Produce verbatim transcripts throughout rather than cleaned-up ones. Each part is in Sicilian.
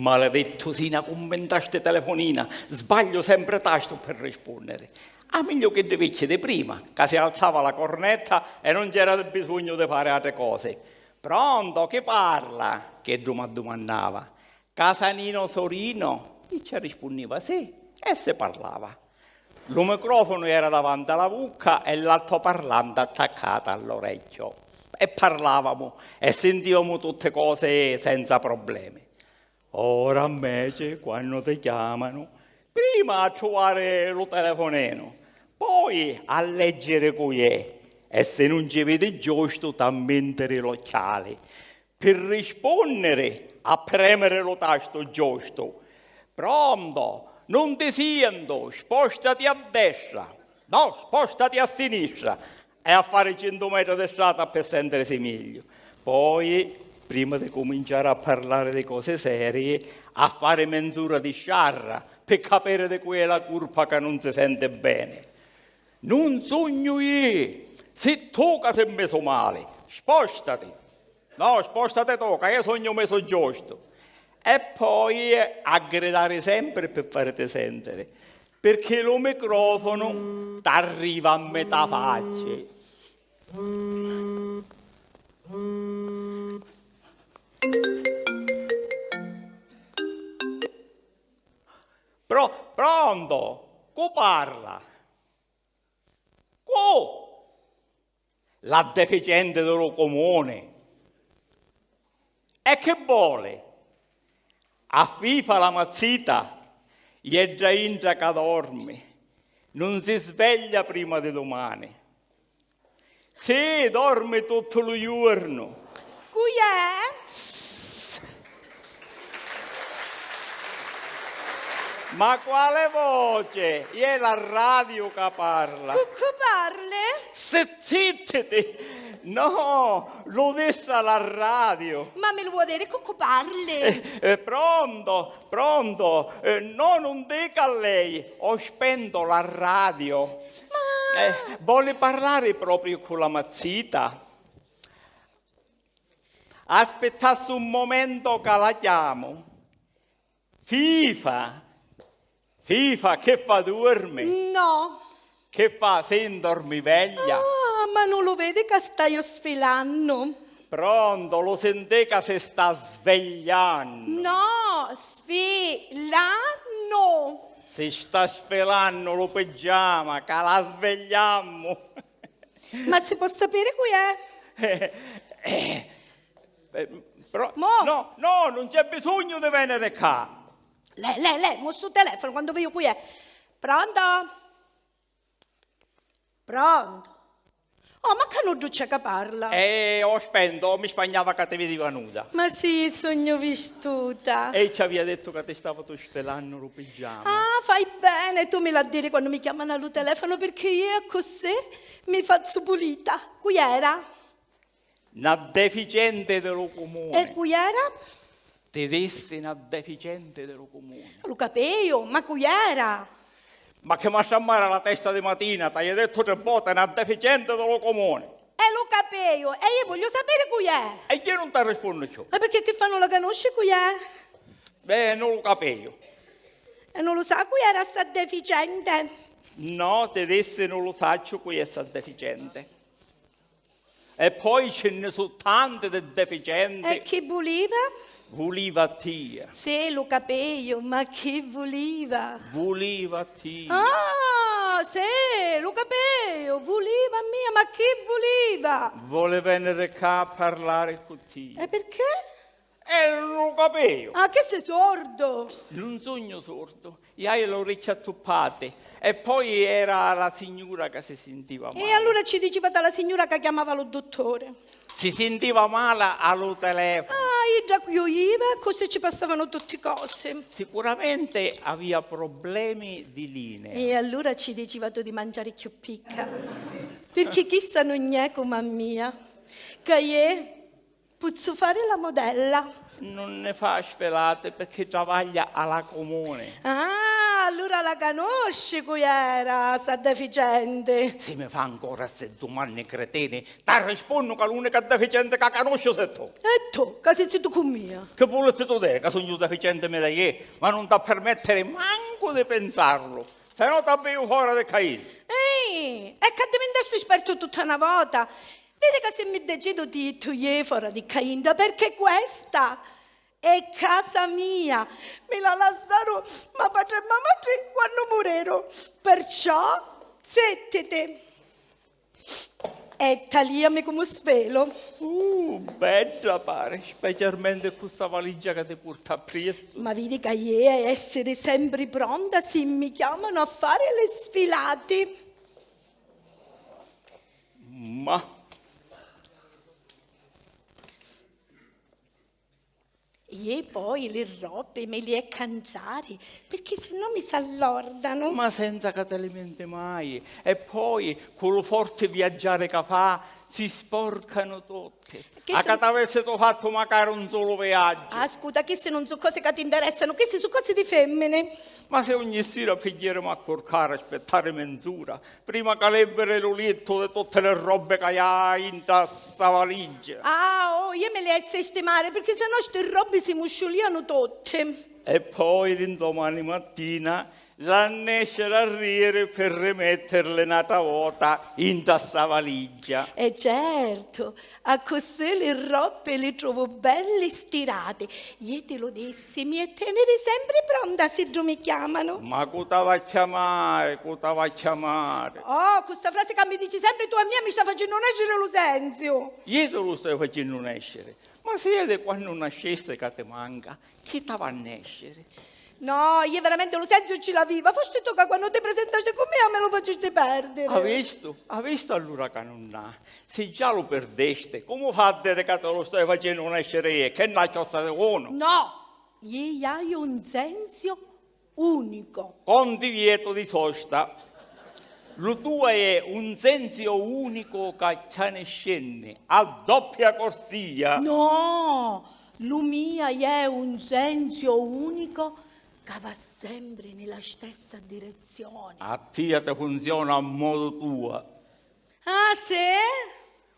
Maledettu, si na cummenta sti telefonina, sbagliu sempre tastu pi rispunniri. A migliu chiddi vicchi di prima, ca si alzava la cornetta e non c'era bisognu di fari atri cosi. "Pronto, chi parla?" chiddu m'addumannava. "Casanino Sorino?" I ci rispunniva sì e si parlava. Lu microfonu era davanti a la vucca e l'altoparlanti attaccata all'orecchio. E parlavamu e sintivamu tutti cosi senza problemi. Ora, mmeci, quannu ti chiamanu, prima a truvari lu telefoninu, poi a leggiri cu è, e si nun ci vidi giustu, t'ammintiri l'occhiali. Pi rispunniri, a prèmiri lu tastu giustu. "Pronto? Nun ti sientu, spòstati a destra. No, spòstati a sinistra." E a fari cintu metri di strata pi sèntirisi migliu. Poi, prima di cuminciari a parlari di cosi serii, a fari menz'ura di sciarra pi capiri di cu è la curpa ca nun si senti beni. "Nun sugnu jì, si tu ca si misu mali, spòstati." "No, spòstati tu, ca iu sugnu misu giustu." E poi a gridari sempri pi fariti sèntiri, pirchì lu micròfonu t'arriva a metà facci. Pro-, pronto? Cu parla? Cu? La deficienti di lu cumuni. E chi voli? A Fifa, la mazzita, iè dda intra ca dormi. Nun si sveglia prima di dumani. Sì, dormi tuttu lu juornu. Cu è? Ma quale voce? È la radio che parla. Cu, cu parli? Se zittiti! No, lu dissi alla radio. Ma mi lu vuoi dire cu, cu parli? Eh, eh, pronto, pronto. Eh, no, non dica a lei, ho spento la radio. Ma... Eh, vuole parlare proprio con la mazzita? Aspettassi un momento che la chiamo. Fifa! Fifa, che fa, duormi? No. Che fa, si dormiveglia? Ah, ma non lo vedi che staio sfilannu? Pronto, lo senti ca si sta svegliannu? No, sfilannu. Si sta sfilannu lu pigiama, ca la svegliammu. Ma si può sapere cui è? Eh, eh, eh, però, mo? No, no, non c'è bisogno di venire qua. Lei, lei, lei, mo stu telefono quando vedo cui è. Pronto? Pronto? Oh, ma ca nuddu c'è ca parla? Eh, ho spento, mi spagnava ca ti vidiva nuda. Ma sì, sugnu vistuta. E ci avia detto ca ti stava tu sfilannu lu pigiama. Ah, fai bene, tu mi l'ha dire quando mi chiamano a lu telefono, perché io così mi fazzu pulita. Cui era? Na deficiente di lu cumune. E cui era? Ti dissi na deficiente di lu cumune. Lu capeju, ma cui era? Ma che m'ha strammari la testa di matina, t'haiu dettu tri voti, na deficiente di lu cumune. E lu capeju, e io voglio sapere cui è. E chi non t'arrispunni cchiù? Ma perché chi fa, non la conosci cui è? Beh, non lu capeju. E non lu sa cui era sta deficiente? No, ti dissi non lu sacciu cui è sta deficiente. E poi ci nni su tanti di deficienti. E chi vuliva? Vuliva a tia. Sì, lu capeju, ma chi vuliva? Vuliva a tia. Ah, sì, lu capeju, vuliva a mia, ma chi vuliva? Voli veniri ccà a parlari cu tia. E perché? E lu capeju. Ah, che sei sordo? Non sugnu sordu. Iaiu l'orecchie attuppate. E poi era la signura che si sentiva male. E allora ci dicevate alla signora che chiamava lo dottore. Si sentiva male a lo telefono. Ah, idda chiuiva, così ci passavano tutti cose. Sicuramente aveva problemi di linea. E allora ci diceva tu di mangiare più picca. Perché chissa non è come a mia, che è Puzzu fari la modella? Non ne fa sfilate perché travaglia a la comune. Ah, allora La canusci cu era sta deficienti? Si mi fa ancora sti dumanni cretini, t'arrispunnu ca l'unica deficienti ca canusciu si tu. E tu, ca si zittu cu mia? Chi vulissi tu diri, ca sugnu deficienti mi dai, ma nun t'ha permettiri mancu di pinsarlu, se no t'abbiju fora di cca. Ehi, e ca divintasti spertu tutta na vota? Vidi ca si mi decidu ti jittu jei fora di cca intra, perché questa è casa mia, mi la lassaru ma patri e ma matri quannu mureru, perciò zittiti e taliami comu svelu. Uh, bedda pari, specialmenti cu sta valigia ca ti purti appressu. Ma vidi ca iè essiri sempri pronta si mi chiamanu a fari li sfilati. Ma E poi li robbi mi li è canciari, pirchì si no mi s'allordanu. Ma senza ca ti limenti mai. E poi, cu lu forti viaggiari ca fa, si sporcanu tutti. Chi a si ca t'avessitu fattu macari un sulu viaggiu. Ascuta, chissi nun su cosi ca ti interessanu, chissi su cosi di femmini. Ma si ogni sira pigghiarimu a curcari, aspittari menz'ura, prima ca libiri lu littu di tutti li robbi ca hai inta sta valigia. Ah, oh, iè mi li è sistimari, pirchì si no sti robbi si musciulianu tutti. E poi l'indomani mattina l'ha nesciri a riri pi rimettirli n'atra vota inta sta valigia. E certu, accussì li robbi li trovu belli stirati. Iè ti lu dissi, mi è teniri sempri pronta siddu mi chiamanu. Ma cu t'ava chiamari, cu t'ava chiamari? Oh, cu sta frasi ca mi dici sempri tu a mia mi sta facennu nesciri lu senziu. Iè ti lu staiu facennu nesciri. Ma si è di quannu nascisti ca ti manca, chi t'ava nesciri? No, iè veramenti lu senziu ci l'aviva. Fusti tu ca quannu ti prisintasti cu mia mi lu facisti perdiri. Ha vistu? Ha vistu allura ca nun ha. Si già lu pirdisti, comu fa a diri ca ti lu staiu facennu nesciri iè? Ch'è na chiossa di unu? No, iè haiu un senziu unico. Con divieto di sosta. Lu tuo è un senziu unico ca chianiscenni a doppia corsia. No, lu mia è un senziu unico ca va sempri ni la stessa direzioni. A tia ti funziona a modu tuo. Ah, sì?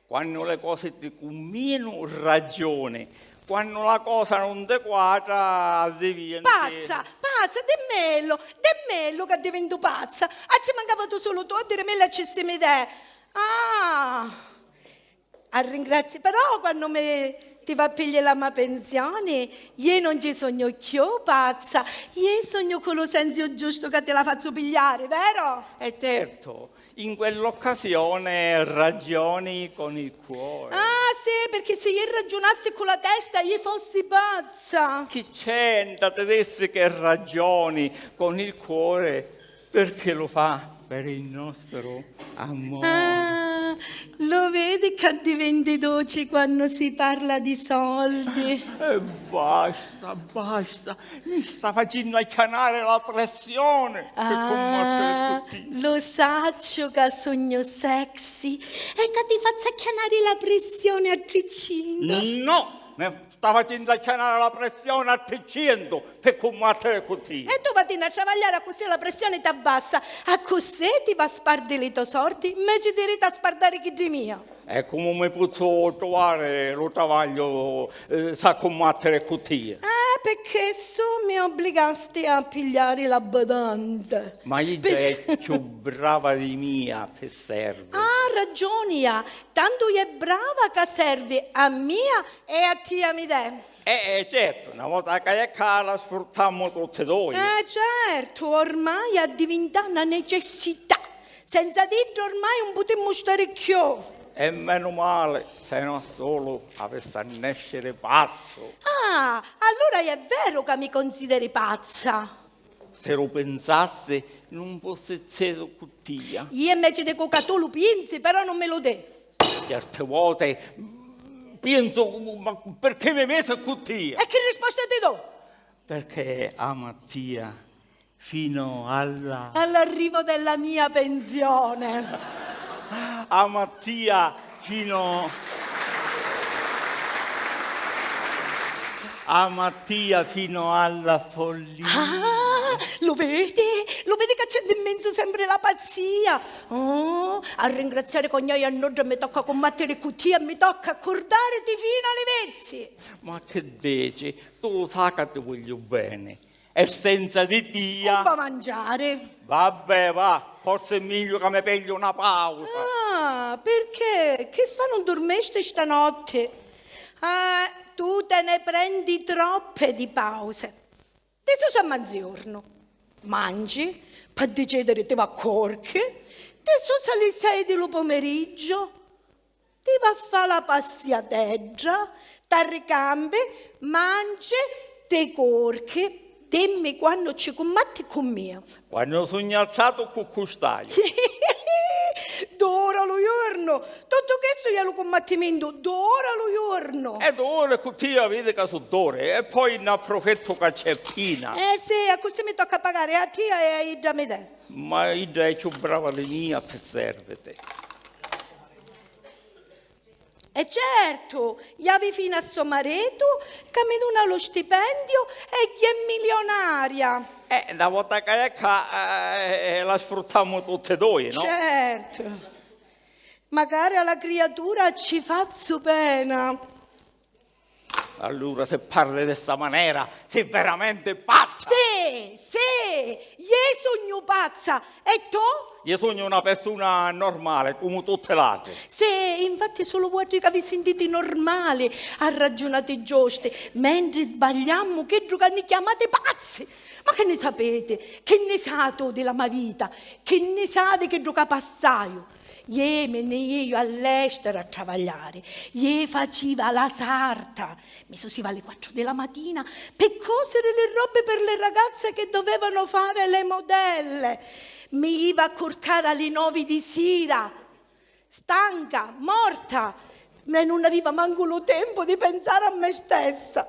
Quannu li cosi ti cunvìnu, ragioni. Quannu la cosa nun ti quatra, addivienti. Pazza, pazza, dimmillu, dimmillu ca divintu pazza. Ah, ci mancava tu sulu tu a dirimillu a ci si mi dè. Ah! A ringrazi-, però quannu mi ti va a pigli la ma pinsioni, iè non ci sugnu cchiù pazza, iè sugnu cu lu senziu giustu ca ti la fazzu pigliari, vero? E certo, in quell'occasione ragioni con il cuore. Ah, sì, pirchì si iè ragiunassi cu la testa, iè fossi pazza. Chi c'entra, ti dissi che ragioni con il cuore, perché lo fa per il nostro amore. Ah, lo vedi che diventi doci quannu si parla di soldi? E basta, basta. Mi sta facennu acchianari la pressioni pi cummattiri cu tia. Ah, lu sacciu ca sugnu sexy e ca ti fazzu acchianari la pressioni a tricentu. No, mi sta facennu acchianari la pressioni a tricentu pi cummattiri cu tia. E tu vatinni a travagliari, accussì la pressioni t'abbassa, accussì ti va a spardi li to sordi, nveci di iriti a spardari chiddi mia. E comu mi pozzu truvari lu travagliu, eh, s'ha cummattiri cu tia? Eh, pi chissu mi obbligasti a pigliari la badante. Ma idda è cchiù brava di mia pi servi. Ah, ragioni ha, tantu è brava ca servi a mia e a tia mi dè. Eh, eh, certu, na vota ca è cca la sfruttammu tutti dui. Eh, certu, ormai addivintà na necessità. Senza d'idda ormai 'un putimmu stari cchiù. E menu mali, se no sulu avissi a nesciri pazzu. Ah, allura è veru ca mi consideri pazza. Si lu pinsassi, nun fussi zittu cu tia. Iu inveci dicu ca tu lu pinsi, però nun mi lu di. Certi voti, mm, pinsu, ma pirchì mi misi cu tia? E chi risposta ti do? Perché amo a tia fino alla... All'arrivo della mia pensione. Amo a tia fino... Amo a tia fino alla follia. Ah! Lu vidi? Lu vidi ca c'è di menzu sempri la pazzia? Oh, a ringraziari ca ogni a nudda mi tocca cummattiri cu tia e mi tocca accordariti finu a li vizzi. Ma chi dici? Tu lu sai ca ti vogliu beni. E senza di tia... Cu va mangiari? Vabbè, va, forsi è megliu ca mi pigliu na pausa. Ah, pirchì? Chi fa, nun durmisti stanotti? Ah, tu te ne prendi troppe di pause. Ti susi a manziornu, mangi, p'addicidiri ti va corchi, ti susi a li sei di lu pomeriggio, ti va a fa la passiatedda, t'arricambi, mangi, ti corchi, dimmi quannu ci cummatti cu mia. Quannu sugnu alzatu cu cu staiu. D'ora lu jornu! Tuttu chistu è lu cummattimentu d'ora lu jornu! E d'ora cu tia vidi ca su d'ora, e poi n'approfittu ca c'è Pina. Eh sì, accussì mi tocca pagari a tia e a idda mi dè. Ma idda è cchiù brava di mia pi serviti. E certu, javi finu a so maritu ca mi duna lu stipendiu e jè milionaria. Eh, na vota ca è ccà, eh, la sfruttamu tutti e dui, no? Certu. Macari a la criatura ci fazzu pena. Allura, se parli di sta manera, si veramenti pazza! Sì, sì, jè sugnu pazza! E tu? Jè sugnu una persuna normali, comu tutti l'atri. Sì, infatti sulu vuatri ca vi sintiti normali arraggiunati giusti, mentri sbagliammu chiddu ca ni chiamati pazzi! Ma chi ni sapiti? Chi ni satu di la ma vita? Chi ni sa di chiddu ca passaiu? Jè mi nni jìu all'estero a travagliari, jè faciva la sarta, mi susiva a li quattru di la matina pi còsiri li robbi pi li ragazzi chi dovevanu fari li modelle, mi jiva a curcari a li novi di sira, stanca, morta, e nun aviva mancu lu tempu di pensari a me stessa.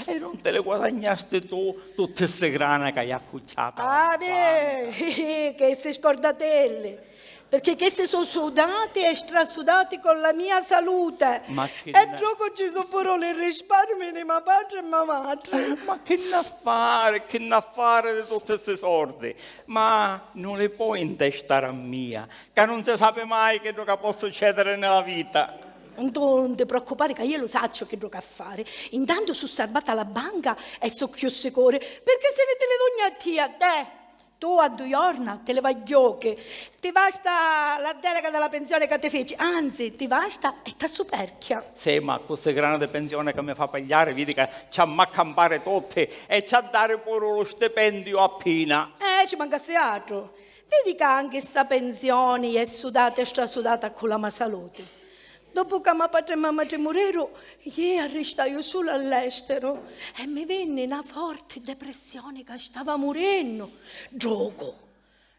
E nun ti li guadagnasti tu tutti ssi grana ca hai accucciatu? Ah, beh, chissi scordatelli, pirchì chissi su sudati e strasudati cu la mia salute. Ma chi... E ddocu ci su puru li risparmi di ma patri e ma matri. Ma chi n'ha fari, chi n'ha fari di tutti ssi sordi? Ma nun li poi intestari a mia, ca nun si sapi mai chiddu ca po' succediri nni la vita. Tu nun ti preoccupari ca iu lu sacciu chiddu ca fari. Intantu su sarbata a la banca e su cchiù sicuri, pirchì si ni ti li dugnu a tia, tè, tu a dui jorna ti li va ghiuchi. Ti basta la delega di la pensioni ca ti fici, anzi, ti basta e t'assuperchia. Sì, ma cu ssi grana di pensioni ca mi fa pigliari, vidi ca ci ha m'accampari tutti e ci ha dari puru lu stipendiu a Pina. Eh, ci mancassi atru. Vidi ca anchi sta pensioni è sudata e strasudata cu la ma saluti. Dopu ca ma patri e ma matri muriru, iè arristaiu sula all'esteru e mi vinni na forti depressioni ca stava murennu. Ddocu,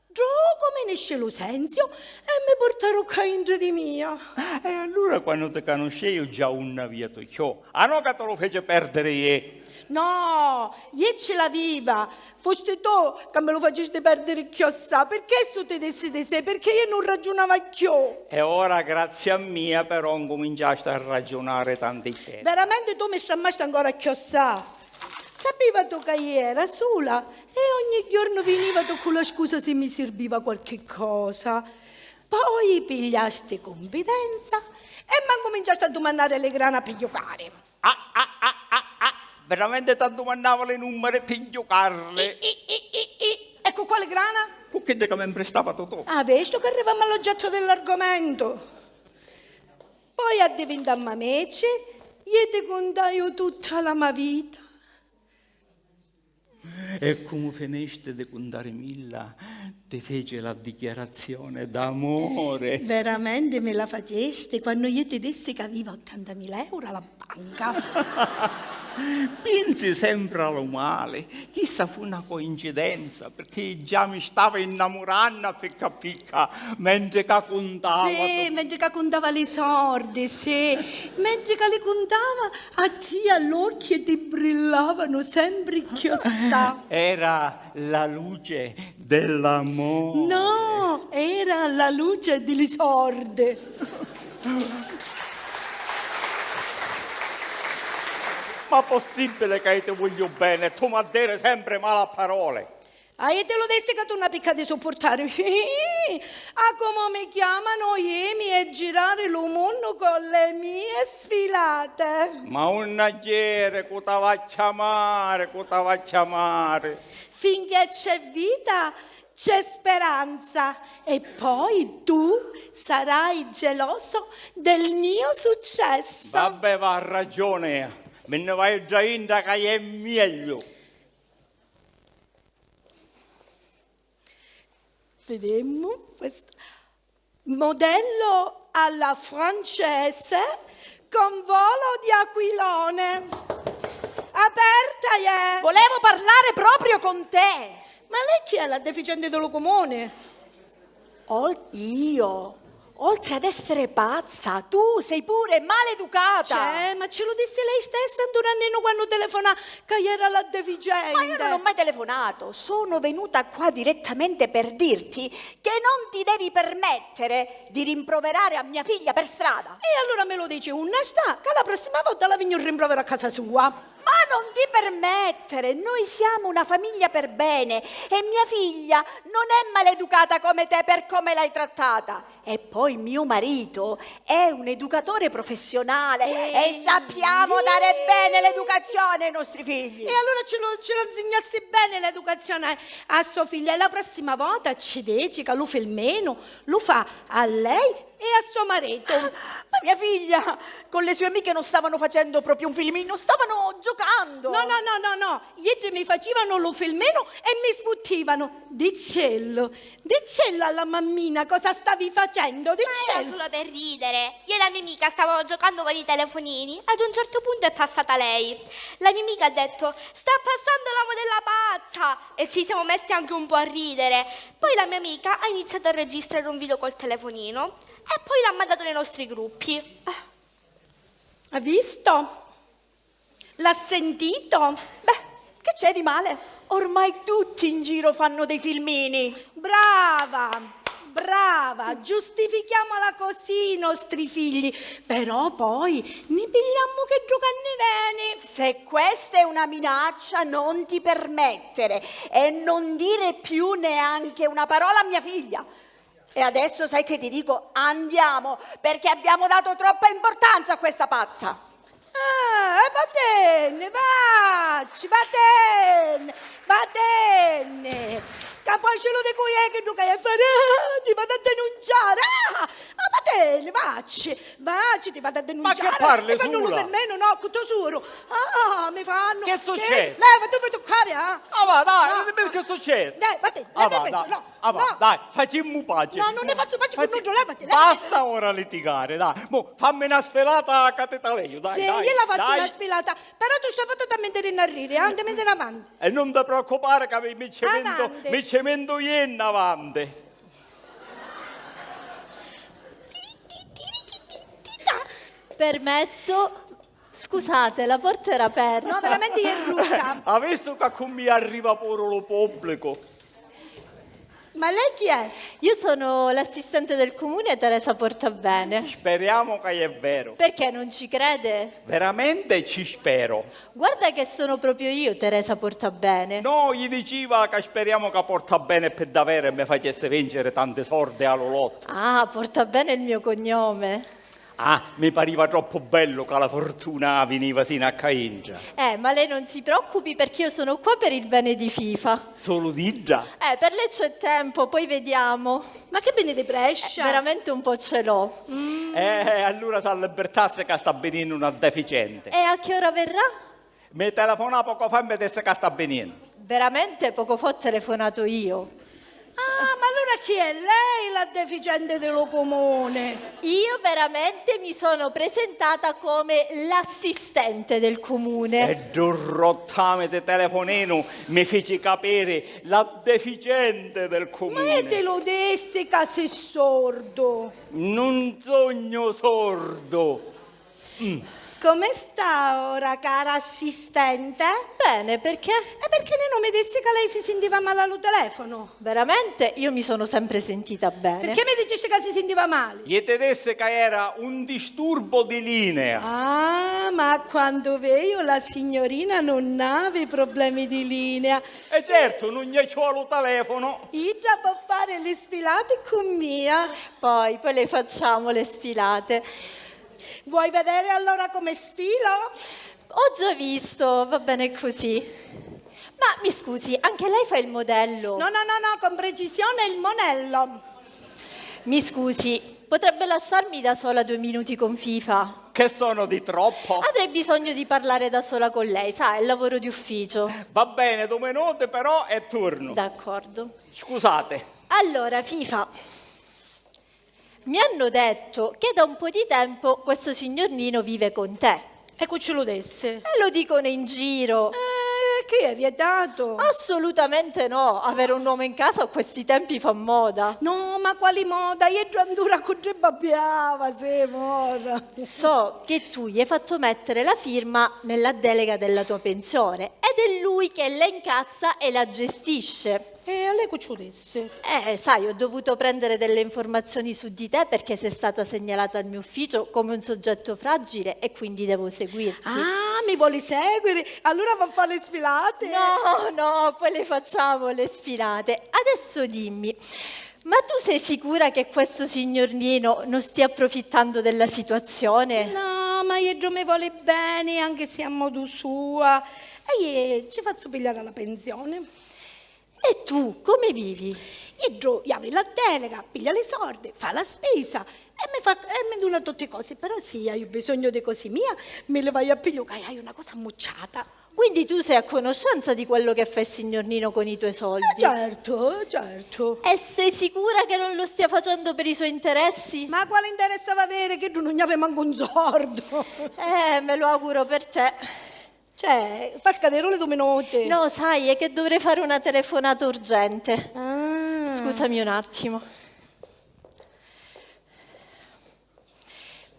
ddocu mi nisci lu senziu e mi purtaru ccà intra di mia. E allura quannu ti canuscìu già unn'aviatu cchiù? Ah no ca ti lu feci perdiri iè? No, iè ci l'aviva, fusti tu ca mi lu facisti perdiri cchiossà, pi chissu ti dissi di sì, pirchì iè nun raggiunava cchiù. E ora, grazzi a mia, però, ncuminciasti a raggiunari tanticchedda. Veramenti tu mi strammasti ancora cchiossà. Sapivatu ca iè era sula e ogni jornu vinivatu cu la scusa si mi sirbiva quarchi cosa. Poi pigliasti cunfidenza e m'ancuminciasti a dumannari li grana pi jucari. Ah, ah, ah, ah, ah! Veramenti t'addumannava li nummari pi jucarli. I, i, i, i, i. E cu quali grana? Cu chiddi ca mi mpristava Totò. Ah, vistu ca arrivammu all'oggettu dell'argomentu. Poi addivintammu amici, iè ti cuntaiu tutta la ma vita. E comu finisti di cuntarimilla, ti feci la dichiarazione d'amore. Veramenti mi la facisti quannu iè ti dissi ca aviva ottantamila euro a la banca. Pinsi sempri a lu mali. Chissa fu na coincidenza, pirchì già mi stava innamurannu a picca a picca, mentri ca cuntava... Sì, mentri ca cuntava li sordi, sì. Mentri ca li cuntava, a tia l'occhi ti brillavanu sempri cchiossà. Era la luce dell'amore. No, era la luce di li sordi. Ma possibile ca io ti voglio bene e tu m'adderi sempre male a parole? Ah, io ti lu dissi ca tu na picca di suppurtari. Ah, comu mi chiamano, imi e girari lu munnu con le mie sfilate. Ma unn'agghieri cu t'ava a chiamari, cu t'ava a chiamari? Finché c'è vita, c'è speranza. E poi tu sarai geloso del mio successo. Vabbè, va, ha ragione. Mi nni vaiu già intra ca è meglio. Videmu questa. Modello alla francese con volo di aquilone. Aperta, iè! Volevo parlare proprio con te! Ma lei chi è, la deficiente di lu cumuni? Ol-, io? Oltre ad essere pazza, tu sei pure maleducata! Cioè, ma ci lu dissi lei stessa 'n Duranninu quannu telefonà ca iera la deficiente! Ma io non ho mai telefonato, sono venuta qua direttamente per dirti che non ti devi permettere di rimproverare a mia figlia per strada. E allura mi lu dici unni sta, ca la prossima vota la vignu a rimproverà a casa sua. Ma non ti permettere, noi siamo una famiglia per bene e mia figlia non è maleducata come te per come l'hai trattata. E poi mio marito è un educatore professionale e sappiamo dare bene l'educazione ai nostri figli. E allura ci lo, ci lo insegnassi bene l'educazione a, a sua figlia e la prossima vota ci dici ca lu filminu lu fa a lei e a suo marito. Ma mia figlia con le sue amiche non stavano facendo proprio un filmino, stavano giocando. No, no, no, no, no. Ieri mi facevano lu filmino e mi sputtivano. Dicello, dicello alla mammina cosa stavi facendo, dicello. Ma era solo per ridere. Io e la mia amica stavamo giocando con i telefonini. Ad un certo punto è passata lei. La mia amica ha detto: "Sta passando l'uomo della pazza!" E ci siamo messi anche un po' a ridere. Poi la mia amica ha iniziato a registrare un video col telefonino e poi l'ha mandato nei nostri gruppi. Eh. Ha visto? L'ha sentito? Beh, che c'è di male? Ormai tutti in giro fanno dei filmini. Brava, brava, giustifichiamola così i nostri figli. Però poi ni pigliammu chiddu ca ni veni. Se questa è una minaccia, non ti permettere e non dire più neanche una parola a mia figlia. E adesso sai che ti dico? Andiamo, perché abbiamo dato troppa importanza a questa pazza. Ah, e vattenne, vacci, vattenne, vattenne. Ca poi ci lu dicu iè chiddu ca è fari, ah, ti vado a denunciare. Ah, ah, vattenne, vacci, vacci, ti vado a denunciare. Ma che parli, sura? Mi fannu lu filminu, no, cu to suru. Ah, mi fannu. Che succede? Leva, tu mi tuccari, eh? Ah, va, dai, dimmi che succede. Dai, vattenne, vattenne, no. Ah, va, dai, facimmu pace. No, non ne faccio pace con nulla, levati, levati. Basta ora litigare, dai. Mo, fammi una sfilata ca ti taleio, dai, sì, dai, io la faccio dai. Una sfilata, però tu stai fatta a mettere in arriri, eh? Andamite in avanti. E non ti preoccupare ca mi, mi ci metto, avanti. Mi ci metto io in avanti. Permesso? Scusate, la porta era aperta. No, veramente è brutta. Ha visto ca cu mia arriva puru lu pubblicu? Ma lei chi è? Io sono l'assistente del comune Teresa Portabene. Speriamo ca è vero. Perché, non ci crede? Veramente ci spero. Guarda che sono proprio io, Teresa Portabene. No, gli diciva ca speriamo ca Portabene pi davero e mi facesse vincere tanti sordi a lu lotto. Ah, Portabene è il mio cognome. Ah, mi pariva troppu bellu ca la fortuna viniva sinu a ccà intra. Eh, ma lei non si preoccupi perché io sono qua per il bene di Fifa. Sulu d'idda? Eh, per lei c'è tempo, poi vediamo. Ma che beni di prescia? Eh, veramente un po' ce l'ho. Mm. Eh, allura s'allibbirtassi ca sta vininnu una deficiente. E a che ora verrà? Mi telefonà poco fa e mi dissi ca sta vininnu. Veramente poco fa ho telefonato io. Ah, ma allura chi è? Lei la deficiente di lu cumune? Io veramente mi sono presentata come l'assistente del comune. E ddu rottami di telefoninu mi fici capiri la deficiente del comune. Ma io ti lu dissi ca si sordu. Non sognu sordu. Mm. Come sta ora, cara assistente? Bene, perché? E perché Nino mi dissi ca lei si sintiva mali a lu telefono. Veramente? Io mi sono sempre sentita bene. Perché mi dicisti ca si sintiva mali? Iè ti dissi ca era un disturbo di linea. Ah, ma quandu veju la signorina nun havi problemi di linea. E certu, nun gna ciò lu telefono. Idda po fari li sfilati cu mia. Poi, poi le facciamo le sfilate. Vuoi vedere allora come sfilo? Ho già visto, va bene così. Ma mi scusi, anche lei fa il modello? No, no, no, no, con precisione il monello. Mi scusi, potrebbe lasciarmi da sola due minuti con Fifa? Che sono di troppo? Avrei bisogno di parlare da sola con lei, sa, è lavoro di ufficio. Va bene, due minuti però e turno. D'accordo. Scusate. Allora, Fifa, mi hanno detto che da un po' di tempo questo signor Nino vive con te. E cu ci lu dissi? E lo dicono in giro. Eh, chi è vietato? Assolutamente no, avere un uomo in casa a questi tempi fa moda. No, ma quali moda? Ieddu andura cu ddi babbiava, sì, moda. So che tu gli hai fatto mettere la firma nella delega della tua pensione ed è lui che la incassa e la gestisce. E a lei cu ci u dissi? Eh, sai, ho dovuto prendere delle informazioni su di te perché sei stata segnalata al mio ufficio come un soggetto fragile e quindi devo seguirti. Ah, mi voli seguiri? Allura va a fari li sfilati? No, no, poi le facciamo le sfilate. Adesso dimmi, ma tu sei sicura che questo signor Nino non stia approfittando della situazione? No, ma ieddu mi voli beni, anche se a modu sua. E iè, ci fazzu pigliari la pensione. E tu come vivi? Iddu havi la delega, piglia li sordi, fa la spisa e mi fa, e mi duna tutti cosi, però si haiu bisognu di cosi mia, mi li vaiu a pigliu ca haiu na cosa ammucciata. Quindi tu sei a conoscenza di quello che fa il signor Nino con i tuoi soldi? Eh, certo, certo. E sei sicura che non lo stia facendo per i suoi interessi? Ma quali interesse havi aviri? Chiddu nun havi mancu un sordu. Eh, me lo auguro per te. Cioè, fa scadiri li dui minuti. No, sai, è che dovrei fare una telefonata urgente. Ah. Scusami un attimo.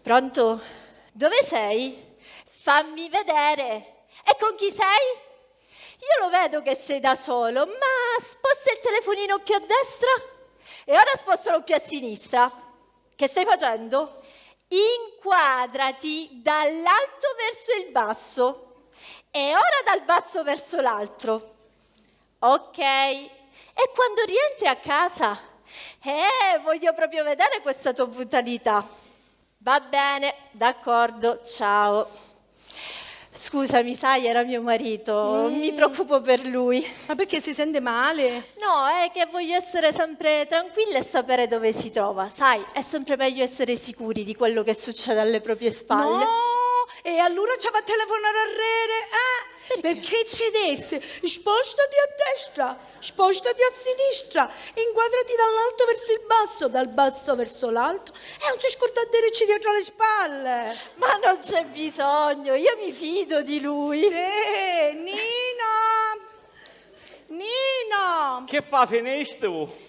Pronto? Dove sei? Fammi vedere. E con chi sei? Io lo vedo che sei da solo, ma sposta il telefonino più a destra e ora spostalo più a sinistra. Che stai facendo? Inquadrati dall'alto verso il basso e ora dal basso verso l'alto. Ok. E quando rientri a casa? Eh, voglio proprio vedere questa tua brutalità. Va bene, d'accordo, ciao. Scusami, sai, era mio marito, mi preoccupo per lui. Ma perché si sente male? No, è che voglio essere sempre tranquilla e sapere dove si trova. Sai, è sempre meglio essere sicuri di quello che succede alle proprie spalle. No, e allura ci va a telefonare arreri, eh? Perché? Perché ci dissi, spostati a destra, spostati a sinistra, inquadrati dall'alto verso il basso, dal basso verso l'alto e non si scorda di dirci dietro le spalle. Ma non c'è bisogno, io mi fido di lui. Sì, Nino! Nino! Che fa, finistu?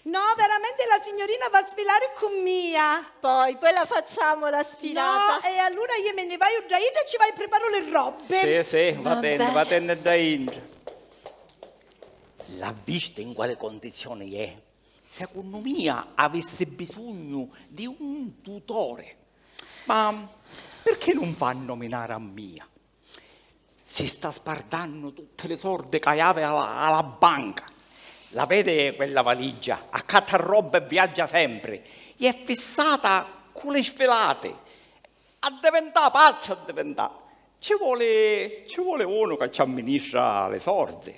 No, veramente la signorina va a sfilare con mia. Poi, poi la facciamo la sfilata. No, e allora io me ne vado da io e ci vai e preparo le robe. Sì, sì, va tenne, va tenne da io. L'ha vista in quale condizione è? Secondo mia avesse bisogno di un tutore. Ma perché non fa nominare a mia? Si sta spardannu tutti li sordi ca havi a la, a la banca. La vedi quella valigia? Accatta roba e viaggia sempri. È fissata cu li sfilati. Addivintà pazza, addivintà. Ci voli, ci voli unu ca ci amministra li sordi.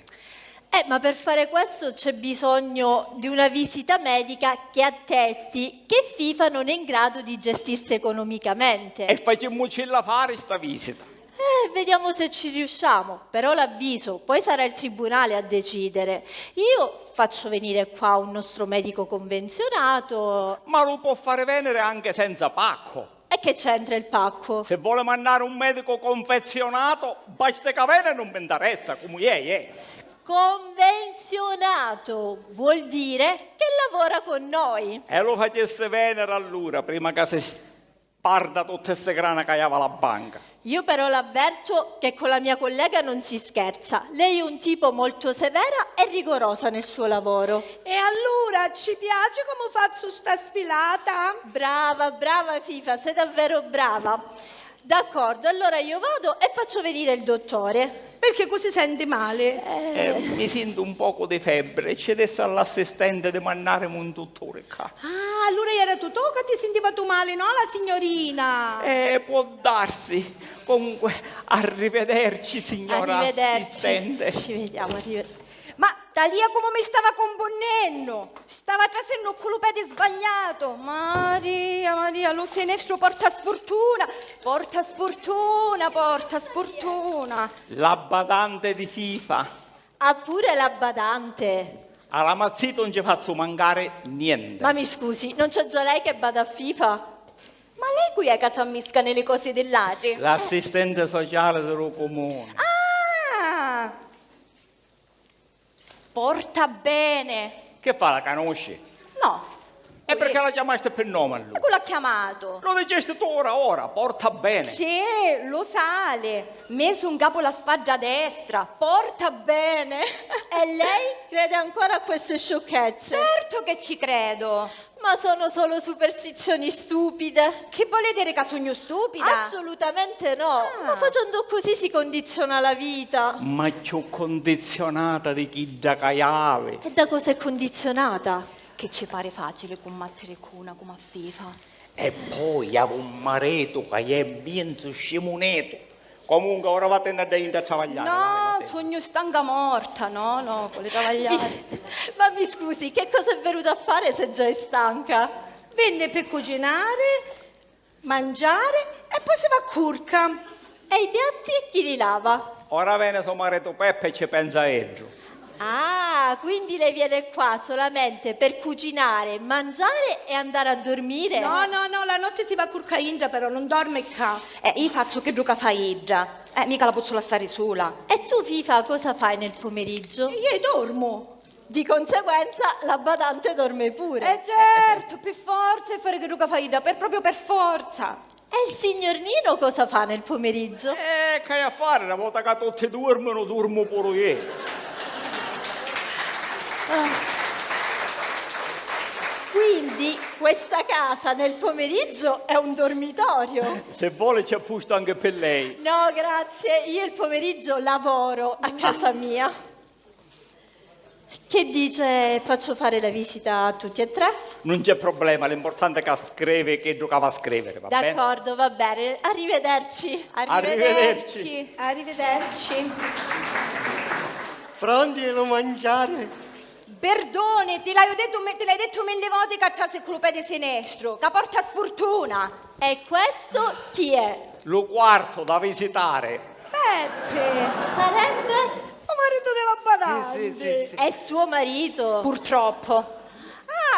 Eh, ma per fare questo c'è bisogno di una visita medica che attesti che Fifa non è in grado di gestirsi economicamente. E facimmucilla fari sta visita. Eh, vediamo se ci riusciamo, però l'avviso, poi sarà il tribunale a decidere. Io faccio venire qua un nostro medico convenzionato. Ma lu po fari veniri anche senza pacco. E che c'entra il pacco? Se voli mannari un medico confezionato, basta ca veni e non mi interessa, comu è, è. Convenzionato vuol dire che lavora con noi. E lu facissi veniri allura, prima ca si Parda tutte ste grana ca java la banca. Io però l'avverto che con la mia collega non si scherza. Lei è un tipo molto severa e rigorosa nel suo lavoro. E allura ci piace comu fazzu sta sfilata? Brava, brava Fifa, sei davvero brava. D'accordo, allora io vado e faccio venire il dottore. Perché cu si senti mali? Eh, mi sintu un pocu di febbre e ci dissi all'assistente di mannarimi un dutturi ccà. Ah, allura era tu, tu ca ti sintiva tu mali, no la signorina? Eh, può darsi. Comunque, arrivederci, signora assistente. Arrivederci. Ci vediamo, arrivederci. Ma talia comu mi stava cumpunnennu! Stava trasennu cu lu pedi sbagliatu! Maria, Maria, lu sinestru porta sfurtuna! Porta sfurtuna, porta sfurtuna! La badante di Fifa. Ah, pure la badante! A la mazzita non ci fazzu mancare niente. Ma mi scusi, non c'è già lei che bada a Fifa? Ma lei cu è ca s'ammisca nni li cosi di l'atri? L'assistente sociale di lu cumunu. Ah! Porta bene! Che fa, la canusci? No. E perché la chiamasti pi nomi allura? E cu l'ha chiamatu? Lu dicisti tu ora ora, porta bene. Sì, lu sali, mesu 'n capu la spadda destra, porta bene. E lei crede ancora a queste sciocchezze? Certo che ci credo. Ma sono solo superstizioni stupide. Chi voli diri ca sugnu stupida? Assolutamente no. Ah. Ma facendo così si condiziona la vita. Ma cchiù condizionata di chidda ca javi. E da cosa è condizionata? Che ci pari facili cummattiri cu una comu a Fifa? E poi javi un maritu ca è mienzu scimunetu. Comunque, ora vattenne a dda intra a travagliari, vai, vattenne. No, sugnu stanca morta, no, no, cu li travagliari. Ma mi scusi, che cosa è venuta a fare se già è stanca? Vinni pi cucinari, mangiari e poi si va a curca. E i piatti chi li lava? Ora veni so maritu Peppi e ci pensa iddu. Ah, quindi lei viene qua solamente per cucinare, mangiare e andare a dormire? No, no, no, la notti si va a curcà intra, però non dorme ccà. Eh, io fazzu chiddu ca fa idda. Eh, mica la pozzu lassari sula. E tu, Fifa, cosa fai nel pomeriggio? Io dormo. Di conseguenza, la badante dorme pure. Eh, certo, per forza è fare chiddu ca fa idda, per, proprio per forza. E il signor Nino cosa fa nel pomeriggio? Eh, c'hai a fari, na vota ca tutti durmunu, durmu puru iu. Ah. Quindi questa casa nel pomeriggio è un dormitorio? Se vuole c'è posto anche per lei. No, grazie, io il pomeriggio lavoro a casa mia. Che dice, faccio fare la visita a tutti e tre? Non c'è problema, l'importante è che scrive chiddu ca va a scrivere, va bene? D'accordo, va bene. Arrivederci. Arrivederci. Arrivederci. Pronti lu manciari? Perdoni, ti l'haiu dettu mi-, ti l'hai dettu milli voti ca trasi cu lu pedi sinestru, ca porta sfurtuna. E questo chi è? Lu quartu da visitari. Peppi! Sarebbe? Lu maritu di la badanti. Sì, sì, sì, sì. È suo marito? Purtroppo.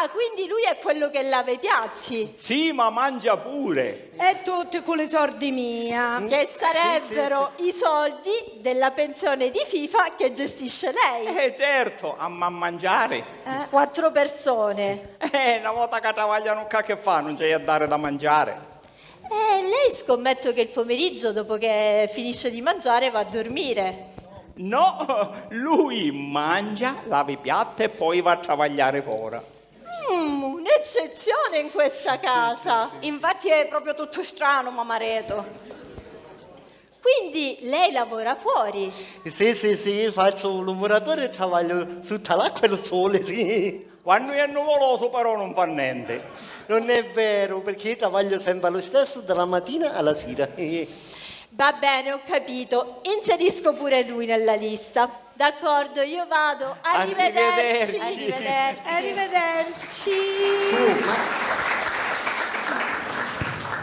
Ah, quindi lui è quello che lava i piatti? Sì, ma mangia pure. E tutti cu li sordi mia. Che sarebbero i soldi della pensione di Fifa che gestisce lei. Eh, certo, a ma-, mangiari. Eh, quattro persone. Eh, na vota ca travaglianu ccà che fa, non c'hai a dari da mangiari. Eh, lei scommetto che il pomeriggio, dopo che finisce di mangiare, va a dormire. No, lui mangia, lava i piatti e poi va a travagliari fora. Mm, un'eccezione in questa casa. Infatti è proprio tutto strano, mamareto. Quindi lei lavora fuori? Sì, sì, sì, faccio lu muratore e travaglio sutta l'acqua e lu sole, sì. Quannu è nuvolosu però non fa nenti. Non è vero, perché io travaglio sempre allo stesso, dalla mattina alla sera. Va bene, ho capito. Inserisco pure lui nella lista. D'accordo, io vado. Arrivederci. Arrivederci. Arrivederci. Arrivederci.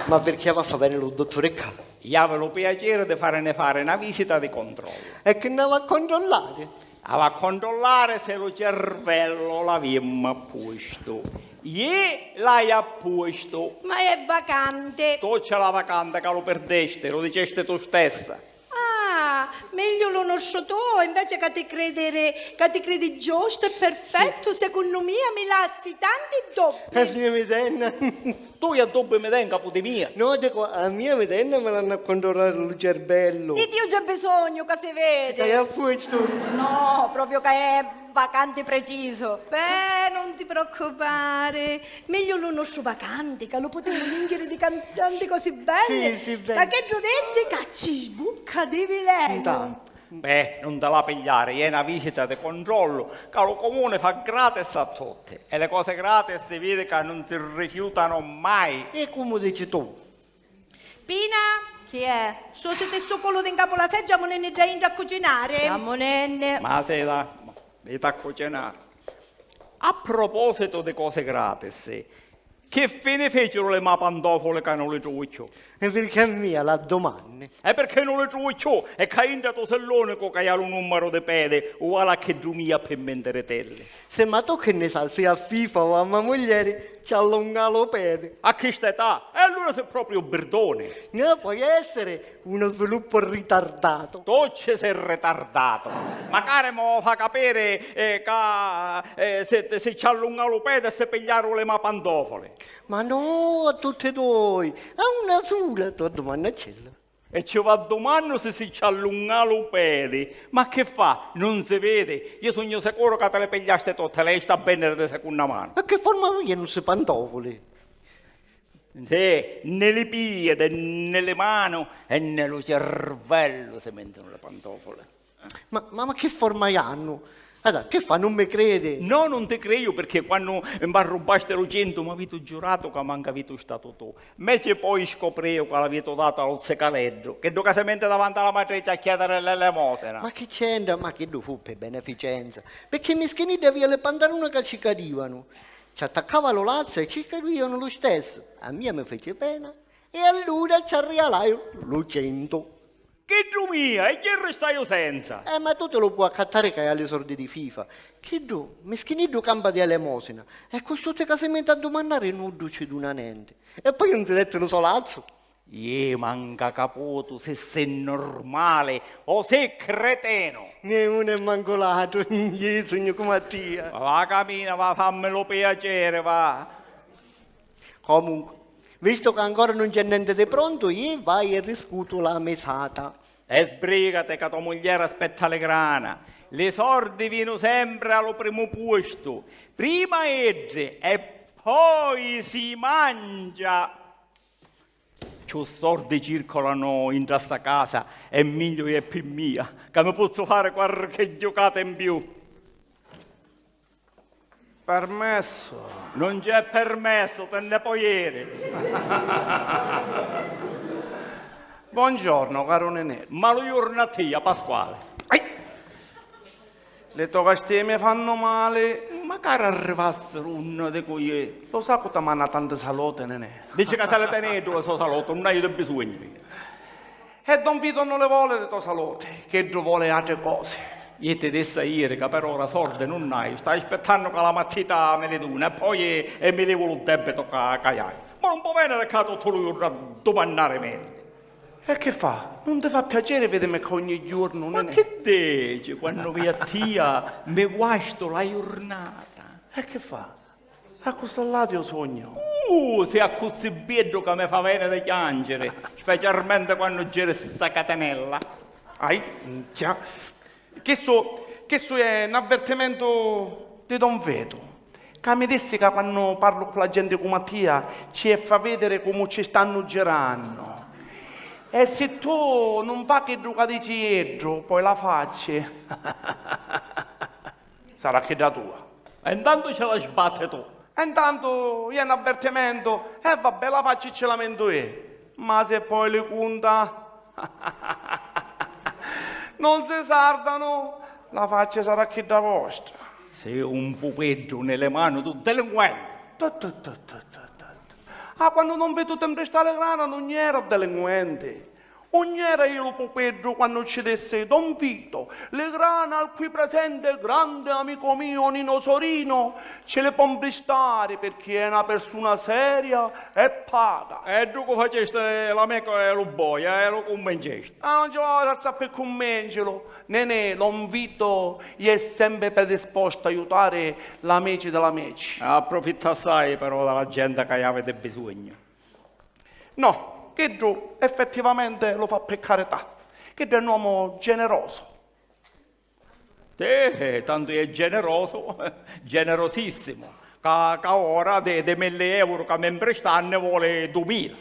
Ma perché va a fare bene lo dottore K? Io avevo lo piacere di farne fare una visita di controllo. E che andava a controllare? Ava a controllari se lu cervellu l'avimmu a puostu. Iè l'hai a puostu. Ma è vacante. Tu ce l'ha vacante ca lu pirdesti, lu dicesti tu stessa. Ah, megliu lu nostru tuo, invece ca ti credere, ca ti credi giustu e perfettu, secunnu mia mi lassi tanti dubbi. E Dio mi tenga. Tu i addobbi mi dai 'n capu di mia? No, dicu, a mia mi tenni, mi l'hannu a cuntrollari lu cerbellu. Di tiu c'è bisognu ca si vedi. Ca è a fustu. No, proprio ca è vacanti preciso. Beh, non ti preoccupare. Meglio lu nostru vacanti, ca lu putemu jinchiri di can-, tanti cosi belli. Sì, sì, belli. Ca cheddu detti ca ci sbucca di vilenu. Intanto. Beh, nun ti la pigliari, è na visita di controllu ca lu Comuni fa gratis a tutti e li cosi gratis si vidi ca nun si rifiutanu mai. E comu dici tu. Pina! Chi è? Sositi stu culu di 'ncapu la seggia, amunenni dda intra a cucinari. Amunenni. Ma si la, ita a cucinari. A propositu di cosi gratis, chi fini ficiru li ma pantofuli ca nun li truvu cchiù? E pirchì a mia l'addumanni? E pirchì nun li truvu cchiù? E ccà intra tu si l'unicu ca hia lu nummaru di pedi uguali a chiddu mia pi mintiri telli. Se ma tu chi nni sa, si a fifa o a ma muglieri ci allunga lu pedi. A chista età? E allura si propriu birdoni. No, poi essiri uno sviluppo ritardato. Tu ci si ritardatu. Macari mi fa capiri, eh, ca, eh, si, si ci allunga lu pedi e si pigliaru li ma pantofuli. Ma no, a tutti e dui, a una sula, tu addumannaccillu. E ci v'addumannu si si ci allunga lu pedi. Ma chi fa? Nun si vidi? Io sugnu sicuru ca ti li pigliasti tutti, l'hai sta venniri di secunna manu. E chi forma avìanu sti pantofuli? Sì, nni li piedi, nni li manu e nni lu cirvellu si mintinu li pantofuli. Ma, ma, ma chi forma hannu? Ada, chi fa, nun mi cridi? No, nun ti criu, pirchì quannu m'arrubbasti lu cintu m'avitu giuratu ca mancu avitu statu tu. Meci poi scopriu ca l'avitu datu a lu zicaleddu, chiddu ca si minti davanti a la matrici a chiediri l'elemosina. Ma chi c'entra? Ma chiddu fu pi beneficenza, pirchì mischiniddu avia li pantaluna ca ci cadivanu. Ci attaccava lu lazzu e ci caduianu lu stessu. A mia mi fici pena e allura ci arrialaiu lu cintu. Chiddu mia, e chi ristaiu senza? Eh, ma tu ti lu pui accattari ca hai li sordi di fifa. Chiddu, mischiniddu campa di elemosina. E cu stu ti ca si menti a dumannari nuddu ci duna nenti. E poi un ti detti lu so lazzu. Iè, manca caputu, si si nurmali o si cretinu! Né unu e mancu l'atru, iè sugnu comu a tia. Va, camina, va, fammi lu piaceri, va. Comunque, vistu ca ancora nun c'è nenti di prontu, iè vai e riscutu la misata. E sbrigati ca to mugliera aspetta li grana. Li sordi vinu sempri a lu primu pustu. Prima iddi e poi si mangia. Cchiù sordi circolanu intra sta casa e migliu è pi mia, ca mi pozzu fari quarchi giucata in più. Permesso? Non c'è permesso, te ne puoi iri. Buongiorno, caro Nenè. Ma lu jurnu a tia, Pasquale. Ai! Li to castìi mi fannu mali. Macari arrivassiru unni dicu iu. Lu sacu ti manna tanti saluti, Nenè. Dici ca si li teni iddu li so saluti, nun haiu di bisugnu. E don Vito nun li voli li to saluti, chiddu voli atri cosi. Iu ti dissi ieri ca per ora sordi nun haiu, staiu aspittannu ca la mazzita mi li duna e poi e mi livu lu debitu ca, ca haiu. Ma nun po' veniri ccà tuttu lu jurnu a dumannarimi. E chi fa? Nun ti fa piaceri vidimi ccà ogni jornu, Nenè? Ma chi dici? Quannu vi a tia mi guastu la jurnata. E chi fa? Accussì allatu iu sugnu. Uh, si accussì beddu ca mi fa veni di chianciri, specialmenti quannu giri ssa catinella. Ai, minchia. Chissu, chissu è n'avvertimentu di don Vetu, ca mi dissi ca quannu parlu cu la genti comu a tia ci è fa vidiri comu ci stannu girannu. E si tu nun fa chiddu ca dici iddu, poi la facci sarà chidda tua. E intantu ci la sbatti tu. E intantu è n'avvertimentu, e vabbè, la facci ci lamentu iu. Ma se poi li cunta. Non si sardanu, la facci sarà chidda vostra. Sei un pupeddu nelle mani d'un delinquente. Tu, tu, tu, tu, tu, tu. Ah, quannu don Vetu ti mpresta li grana nun era delinquenti. Unn'era iu lu pupeddu quannu ci dissi: "Don Vito, li grana al qui presente grande amico mio Nino Sorino ce li po' mpristari pirchì è na pirsuna seria e paga." E ddu cu facisti l'amecu e lu boia e lu cunvincisti? Ah, non ci vò a sappi cunvincilu. Nenè, don Vito è sempre predisposto a aiutare l'amici dell'amici. Approfitta assai però della gente che avete bisogno. No, chiddu effettivamente lu fa pi carità. Chiddu è un uomo generoso. Sì, tantu è generoso, generosissimo, ca, ca ora di, di milli euro ca mi mpresta ne voli dumila.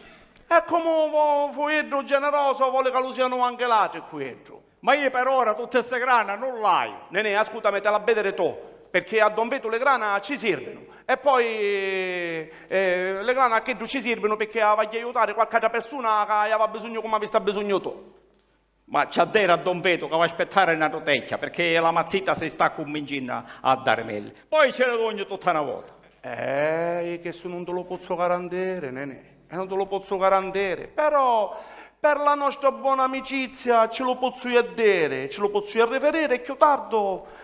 E comu fu iddu generoso, voli ca lu sianu anche l'atri cu iddu. Ma io per ora tutte ste grana non l'haiu. Nenè, ascutami, te la vedere tu, perché a don Vito le grana ci sirbinu. E poi eh, le grana a chiddu ci sirbinu perché va a aiutare qualche altra persona che aveva bisogno come avesti bisogno tu. Ma ci ha dire a don Vito che va a aspettare una rotecchia, perché la mazzita si sta convincendo a dare mille. Poi ce le dogno tutta una volta. Eh, che su non te lo pozzo garantire, Nenè. E non te lo pozzo garantire, però per la nostra buona amicizia ce lo pozzo io dire, ce lo pozzo io riferire e più tardi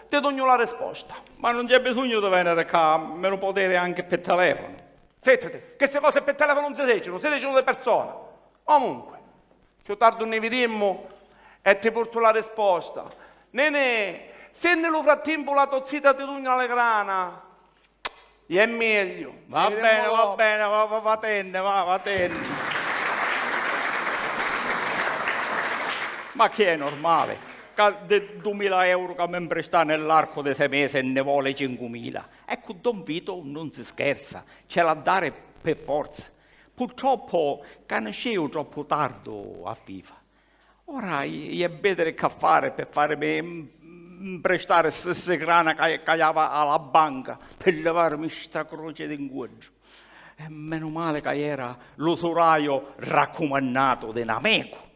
ti dogno la risposta. Ma non c'è bisogno di venire qua, me lo può dire anche per telefono. Sentite, che queste cose per telefono non si dicono, si dicono di persona. Comunque, più tardi ne vediamo e ti porto la risposta. Nenè, se nello frattempo la tua zita ti dugna le grana, è meglio. Va bene, va bene, va, va, va tenne, va, va tenne. Ma chi è normale? Ca de dumila euro ca mi mpresta nell'arco de sei mesi e ne vole cinquemila? E cu don Vito non si scherza, ce l'ha dare per forza. Purtroppo canisceu troppo tardu a viva. Ora i è vedere che fare per farmi mprestare ste grana che caiava alla banca per levarmi sta croce d'inguaggio. E meno male che era l'usuraio raccomandato di un amico.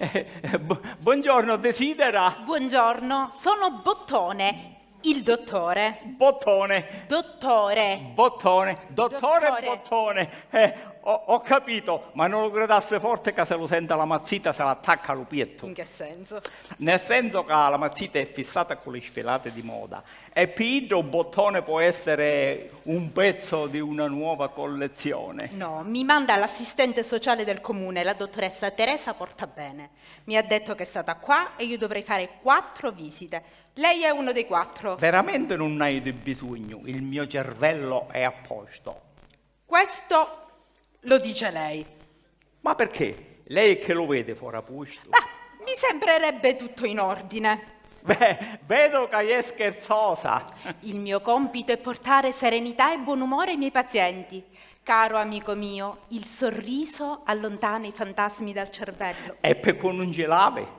Eh, eh, bu- buongiorno, desidera? Buongiorno, sono Bottone, il dottore. Bottone. Dottore. Bottone, dottore. Dottore. Bottone. Eh, ho, ho capito, ma non lo gridasse forte che se lo sente la mazzita se l'attacca allo pietto. In che senso? Nel senso che la mazzita è fissata con le sfilate di moda. E Piddo Bottone può essere un pezzo di una nuova collezione. No, mi manda l'assistente sociale del comune, la dottoressa Teresa Portabene. Mi ha detto che è stata qua e io dovrei fare quattro visite. Lei è uno dei quattro. Veramente non hai di bisogno, il mio cervello è a posto. Questo lo dice lei. Ma perché? Lei è che lo vede fora posto? Ah, mi sembrerebbe tutto in ordine. Beh, vedo che è scherzosa. Il mio compito è portare serenità e buon umore ai miei pazienti. Caro amico mio, il sorriso allontana i fantasmi dal cervello. E perché non ce l'ave?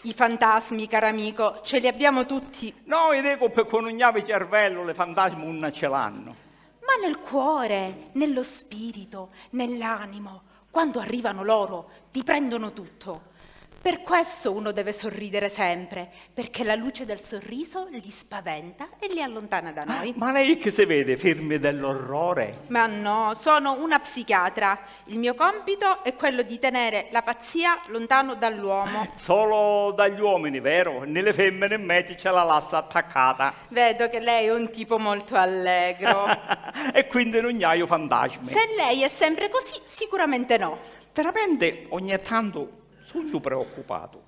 I fantasmi, caro amico, ce li abbiamo tutti. No, io dico perché non ave cervello, le fantasmi non ce l'hanno. Ma nel cuore, nello spirito, nell'animo, quando arrivano loro, ti prendono tutto. Per questo uno deve sorridere sempre, perché la luce del sorriso li spaventa e li allontana da noi. Ma lei che se vede, fermi dell'orrore? Ma no, sono una psichiatra. Il mio compito è quello di tenere la pazzia lontano dall'uomo. Solo dagli uomini, vero? Nelle femmine invece ce la lassa attaccata. Vedo che lei è un tipo molto allegro. E quindi non gnaio fantasmi. Se lei è sempre così, sicuramente no. Veramente ogni tanto sugnu preoccupato.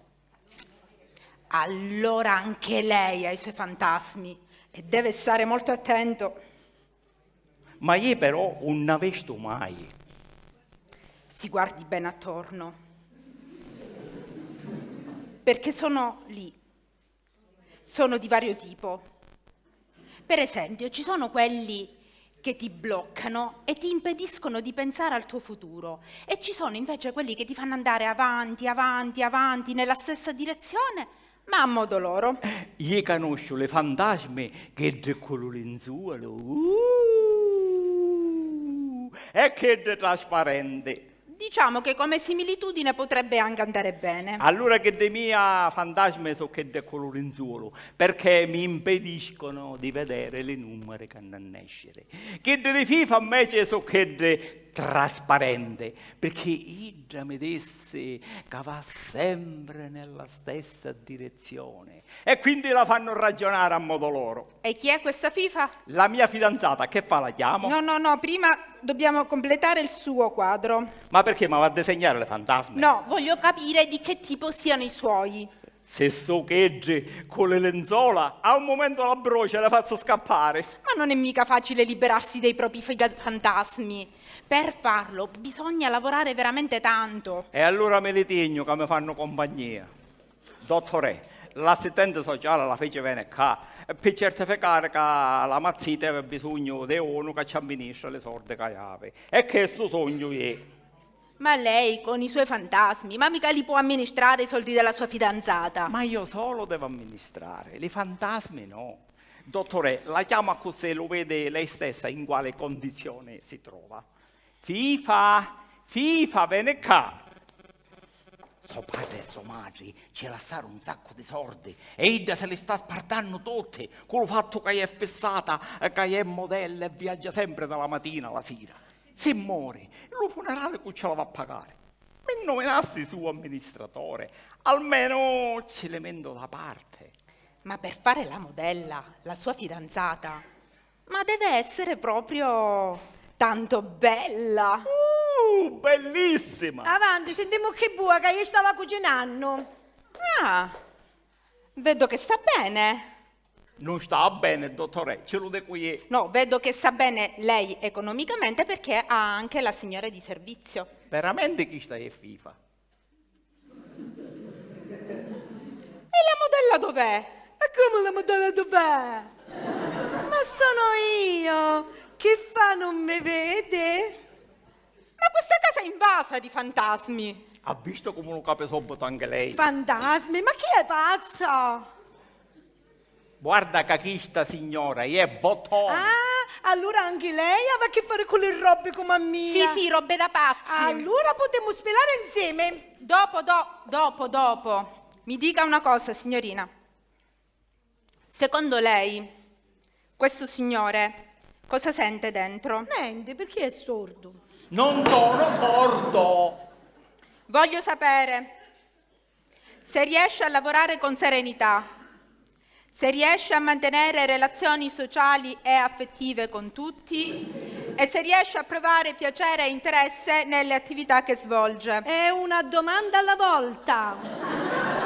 Allora anche lei ha i suoi fantasmi e deve stare molto attento. Ma io però non ne vesto mai. Si guardi bene attorno. Perché sono lì. Sono di vario tipo. Per esempio, ci sono quelli che ti bloccano e ti impediscono di pensare al tuo futuro, e ci sono invece quelli che ti fanno andare avanti, avanti, avanti nella stessa direzione, ma a modo loro. Io conosco le fantasmi che de cu lu linzuolo, uh, e che de trasparente. Diciamo che come similitudine potrebbe anche andare bene. Allura chiddi mia fantasmi so chiddi cu lu linzuolu, perché mi impediscono di vedere le numere che hanno a nescere. Chiddi di Fifa invece so chiddi trasparenti, perché idda mi dissi ca va sempre nella stessa direzione. E quindi la fanno ragionare a modo loro. E chi è questa Fifa? La mia fidanzata, che fa, la chiamo? No, no, no, prima dobbiamo completare il suo quadro. Ma perché, ma va a disegnare le fantasmi? No, voglio capire di che tipo siano i suoi. Se so chiddi con le lenzola, a un momento la brocia e la faccio scappare. Ma non è mica facile liberarsi dei propri figa- fantasmi. Per farlo bisogna lavorare veramente tanto. E allora me li tegno che mi fanno compagnia. Dottore, l'assistente sociale la fece vene ccà pi certificari ca la mazzita aveva bisognu di unu ca ci amministra li sordi ca havi. E chistu sugnu iu. Ma lei, con i suoi fantasmi, ma mica li può amministrare i soldi della sua fidanzata? Ma io solo devo amministrare, li fantasmi no. Dottore, la chiamo accussì lu vedi lei stessa in quale condizione si trova. Fifa, Fifa, veni ccà. So patri e so matri ci lassaru un saccu di sordi e idda se li sta spartannu tutti cu lu fattu ca è fissata, ca è modella e viaggia sempre da la matina a la sira. Si mori, lu funerali cu ci la va a pagari? Mi nominassi su amministratore, almenu ci li mendu da parte. Ma per fare la modella, la sua fidanzata, ma deve essere proprio tanto bella. Uh, bellissima! Avanti, sentimu chi bua ca iu stava cucinannu. Ah, vedo che sta bene. Non sta bene, dottore, ce lo dico io. No, vedo che sta bene lei economicamente perché ha anche la signora di servizio. Veramente chi sta è Fifa? E la modella dov'è? E come la modella dov'è? Ma sono io! Chi fa, non mi vede? Ma questa casa è invasa di fantasmi! Ha visto come lo cape subito anche lei? Fantasmi? Ma chi è pazza? Guarda ca chista signora è bottona. Ah, allura anche lei aveva a che fare con le robe come a mia. Sì, sì, robe da pazzi. Allura potremmo sfilare insieme. Dopo, do- dopo, dopo. Mi dica una cosa, signorina. Secondo lei, questo signore cosa sente dentro? Niente, perché è sordo. Non sono sordo! Voglio sapere se riesce a lavorare con serenità, se riesce a mantenere relazioni sociali e affettive con tutti e se riesce a provare piacere e interesse nelle attività che svolge. È una domanda alla volta.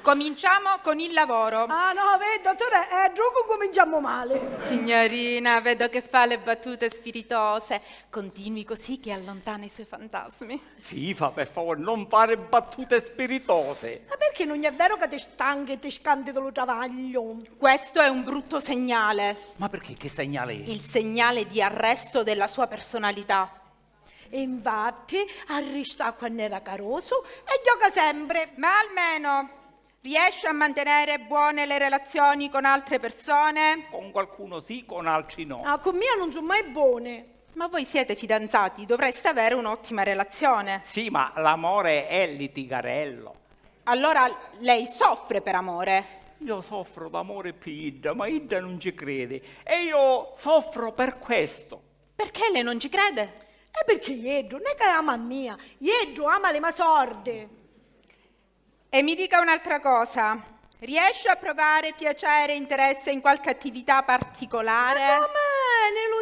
Cominciamo con il lavoro. Ah no, vedi, dottore, è già che cominciamo male. Signorina, vedo che fa le battute spiritose. Continui così che allontana i suoi fantasmi. Fifa, per favore, non fare battute spiritose. Ma perché non è vero che ti stanchi e ti scanti dello travaglio? Questo è un brutto segnale. Ma perché? Che segnale è? Il segnale di arresto della sua personalità. E infatti, arristà quando era carosu e gioca sempre. Ma almeno riesce a mantenere buone le relazioni con altre persone? Con qualcuno sì, con altri no. Ah, con mia non sono mai buone. Ma voi siete fidanzati, dovreste avere un'ottima relazione. Sì, ma l'amore è litigarello. Allora lei soffre per amore. Io soffro d'amore pi idda, ma idda non ci crede. E io soffro per questo. Perché lei non ci crede? E perché ieddu non è che ama a mia, ieddu ama li ma sordi. E mi dica un'altra cosa, riesce a provare piacere e interesse in qualche attività particolare? Ma come? Nni lu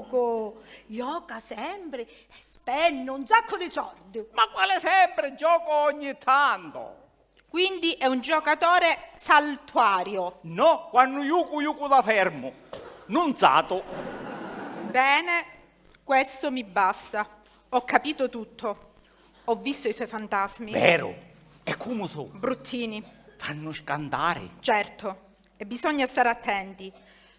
jocu! Joca sempri e spenni un saccu di sordi. Ma quale sempre? Gioco ogni tanto. Quindi è un giocatore saltuario. No, quannu jucu, jucu da fermu. Nun satu. Bene, questo mi basta. Ho capito tutto. Ho visto i suoi fantasmi. Vero? E comu su? Bruttini. Fanno scantare. Certo, e bisogna stare attenti.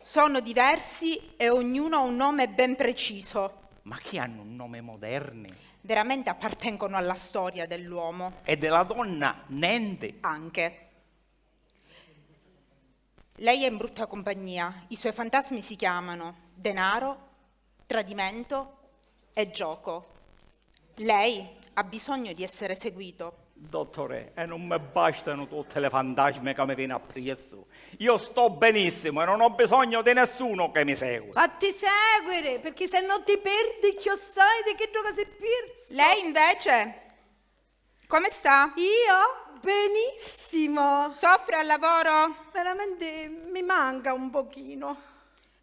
Sono diversi e ognuno ha un nome ben preciso. Ma chi hanno un nome moderni? Veramente appartengono alla storia dell'uomo. E della donna nente. Anche. Lei è in brutta compagnia. I suoi fantasmi si chiamano denaro, tradimento e gioco. Lei ha bisogno di essere seguito. Dottore, e non mi bastano tutte le fantasmi che mi viene appresso. Io sto benissimo e non ho bisogno di nessuno che mi segui. Fatti seguire, perché se no ti perdi chiossai di chiddu ca si pirsu. Lei invece? Come sta? Io? Benissimo. Soffre al lavoro? Veramente mi manca un pochino.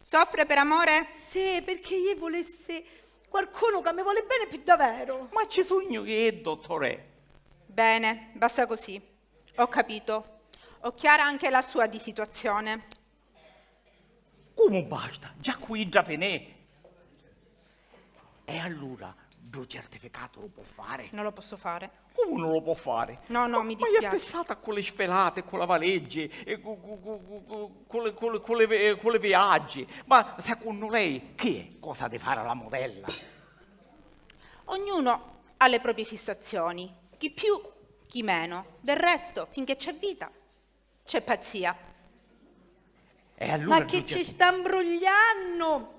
Soffre per amore? Sì, perché io volessi qualcuno che mi vuole bene per davvero. Ma ci sugnu io, dottore. Bene, basta così. Ho capito. Ho chiara anche la sua di situazione. Comu basta? Già cu idda finì? E allura ddu certificato lu può fare? Non lo posso fare. Comu non lo può fare? No, no, mi dispiace. Ma è fissata con le sfilate, con la valigia, e cu, cu, cu, cu, cu, con le, con le, con le vi-, con le viaggi. Ma secondo lei chi è cosa di fare la modella? Ognuno ha le proprie fissazioni, chi più, chi meno. Del resto, finché c'è vita, c'è pazzia. E allura... Ma chi ci sta imbrugliannu?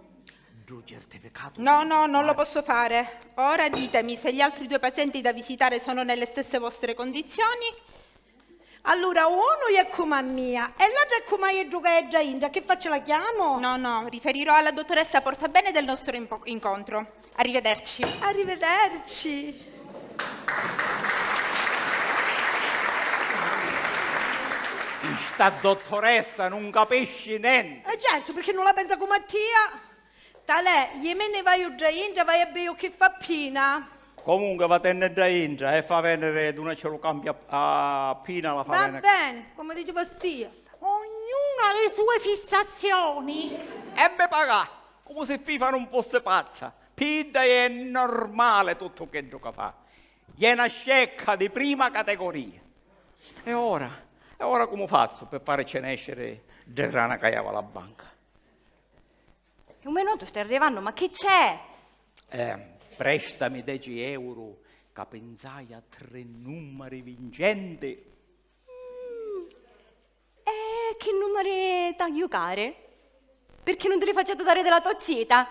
Ddu certificato... No, no, non lo posso fare. Ora ditemi se gli altri due pazienti da visitare sono nelle stesse vostre condizioni. Allura, unu è comu a mia e l'altru è comu a iddu ca è dda intra. Che faccio, la chiamo? No, no, riferirò alla dottoressa Portabene del nostro impo-, incontro. Arrivederci. Arrivederci. Sta dottoressa non capisci niente. E certo, perché non la pensa come a tia. Talè, io me ne vaiu dda intra, vai a beio che fa Pina. Comunque, vattenne dda intra e fa venire d'una ce lu campi a, a Pina, la fa... Va bene, come dice Bastia. Ognuno ha le sue fissazioni. E me paga, come se Fifa non fosse pazza. Pidda è normale tutto quello che fa. È una scecca di prima categoria. E ora? E ora come faccio per farci nescere de grana caiava la banca? Un minuto, sto arrivando, ma chi c'è? Eh, prestami deci euro, ca pensai a tre numeri vincenti. Mm, e chi numeri t'ha giocare? Perché non te li faccio dare della tua zita?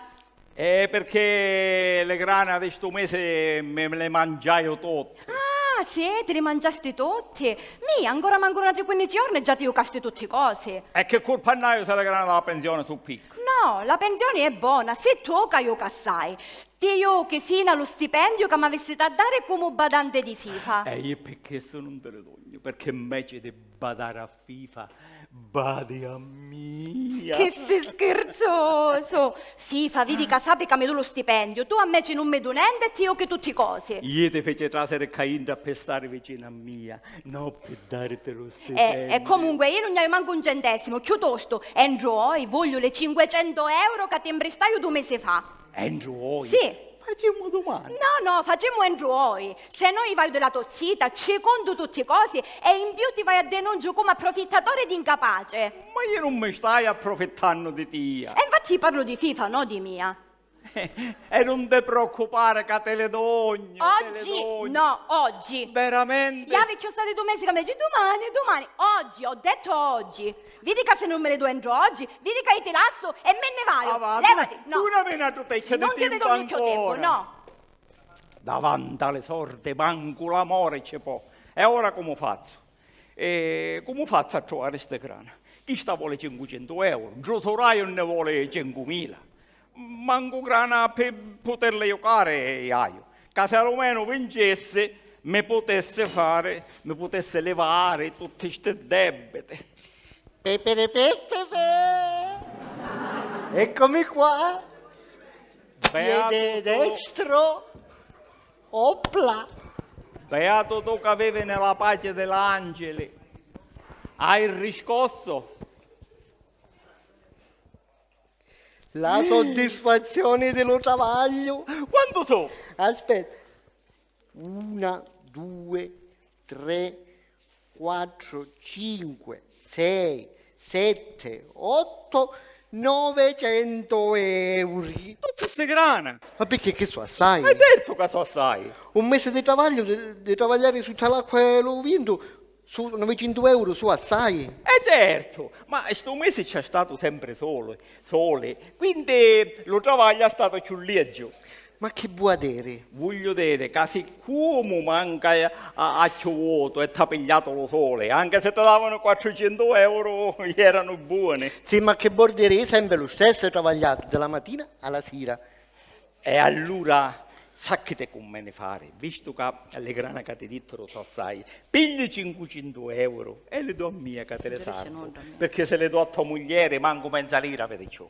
Eh, perché le grana di sto mese me, me le mangiaio tutte. Ah, sì, te li mangiasti tutti? Mì, ancora manco un altri quindici giorni e già ti giocasti tutti cosi. E che colpa n'haiu se le grana della pensione su picco? No, la pensione è buona, se tu ca gioca assai. Ti jochi fino allo stipendio ca m'avessiti a dare comu badante di Fifa. E io perché se non te le dogno? Perché invece di badare a Fifa, badi a mia. Che si scherzoso! Fifa, vidi ca sapi ca mi du lo stipendio, tu invece non mi du nente e ti jochi tutti cosi. Io ti feci trasere ccà intra per stare vicino a mia, no per darti lo stipendio. E, e comunque io non ne ho manco un centesimo, piuttosto, entru oi, voglio le cinquecento euro che ti imprestaiu due mesi fa. Entru oi? Sì. Facemu dumani. No, no, facemu entru oi. Se no io vaiu della tua zita, ci contu tutti cosi e in più ti vai a denunciu come approfittatore ed incapace. Ma io non mi stai approfittanno di tia. E infatti io parlo di Fifa, no di mia. E non te preoccupare ca te le dogno, te le dogno. Oggi? No, oggi. Veramente? Io vi ho stati due mesi che mi dici domani, domani. Oggi, ho detto oggi. Vidi ca se non me le due entro oggi, vidi ca io ti lasso e me ne vado. Ah, va, levati, tu, no. Tu una mena tu te non ti ne do più tempo, no. Davanti alle sordi manco l'amore ci può. E ora come faccio? E come faccio a trovare ste grana? Chista vuole cinquecento euro, Giosoraio ne vuole cinquemila. Manco grana per poterle giocare haiu. Ca se almeno vincessi, mi potesse fare, mi potesse levare tutte ste debite. Pepere pepere. Eccomi qua. Piede destro. Opla. Beato tu che vivi nella pace dell'angeli. Hai riscosso? La soddisfazione di lo travaglio. Quanto so? Aspetta. Una, due, tre, quattro, cinque, sei, sette, otto, novecento euro. Tutte ste grana! Ma perché, che so assai? Ma certo che so assai! Un mese di travaglio, di, di travagliare sotto l'acqua e lo vento, Su novicentu euro su assai? E certu, ma stu misi c'ha statu sempri soli, soli, quindi lu travagliu ha statu cchiù liggiu. Ma chi vuò diri? Vugliu diri ca siccomu manca a, a cchiù votu e t'ha pigliatu lu soli, anche se ti davanu quattrucentu euro, jeranu boni. Sì, ma chi vuò diri? Sempri lu stessu, hai travagliatu di la matina a la sira. E allura sa chi ti cummeni fari, vistu ca li grana ca ti ditturu su assai, pigli cincucentu euro e li do a mia ca ti li sarvu, pirchì si li do a to muglieri mancu menza lira vidi cchiù.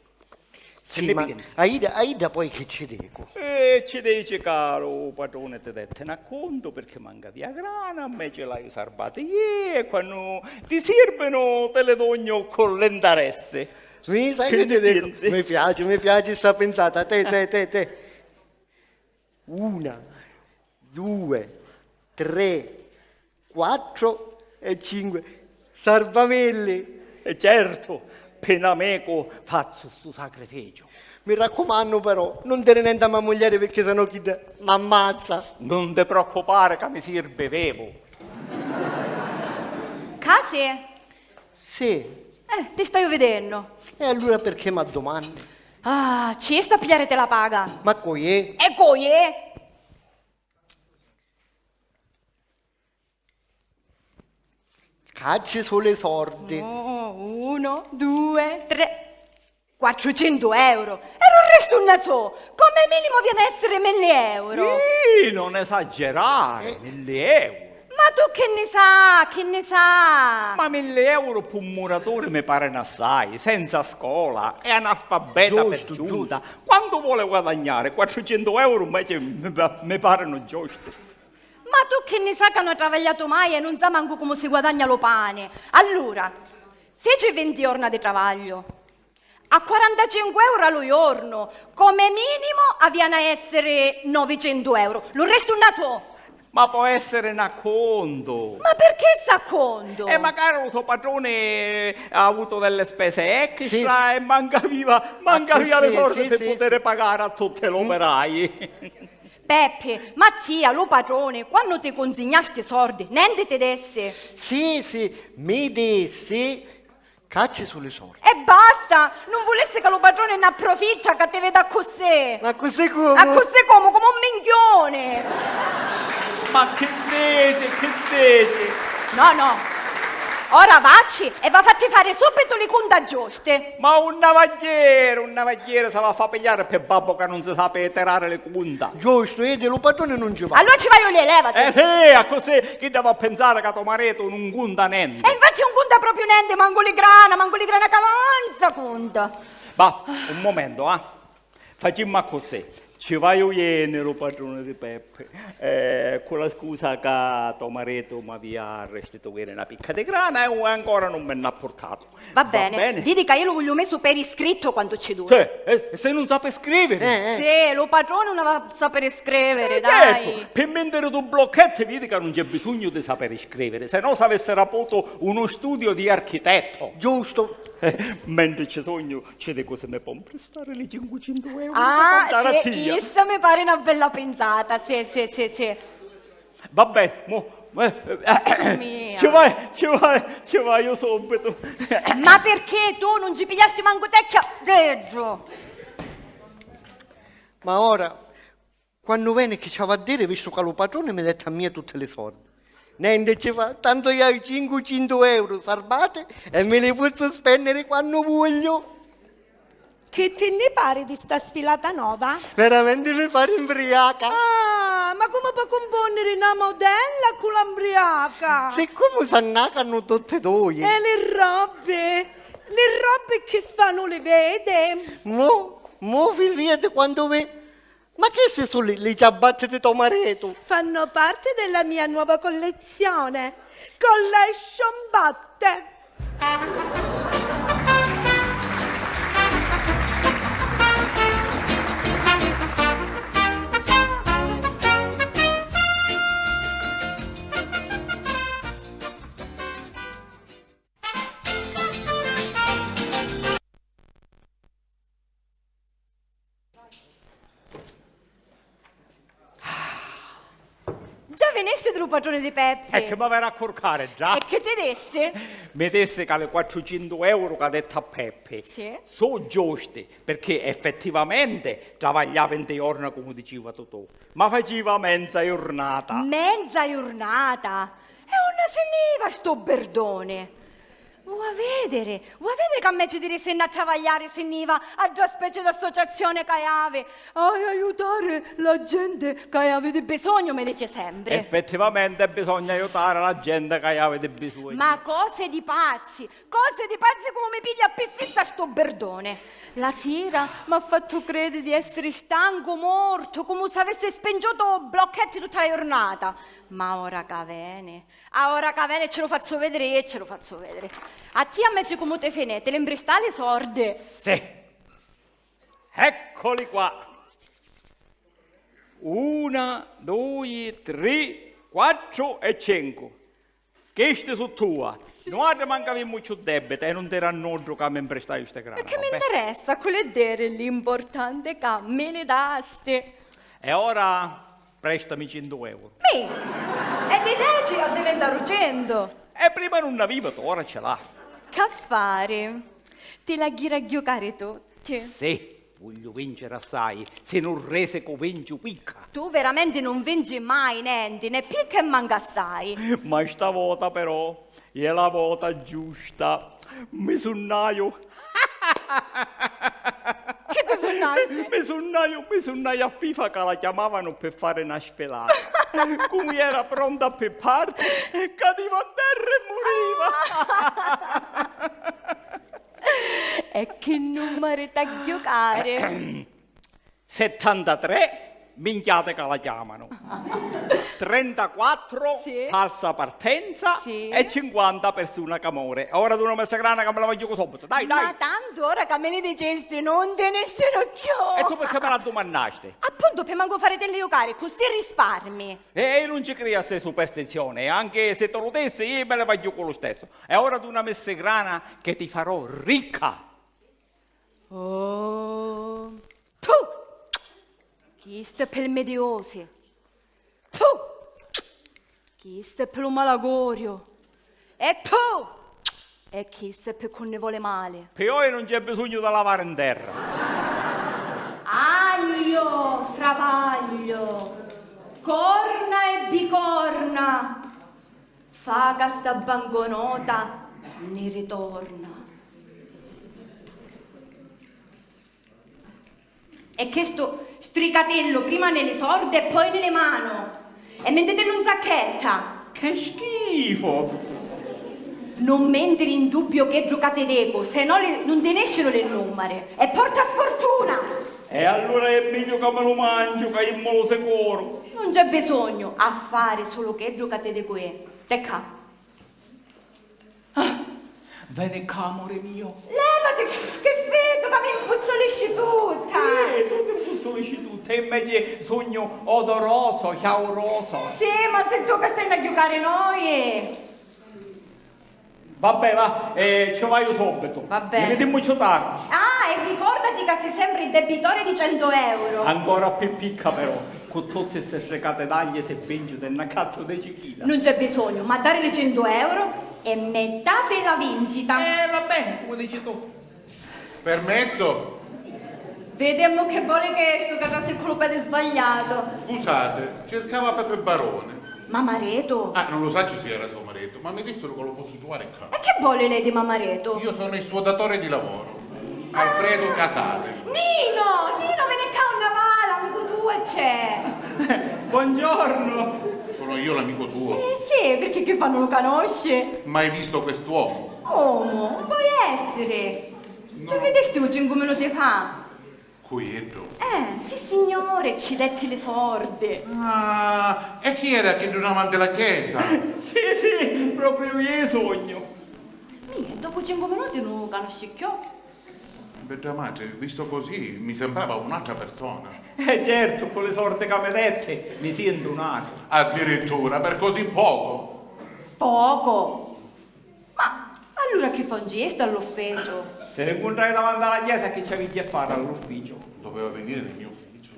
Sì, ma a idda, a idda poi chi ci dicu? E ci dici ca lu patruni ti detti n'accontu pirchì manca via grana, a me ci l'haiu sarbati jì e quannu ti sirbinu ti li dugnu cu l'intaressi. Mi, sai chi ti dicu? Mi piaci, mi piaci sta pinsata. Te, te, te, te. Una, due, tre, quattro e cinque. Sarvamilli! E certu, pi n'amicu fazzu stu sacrificiu. Mi raccumannu però, nun diri nenti a me muglieri pirchì sennò chidda m'ammazza. Nun ti preoccupari ca mi sirvi vivu. Ca si? Sì. Eh, ti staiu vidennu. E allura pirchì m'addumanni? Ah, ci sta a pigliariti la paga. Ma cu è? E cu è? Ca ci su li sordi. Oh, uno, due, tre, quattrucentu euro. E lu restu unni su? Come minimu avìanu a essiri milli euro. Ih, non esagerare, milli euro. Ma tu chi nni sa, chi nni sa? Ma milli euro pi un muraturi mi parinu assai, senza scola, è analfabeta pi giunta. Giustu, giustu. Quantu voli guadagnari? Quattrucentu euro invece mi, mi parinu giusti. Ma tu chi nni sa ca nun ha travagliatu mai e nun sa mancu comu si guadagna lu pani? Allura, fici vinti jorna di travagliu. A quarantacinque euro a lu jornu, come minimu avìanu a essiri novicentu euro. Lu restu unni su? Ma pò essiri n'accontu. Ma pirchì s'accontu? E macari lu so patruni ha avutu delle spese extra e manca avìa, manca avìa li sordi pi putiri pagari a tutti l'operai. Peppi, Mattia, lu patruni, quannu ti cunsignasti i sordi, nenti ti dissi? Sì, sì, mi dissi, ca ci su li sordi. E basta! Nun vulissi ca lu patruni nn'apprufitta, ca ti vidi accussì. Ma accussì comu? Accussì comu, comu un minchiuni! Ma chi dici, chi dici? No, no. Ora vacci e va fatti fari subitu li cunta giusti. Ma un navagghieri, un navagghieri s'ava a fa pigliari pi babbu ca nun si sapi tirari li cunta. Giustu, vidi, lu patruni nun ci va. Allura ci vaiu iu, levati. Eh sì, accussì chidda va a pinsari ca to maritu nun cunta nenti. E infatti nun cunta propriu nenti, mancu li grana, mancu li grana ca manza cunta. Va, un mumentu, ah. Facimmu accussì. Ci vaiu iu, lu patruni di Peppi, eh, cu la scusa ca to maritu m'avìa a restituiri na picca di grana e ancora nun mi nn'ha purtatu. Va beni, vidi ca iu lu vogliu mesu per iscrittu quantu ci dura. Sì, e, e si nun sapi scriviri? Eh, eh. Sì, lu patruni nun havi a sapiri scriviri, eh, dai. Certu, pi mintiri du blocchetti vidi ca nun c'è bisugnu di sapiri scriviri, se no s'avessi raputu unu studio di architetto. Giustu. Eh, mentri ci sugnu, ci dicu si mi pò mpristari li cincucentu euro. Ah, sì, chissa mi pari na bella pinsata, sì, sì, sì, sì. Vabbè, mo, eh, eh, ci vai, ci vai, ci vaiu subitu. Ma pirchì tu nun ci pigliasti mancu tecchia d'iddu? Ma ora, quannu veni chi ci havi a diri, vistu ca lu patruni mi detti a mia tutti li sordi? Nenti ci fa, tantu iu haiu cincucentu euro sarbati e mi li pozzu spenniri quannu vogliu. Chi ti nni pari di sta sfilata nova? Veramenti mi pari mbriaca. Ah, ma comu pò cumponniri na modella cu la mbriaca? Siccomu s'annacanu tutti dui. E li robbi? Li robbi chi fa nun li vidi? Mo, mo vi vidi quantu vi Ma chi si su li, li ciabatte di to maritu? Fanno parte della mia nuova collezione. Collection Batte. Già vi Esti lu patruni di Peppi. E chi m'avera a curcari, già? E chi ti dissi? Mi dissi ca li quattrucentu euro ca detti a Peppi Sì. su giusti, pirchì effettivamenti travagliava vinti jorna, comu diciva Totò, ma faciva menza jurnata. Menza jurnata? E unni si nni iva stu birduni? Vua vidiri, vua vidiri ca meci di diri si nni a travagliari si nni iva a dda speci d'associazioni ca havi a aiutari la genti ca havi di bisognu, mi dici sempri. Effettivamenti bisogna aiutari la genti ca havi di bisognu. Ma cosi di pazzi, cosi di pazzi, comu mi piglia pi fissa stu birduni. La sira m'ha fattu crediri di essiri stancu mortu, comu s'avissi spingiutu blocchetti tutta la jurnata. Ma ora ca veni, a ora ca veni ci lu fazzu vidiri, ci lu fazzu vidiri. A tia meci comu ti fini? Ti li mpristà li sordi? Sì. Eccoli qua. Una, dui, tri, quattru e cincu. Chisti su tua. Nuatri mancu avimmu cchiù debiti e nun ti ra nuddu ca mi mpristaiu sti grana, E chi mi vabbè. nteressa cu li diri, l'importanti ca mi li dasti. E ora prestami centu euro. Mi? E di deci addiventaru centu. E prima nun n'avivi, ora ce l'ha. C'ha fari? Ti l'agghira a ghiucari tutti. Sì, vogliu vinciri assai, si nun risicu vinciu picca. Tu veramenti nun vinci mai nenti, né picca e mancu assai. Ma sta vota però è la vota giusta. Mi sunnaiu. Chi ti sunnasti? Mi sunnaiu, mi sunnaiu a fifa ca la chiamavanu pi fari na sfilata. Comu era pronta pi parti, cadiva a terra e muriva. E chi numari t'ha ghiucari? Settantatré, minchiati ca la chiamanu. Trentaquattro, Sì. falsa partenza Sì. e cinquanta, persuna ca mori. Ora dunami sta grana ca mi la vaiu subito. Dai, dai. Ma tantu ora ca mi li dicisti nun ti niscinu cchiù. E tu pirchì mi la dumannasti? Appuntu, pi mancu faritilli jucari, così risparmi. E io nun ci criu a ste superstizioni, anche se tu lu dissi, io mi li vaiu lu stesso. E ora dunami sta grana che ti farò ricca. Oh. Tu! Chistu è pi li midiosi. Tu! Chistu è pi lu malagoriu. E tu! E chistu è pi cu nni voli mali. Pi oji nun c'è bisognu di lavari in terra. Aglio, fravaglio, corna e bicorna, fa ca sta banconota nni ritorna. E chistu stricatillu prima nni li sordi e poi nni li manu. E mintitillu 'n sacchetta. Che schifo! Nun mintiri in dubbiu chiddu ca ti dicu, se no li, nun ti nescinu li numari. E porta sfurtuna! E allura è megghiu ca mi lu mangiu, ca immu lu sicuru. Nun c'è bisognu a fari sulu chiddu ca ti dicu io. Te ccà. Ah, veni ccà, amuri mio. Levati, chi fitu, ca mi mpuzzulisci tutta. Sì, tu ti mpuzzulisci tutta, e invece sugnu odoroso, chiauroso. Sì, ma si tu ca stai a ghiucari noi. Vabbè, va, eh, ci vaiu subito. Vabbè. Ni vidimmucci tardi. Ah, e ricordati ca si sempri debitore di cento euro. Ancora più picca però, cu tutti sti stricati tagli si vinci te n'accattu deci chila. Non c'è bisogno, ma dare le cento euro è metà della vincita. Eh, va bene, come dici tu. Permesso? Vedemmo che vuole questo, che era sul colopede sbagliato. Scusate, cercava Pepe Barone. Mamareto? Ah, non lo saccio se era suo marito, ma mi dissero che lo posso trovare qua. E che vuole lei di Mamareto? Io sono il suo datore di lavoro, Alfredo Casale. Nino, Nino, vieni qua una pala, amico tuo c'è. Buongiorno. Sono io l'amico suo. Eh sì, perché che fa, non lo conosci? Mai visto quest'uomo? Uomo, non può essere. No. Lo vedesti cinque minuti fa? Cu iddu? Eh, sì signore, ci detti li sordi. Ah, e chi era chiddu davanti la chiesa? Sì, sì, proprio io sogno. Mì, e dopu cincu minuti nun lu canusci cchiù. Bedda matri, visto così, mi sembrava un'altra persona. Eh certo, cu li sordi ca mi detti, mi sientu un altru. Addirittura, per così poco? Poco? Ma allura chi fa un gesto all'ufficiu? Si l'incuntrai davanti alla chiesa, chi ci avigghia a fari all'ufficiu? Doveva venire nel mio ufficio.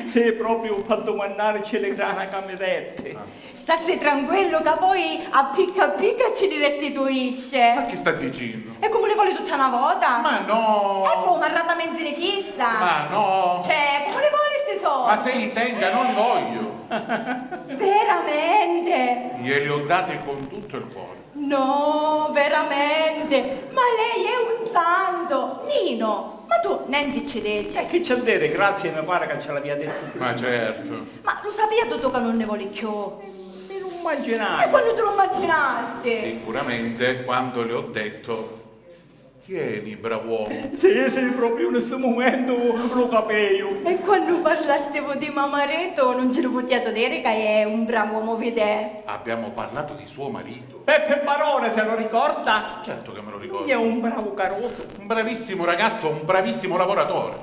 Sì, propriu p'addumannaricci li grana ca mi detti. Stassi tranquillu ca poi a picca a picca ci li restituisce. Ma chi sta dicennu? E comu li voli tutta na vota? Ma no! E comu, a rata menzi li fissa? Ma no! Cioè, comu li voli sti soldi? Ma se li tenga, non li voglio! Veramente? Glieli ho dati con tutto il cuore. No, veramente! Ma lei è un santo! Nino, ma tu nenti ci dici? E chi c'è a dire? Grazie, mi pare che ce l'avia detto prima. Ma certo. Ma lu sapia tuttu ca nun ni voli cchiù? Mi lu mmaginai. E quannu ti lu mmaginasti? Sicuramente quando le ho detto: "Tieni, brav'uomo." Sì, sì, propriu in stu mumentu lu capeju. E quannu parlastivu di mamaretu, nun ci lu putiatu diri ca è un brav'uomo, vidè? Abbiamo parlato di suo marito. Peppe Barone, se lo ricorda? Certo che me lo ricordo. È un bravo caroso. Un bravissimo ragazzo, un bravissimo lavoratore.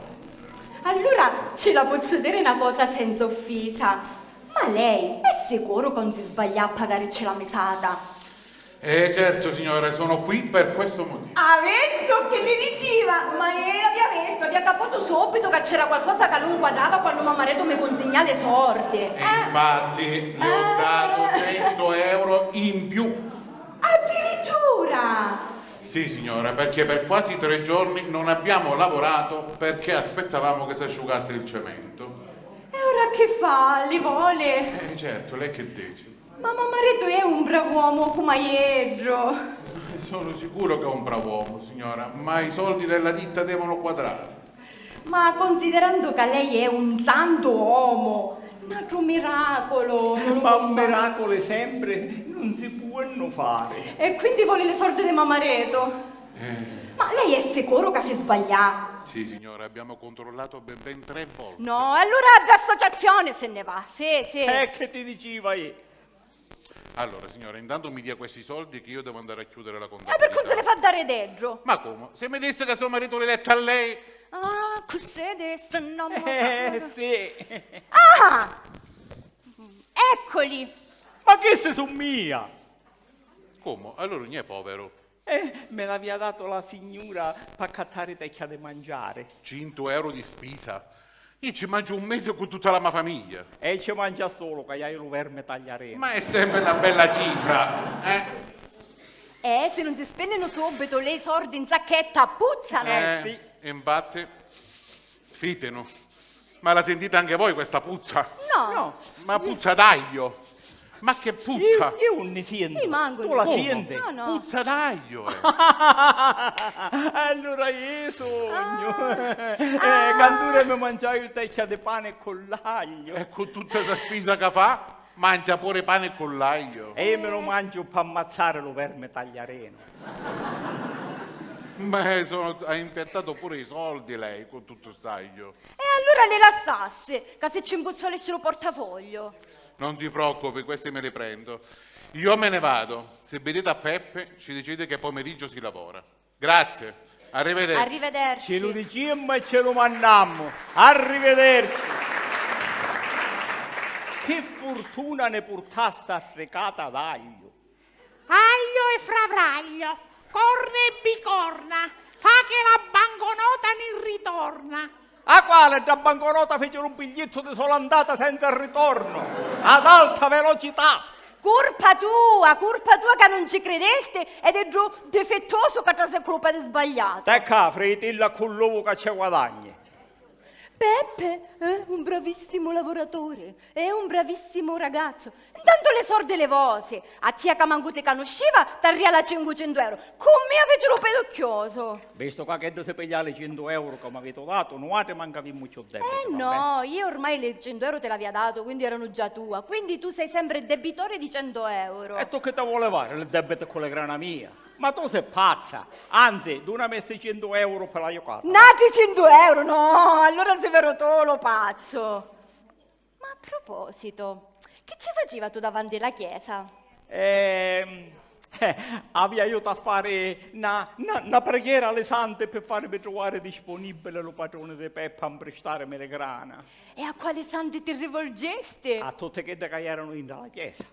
Allura ci la pozzu diri na cosa senza offisa. Ma lei è sicuru ca 'un si sbaglià a pagarici la misata? Eh, certo, signora, sono qui per questo motivo. Avissu chi ti diciva? Ma io l'avia visto, avia caputu subito ca c'era qualcosa ca nun quadrava quannu mamaretu mi cunsignà li sordi. E infatti le ho dato cento euro in più. Addirittura! Sì, signora, perché per quasi tre giorni non abbiamo lavorato perché aspettavamo che si asciugasse il cemento. E ora chi fa? Li voli? Eh, certo, lei che dice? Ma mamaretu è un brav'uomo comu a ieddu. Sono sicuro che è un brav'uomo, signora, ma i soldi della ditta devono quadrare. Ma considerandu ca lei è un santu omu, natru miraculu nun lu pò fari. Ma miraculi sempri nun si puonnu fari. E quindi voli li sordi di mamaretu? Eh. Ma lei è sicuru ca si sbaglià? Sì, signora, abbiamo controllato ben, ben tre volte. No, e allura già associazione se ne va. Sì, sì. E chi ti diciva io? Allora, signora, intanto mi dia questi soldi che io devo andare a chiudere la contabilità. E pirchì 'un si li fa dari deddru? Ma come? Se mi dissi che suo marito l'ha detto a lei. Ah, così adesso no. Eh, sì. Ah! Eccoli! Ma chisti su mia! Come? Allora non è povero. Eh, me l'avia dato la signura p'accattari tecchia di mangiari. Cintu euro di spisa? Io ci mangio un mese con tutta la mia famiglia. E ci mangia solo, ca io lu verme tagliarinu. Ma è sempre una bella cifra, eh? Eh, si non si spenninu subito li sordi in sacchetta, puzzano! Eh, sì. Infatti, fitinu. Ma la sentite anche voi questa puzza? No. No. Ma puzza d'aglio! Ma che puzza! Io, io non ne sento. Io manco. Tu la senti? No, no. Puzza d'aglio, eh. Allora io sogno. Ah. Eh, quando mi mangiai il tecchia di pane con l'aglio. E con tutta sta spisa che fa, mangia pure pane con l'aglio. E io me lo mangio per ammazzare lo verme tagliareno. Ma sono, ha infettato pure i soldi lei con tutto st'aglio. E allura li lassassi, ca si ci 'mpuzzolisci lu portafoglio. Non si preoccupi, questi me li prendo. Io me ne vado. Se vedete a Peppe, ci dicete che pomeriggio si lavora. Grazie. Arrivederci. Arrivederci. Ce lu dicimmu e ce lu mannammu. Arrivederci. Chi furtuna ne purtà sta fricata d'aglio. Aglio e fravraglio, corna e bicorna, fa che la banconota ni ritorna. A quale dda banconota fece lu bigliettu di sola andata senza ritorno, ad alta velocità? Curpa tua, curpa tua ca nun ci cridesti ed è ddu difittosu ca trase cu lu pedi sbagliatu. Te ccà, fritilla, cu l'uvu ca ce guadagni. Peppe è un bravissimo lavoratore, è un bravissimo ragazzo. Intanto li sordi li vosi. A tia ca mancu ti canusciva, t'arriala cincucentu euro. Cu mia fici lu piducchiosu. Vistu ca cheddu si piglia li centu euro ca m'aviti datu, nuatri mancu avimmu cchiù debiti. Eh no, io ormai li centu euro ti l'avia datu, quindi eranu già tua. Quindi tu sei sempre debitore di cento euro. E tu chi ti voli fari li debiti cu li grana mia? Ma tu sei pazza! Anzi, dunami sti centu euro pi la jucata. Natri centu euro? No, allura sei veru tu lu pazzu. Ma a proposito, chi ci faciva tu davanti la chiesa? Ehm, eh, avia iutu a fari na, na, na preghiera a li santi pi farimi truvari disponibili lu patruni di Peppa a mpristàrimi li grana. E a quali santi ti rivolgisti? A tutti chiddi ca eranu intra la chiesa.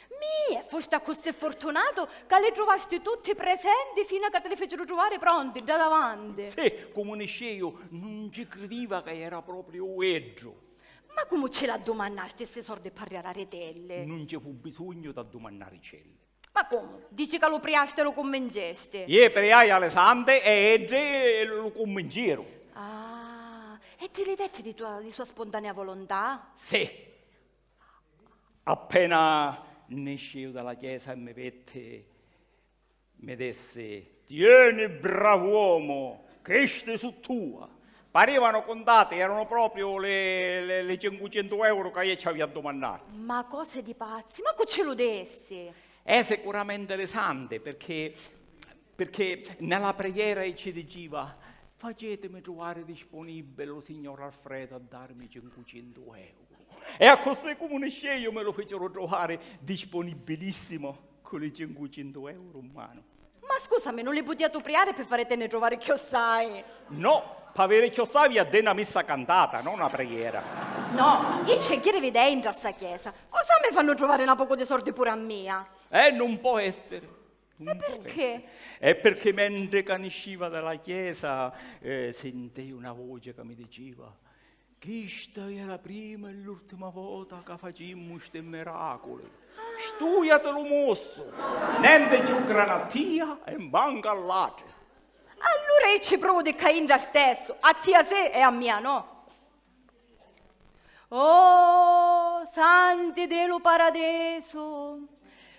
Mì, e fusti accussì furtunatu ca li truvasti tutti presenti finu ca ti li ficiru truvari pronti dda davanti. Sì, comu niscìu, nun ci cridiva ca era propriu iddu. Ma comu ci l'addumannasti sti sordi p'arriari a Ritelli? Nun ci fu bisugnu d'addumannaricelli. Ma comu? Dici ca lu priasti e lu cunvincesti? Ie priai a li santi e iddi lu cunvinciru. Ah, e ti li detti di tua, di sua spontanea volontà? Sì. Appena nisciu da la chiesa e mi vetti, mi dissi: "Tieni, bravu omu, chisti su tua." Parivanu cuntati, eranu propriu li, li, li cincucentu euru ca iu ci avia dumannatu. Ma cose di pazzi, ma cu ci lu dissi? Eh, sicuramenti li santi, pirchì, pirchì nna la preghiera ci diciva: "Facitimi truvari dispunibili lu signor Alfredo a darmi cincucentu euru." E accussì, comu niscìu, mi lu ficiru truvari dispunibilissimu cu li cincucentu euru 'n manu. Ma scusami, nun li putia tu priari pi faritini truvari chiossai? No, p'aviri chiossai avia dì na missa cantata, no na preghiera. No, iu c'è ghiri videi intra sta chiesa. Cosa mi fannu truvari na pocu di sordi puru a mia? Eh, nun pò essiri. E pirchì? E pirchì mentri ca nisciva da la chiesa, eh, sintii una voce ca mi diciva: "Chista è la prima e l'urtima vota ca facimmu sti miraculi. Stùiati lu mussu, nenti cchiù granattia e mancu all'atri." Allura iu ci pruvu di ccà intra stessu, a tia sì e a mia no. Oh, santi di lu paradisu,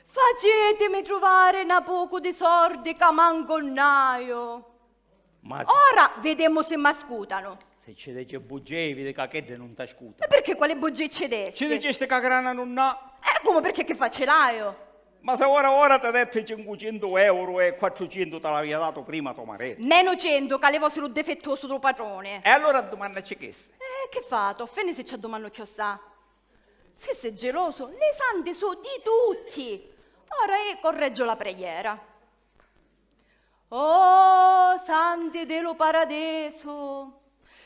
facitimi truvari na pocu di sordi ca mancu nn'haiu. Ma si- Ora videmu si m'ascutanu. Si ci dici buggii, vidi ca chiddi nun t'ascutanu. E pirchì, quali buggii ci dissi? Ci dicisti ca grana nun ha. E comu, pirchì chi facilaiu? Ma se ora ora ti detti cincucentu euru e quattrucentu ti l'avia datu prima to maritu. Menu centu, ca li vosi lu difittusu dû patruni. E allura addumannaci chissi. E chi fatu? Fini si ci addumannu chiossà. Si si gelosu, li santi su di tutti. Ora iu correggiu la preghiera. Oh, santi di lu paradisu!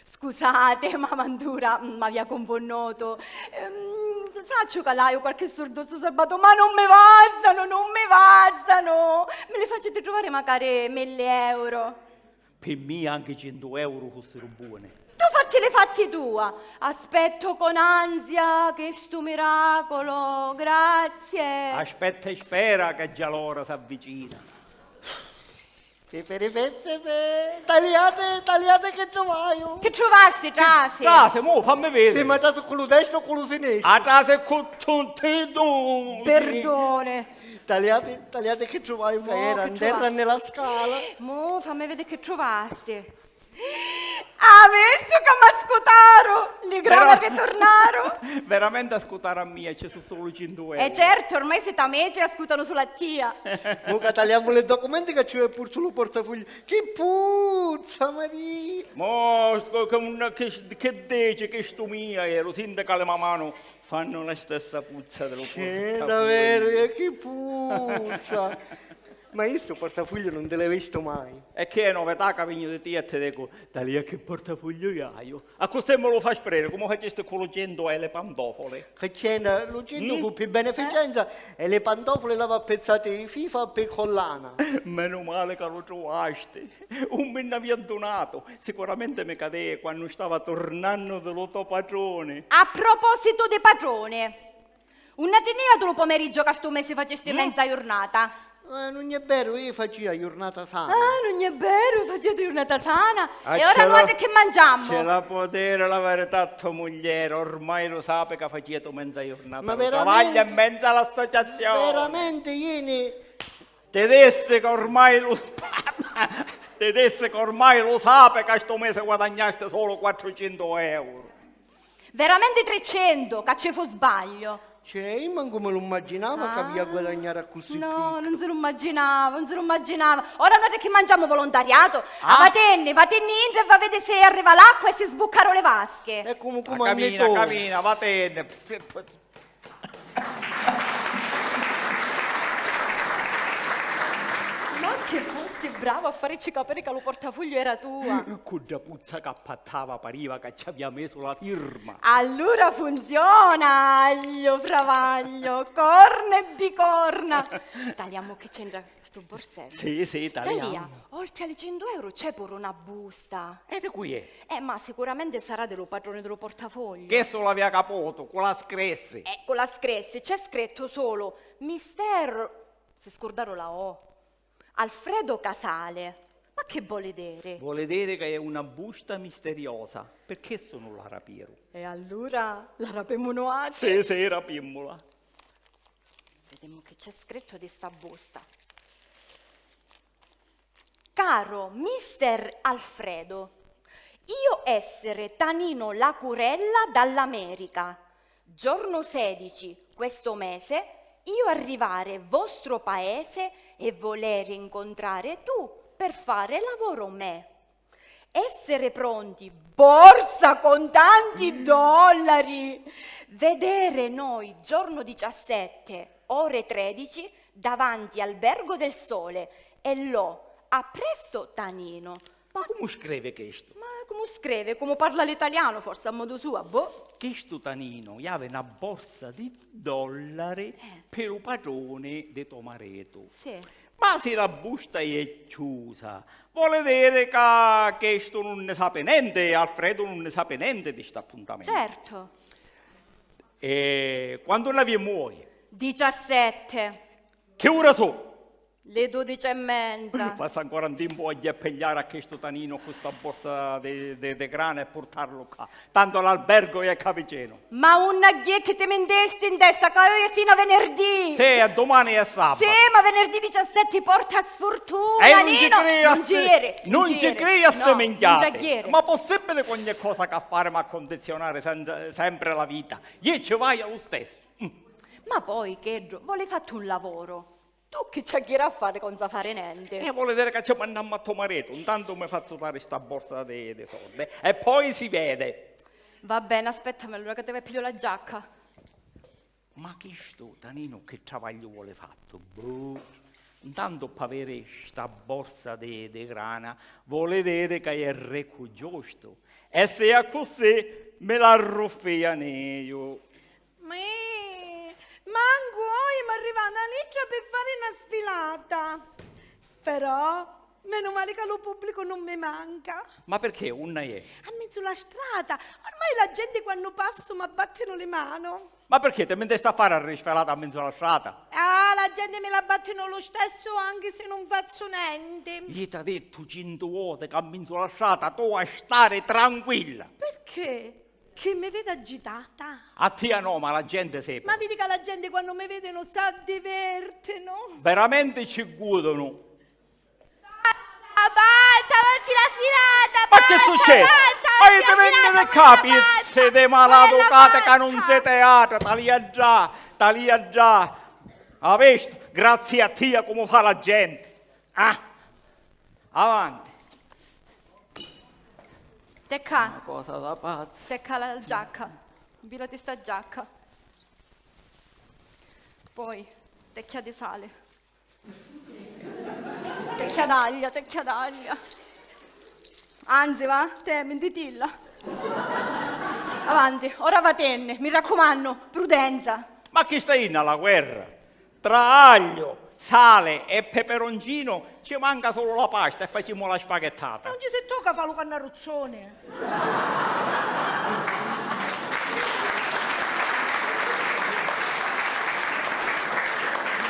Scusati, ma mantura, mm, m'avia cunfunnutu. Ehm, sacciu ca l'haiu quarchi surdu stu sabatu, ma nun mi vastanu, nun mi vastanu! Mi li faciti truvari macari milli euru. Pi mia anchi centu euru fussiru buni. Tu fattili fatti tua! Aspettu con ansia chistu miracolo, grazie! Aspetta e spera ca già l'ora s'avvicina. Pipiri pipiri, taliati, taliati chi truvaiu! Chi truvasti, trasi? Trasi, mo, fammi viri. Si, ma trasi cu lu destru o cu lu sinistru? Ah, trasi cu tutti e dui. Perdone. Taliati, taliati chi truvaiu ca era nterra nni la scala. Mo, fammi vidi chi truvasti. Ah, vistu ca m'ascutaru! Li grana riturnaru! Veramenti ascutaru a mia, ci su sulu cintu euru. E certu, ormai siti amici e ascutanu sulu a tia. Mo ca taliamu li documenti ca ci vò puru lu portafugliu. Chi puzza, Maria! Mo, stu, che, che, che dici chistu mia, eh, lu sinti ca li mamanu fannu la stessa puzza di lu portafugliu. Sì, daveru, e chi puzza! Ma iu stu portafugliu nun ti l'haiu vistu mai. E chi è novità ca vegnu di tia e ti dicu, talia chi portafugliu iu haiu. Accussì mi lu fa spriri, comu facisti cu lu cintu e li pantofuli. Chi c'entra? Lu cintu fu pi beneficenza e li pantofuli l'havi appizzati FIFA pi collana. Menu mali ca lu truvasti. Un mi nn'avia addunatu. Sicuramenti mi cadii quannu stava turnannu di lu to patruni. A propositu di patruni, unni ti nni iati lu pomeriggio ca stu mesi facisti menza jurnata? Eh, nun è veru, iu facia jurnata sana. Ah, nun è veru, faciati jurnata sana? E ora nuatri chi manciamu? Ci la pò diri la verità to muglieri, ormai lu sapi ca faciati menza jurnata. Ma lu travaglia in menza all'associazioni. Veramenti, iu ni Ti dissi ca ormai lu, ti dissi ca ormai lu sapi ca stu misi guadagnasti sulu quattrucentu euru. Veramenti tricentu, ca ci fu sbagliu. Cioè, iu mancu mi lu mmaginava ca avia a guadagnari accussì picca. No, nun si lu mmaginava, nun si lu mmaginava. Ora nuatri chi manciamu volontariatu? Ah. Vatinni, vatinni intra e va vidi si arriva l'acqua e si sbuccaru li vaschi. E comu, comu, camina, camina, vatinni. Ma chi fu sti Bravu a faricci capiri ca lu portafogliu era tua. Cu dda puzza ca appattava pariva ca ci avia mesu la firma. Allura funziona, aglio fravaglio, corna e bicorna. Taliamo che c'entra stu borsellu. Sì, sì, taliamo. Talia, oltre a li centu euro c'è puru una busta. E di cui è? Eh, ma sicuramente sarà di lu patrone di lu portafogliu. Che sulu avia caputu, cu la scressi. Eh, cu la scressi, c'è scrittu sulu Mister, si scurdaru la O. Alfredo Casale. Ma che voli diri? Voli diri ca è una busta misteriosa, pirchì sulu la rapiru. E allura la rapimu nuatri? Sì, sì, rapimmula. Videmu chi c'è scrittu di sta busta. Caro mister Alfredo, io essere Tanino Lacurella dall'America, giorno sedici questo mese, io arrivare vostro paese e volere incontrare tu per fare lavoro me. Essere pronti, borsa con tanti dollari! Vedere noi giorno diciassette, ore tredici, davanti Albergo del Sole, e lo, a presto, Tanino. Ma comu scrivi chistu? Ma comu scrivi? Comu parla l'italianu, forse a modu sua, boh. Chistu Tanino iavi na borsa di dollari pi lu patruni di to maritu. Sì. Ma si la busta è chiusa, voli diri ca chistu nun ni sapi nenti, Alfredu nun ni sapi nenti di st'appuntamentu. Certo. E quantu nn'avimmu oi? Diciassette. Chi ura su? Li dudici e menza. Fazzu ancora in timpu a jia a pigliari a chistu Tanino cu sta borsa di, di, di grana e purtarlu ccà. Tantu l'albergu è ccà vicinu. Ma unni a jia chi ti mintisti in testa ca oji è finu a venerdì? Sì, e dumani è sabatu. Sì, ma venerdì diciassette porta sfurtuna, Nino. E nun ci criju a sti, nun ci criju a sti minchiati. Ma possibili ca ogni cosa ca fari m'ha a cundizionari sen-, sempri la vita? Iu ci vaiu lu stessu. Mm. Ma poi, cheddu, voli fatti un lavoro. Tu chi ci a jiri a fari ca 'un sa fari nenti? E voli diri ca ci mannammu a to maritu, ntantu mi fazzu dari sta borsa di, di sordi e poi si vede. Va beni, aspettami allura ca ti vai e pigliu la giacca. Ma chistu Taninu chi travagliu voli fattu? Buh. Ntantu p'aviri sta borsa di, di grana voli diri ca è riccu giustu. E si è accussì mi l'arruffia niu. Mì, mancu oi m'arriva na littra pi fari na sfilata. Però, menu mali ca lu pubblicu nun mi manca. Ma pirchì? Unni è? A menzu la strata. Ormai la genti quannu passu m'abbattinu li manu. Ma pirchì? Ti mintesti a fari a risfilata a menzu la strata? Ah, la genti mi l'abbattinu lu stessu anchi si nun fazzu nenti. Iu t'ha dittu cintu voti ca a menzu la strata tu hai stari tranquilla. Pirchì? Chi mi vidi agitata? A tia no, ma la genti sì. Ma vidi ca la genti quannu mi vidinu s'addivirtinu. Veramenti ci gudunu. Pazza, pazza, facci la sfilata, ma chi succedi? Ma ti venni di capi, pizzi di maladucati ca nun si teatra, talia già, talia già. Ha vistu? Grazie a tia comu fa la genti. Ah, avanti. Te ccà. Una cosa da pazzi. Te ccà la giacca. Nfilati sta giacca. Poi, te ccà di sali. Te ccà d'aglia, te ccà d'aglia. Anzi, va, te, mintitilla. Avanti, ora vatenni, mi raccumannu, prudenza. Ma chi stai innu a la guerra? Tra agliu, sali e peperoncinu ci manca sulu la pasta e facimu la spaghettata. E 'un ci si tocca fa lu cannaruzzoni.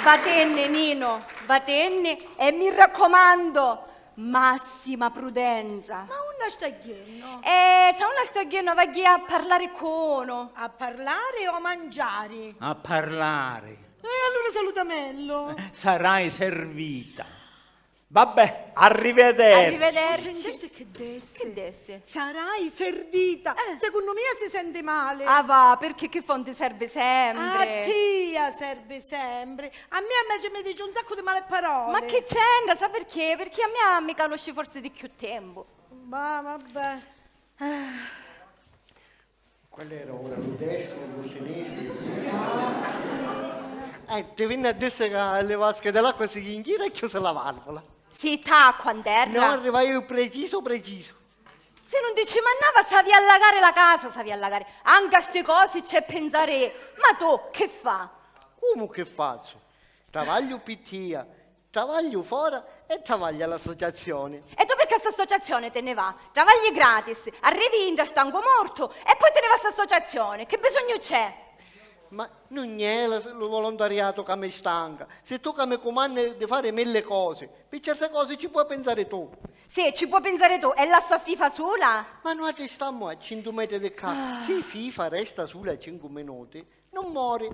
Vatenni, Nino, vatenni e mi raccomandu, massima prudenza. Ma unni sta ghiennu? Eh, sa unni sta ghiennu, va a parlari cu unu. A parlari o a mangiari? A parlari. E allura salutamellu. Sarai servita. Vabbè, arrivederci. Arrivederci. Sentiste che disse? Che disse? Sarai servita. Eh. Secondo me si sente male. Ah, va, perché che fonti serve sempre? A tia serve sempre. A mia invece mi dice un sacco di male parole. Ma che c'entra? Sa perché? Perché a mia mi conosci forse di più tempo. Ma vabbè. Qual era ora? Lu destru, lu sinistru? Eh, ti vinni a disse ca li vaschi di l'acqua si jinchira e chiusi la valvola. Sì, tacqua, 'n terra. No, arrivaiu precisu, precisu. Si nun ti ci mannava, s'avia allagari la casa, s'avia allagari. Anca a sti cosi c'è pinsari. Ma tu, chi fa? Comu chi fazzu? Travagliu pi tia, travagliu fora e travagliu all'associazioni. E tu picchì a st'associazioni ti nni va? Travagli gratis, arrivi intra stancu mortu e poi ti nni va a st'associazioni. Chi bisognu c'è? Ma nun è la, lu volontariatu ca mi stanca. Si tu ca mi cumanni di fari milli cosi, pi certi cosi ci puoi pinsari tu. Sì, ci puoi pinsari tu, e lassu a Fifa sula? Ma nuatri stammu a cincu metri di ccà. Ah. Si Fifa resta sula cincu minuti, nun mori.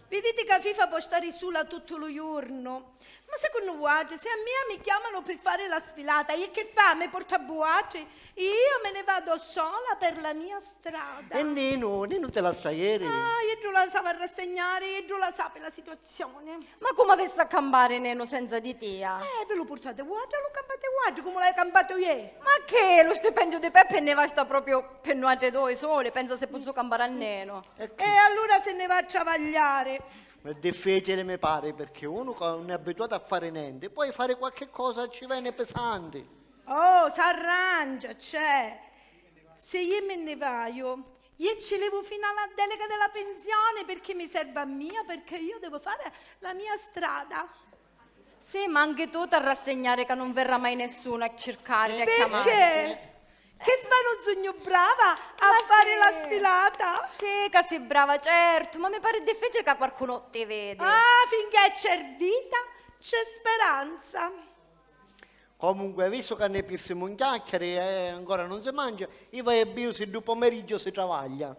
Viditi ca Fifa pò stari sula tuttu lu jurnu. Ma secunnu vuatri, si a mia mi chiamanu pi fari la sfilata, iu chi fa? Mi porta a vuatri? Io me ne vado sola per la mia strada. E Ninu, Ninu ti lassa jiri? Ah, iddu la s'havi a rassegnari, iddu la sapi la situazioni. Ma comu avissi a campari Ninu senza di tia? Eh, vi lu purtati vuatri, lu campati vuatri, comu l'haiu campatu iu. Ma che, lu stipendiu di Peppi nni basta propriu pi nuatri dui suli, pensa si pozzu campari a Ninu. E allura si nni va a travagliari. Ma è difficili, mi pari, pirchì unu ca nun è abituatu a fari nenti, poi fari qualchi cosa ci veni pisanti. Oh, s'arrangia, c'è. Si iu mi nni vaiu, iu ci livu finu a la delica di la pinsioni, pirchì mi servi a mia, pirchì iu devu fari la mia strada. Sì, ma anchi tu t'ha rassegnari ca nun verrà mai nessunu a circari, a chiamari. Pirchì? Chi fa, nun sugnu brava a fari la sfilata? Sì ca si brava, certu, ma mi pari difficili ca quarcunu ti vidi. Ah, finchì c'è vita, c'è speranza. Comunque, vistu ca nni pirsimu 'n chiacchiari e ancora nun si mancia, iu vaiu a biu si ddu pomeriggio si travaglia.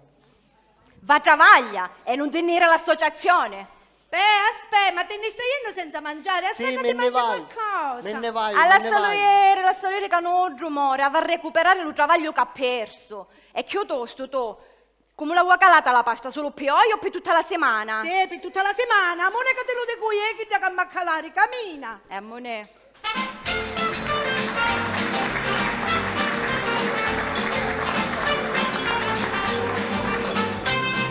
Va travaglia e nun ti nni iri a l'associazioni. Beh, aspè, ma ti nni stai jennu senza manciari? Aspetta, ti mangi qualcosa. Mi nni vaiu, mi nni vaiu. Ah, lassalu iri, lassalu iri ca nuddu mori, avi a recuperari lu travagliu ca ha pirsu. E chiutostu tu, comu l'avua calata la pasta, sulu pi oji o pi tutta la simana? Sì, pi tutta la simana. Amunè ca ti lu dicu iu chidda ca m'ha calari, camina. E amunè.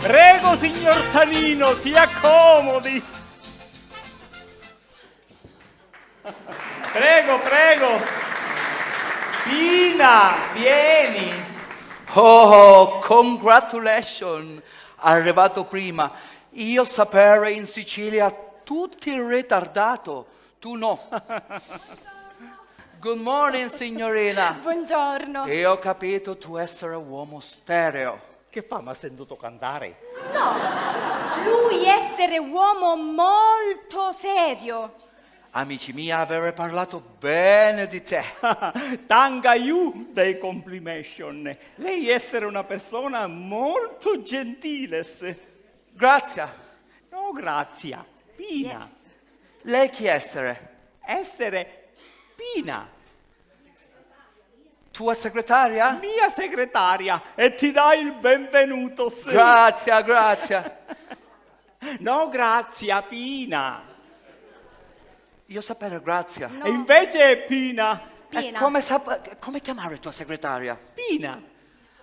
Prego, signor Tanino, si accomodi. Prego, prego. Pina, vieni. Oh, congratulations. Arrivato prima. Io sapere in Sicilia tutti in ritardato. Tu no. Good morning, signorina. Buongiorno. Io ho capito tu essere uomo stereo. Che fa, m'ha sentuto cantare? No, lui essere uomo molto serio. Amici mia avere parlato bene di te. Tanga you dei complimation. Lei essere una persona molto gentile. Grazia. No, grazia. Pina. Yes. Lei chi essere? Essere Pina. Tua segretaria? Mia segretaria, e ti dai il benvenuto, sì. Grazia, grazia. No, grazia, Pina. Io sapere grazia. No. E invece è Pina. Pina. E come sap-, come chiamare tua segretaria? Pina.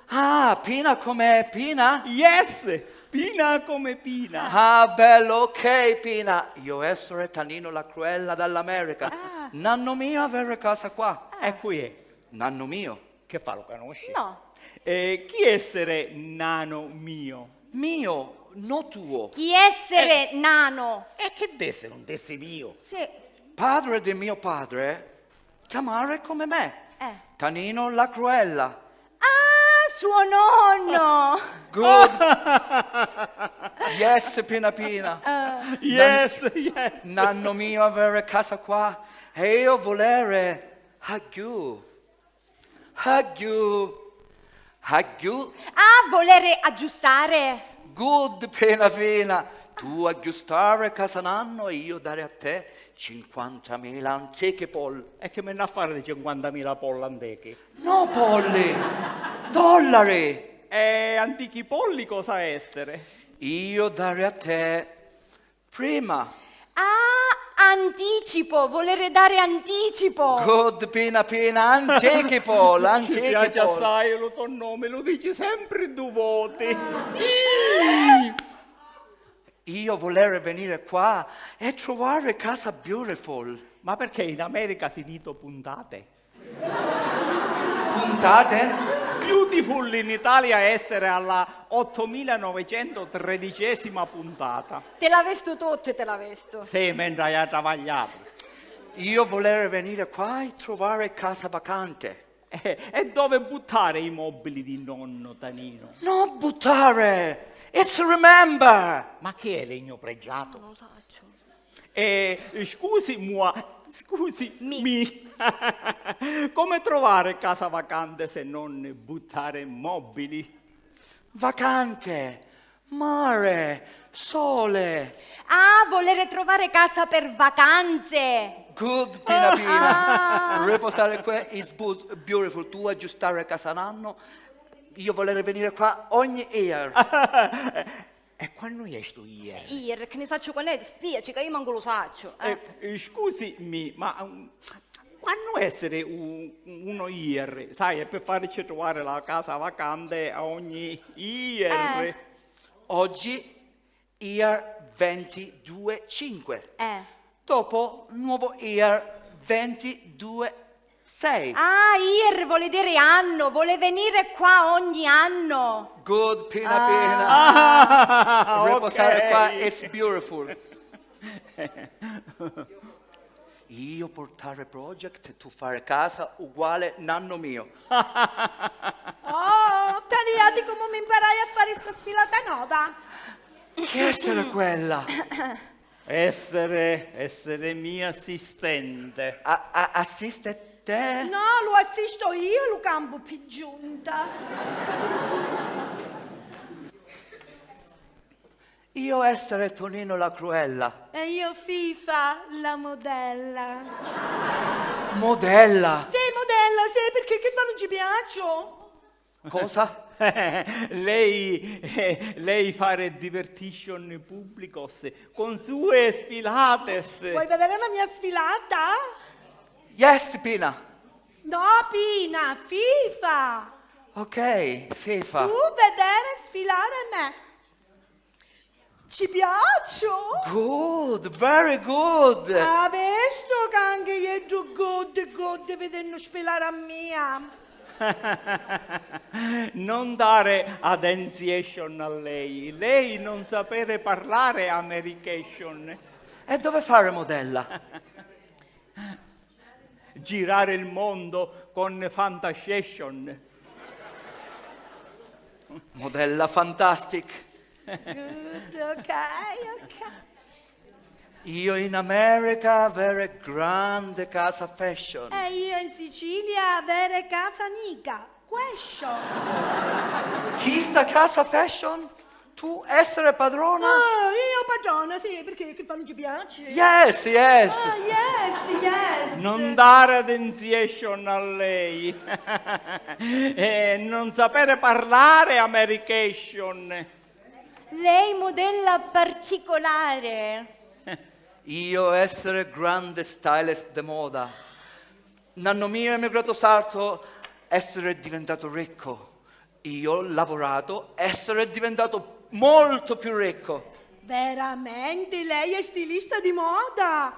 Ah, Pina come Pina? Yes, Pina come Pina. Ah, bello, ok, Pina. Io essere Tanino la Cruella dall'America. Ah. Nanno mio avere casa qua. Ah. E cui è? Nanno mio. Che fa, lo conosci? No. E chi essere nano mio? Mio, no tuo. Chi essere nano? E che desse non desse mio? Sì. Padre di mio padre, chiamare come me. Eh. Tanino la Cruella. Ah, suo nonno! Good. Yes, Pina Pina. Eh. Yes, yes. Nanno mio avere casa qua e io volere agghiù. Agghiù. Agghiù. Ah, volere aggiustare. Good, Pina Pina. Tu aggiustare casa nanno e io dare a te cinquantamila antichi pol. E che me n'ha fare di cinquantamila poll antichi? No polli, dollari. E antichi polli cosa essere? Io dare a te prima. Ah, anticipo, volere dare anticipo. Good, Pina Pina, antichi pol, antichi pol. Mi piace assai lu to nome, lu dici sempri du voti. Ih! Io volere venire qua e trovare casa beautiful. Ma perché in America finito puntate? Puntate? Beautiful in Italia essere alla ottomilanovecentotredicesima puntata. Te l'avestu tutti, te l'avestu. Sì, mentre hai travagliato. Io volere venire qua e trovare casa vacante. Eh, e dove buttare i mobili di nonno Tanino? No buttare! It's remember! Ma che è legno pregiato? Non lo saccio. Eh, scusi, mua, scusi, mi. Come trovare casa vacante se non buttare mobili? Vacante, mare, sole. Ah, volere trovare casa per vacanze. Good, Pina Pina. Ah. Riposare qua is bu-, beautiful. Tu aggiustare casa nanno. Io volere venire qua ogni year. E quannu è stu year? Year, che ne saccio quannu è? Spiegaci, ca io mancu lu saccio, eh. Eh, eh, scusimi, ma, um, quannu essere u-, uno year? Sai, è per farci trovare la casa vacante a ogni year. Eh. Oggi, year ventidue cinque. Eh. Dopo, nuovo year ventidue sei. Ah, year vuole dire anno, vuole venire qua ogni anno. Good, Pina Pina. Ah. Ah, riposare qua, ok. It's beautiful. Io portare project, tu fare casa, uguale nanno mio. Oh, taliati comu mi imparai a fare sta sfilata nova. Chi essere quella? Essere, essere mia assistente. A, a, assiste te? No, lu assisto io, lu campu pi giunta. Io essere Tonino la Cruella. E io Fifa, la modella. Modella? Sì, modella, sì, perché che fa, non ci piaccio. Cosa? Lei, eh, lei fare divertition publicos con sue sfilates. Vuoi vedere la mia sfilata? Yes, Pina. No, Pina, Fifa. Ok, Fifa. Tu vedere sfilare me. Ci piaccio? Good, very good. Ah, visto che anche io do good, good vedenno sfilare a mia. Non dare attenziation a lei. Lei non sapere parlare Americation. E dove fare modella? Girare il mondo con Fantasciation. Modella fantastic. Good, ok, ok. Io in America avere grande casa fashion. E io in Sicilia avere casa nica. Question. Chi sta casa fashion? Tu essere padrona? Ah, io padrona, sì, perché che fa, non ci piace? Yes, yes. Ah, yes, yes. Non dare attenziation a lei. E non sapere parlare Americation. Lei modella particolare. Io essere grande stylist de moda. Nanno mio emigrato sarto, essere diventato ricco. Io lavorato, essere diventato molto più ricco. Veramente, lei è stilista di moda?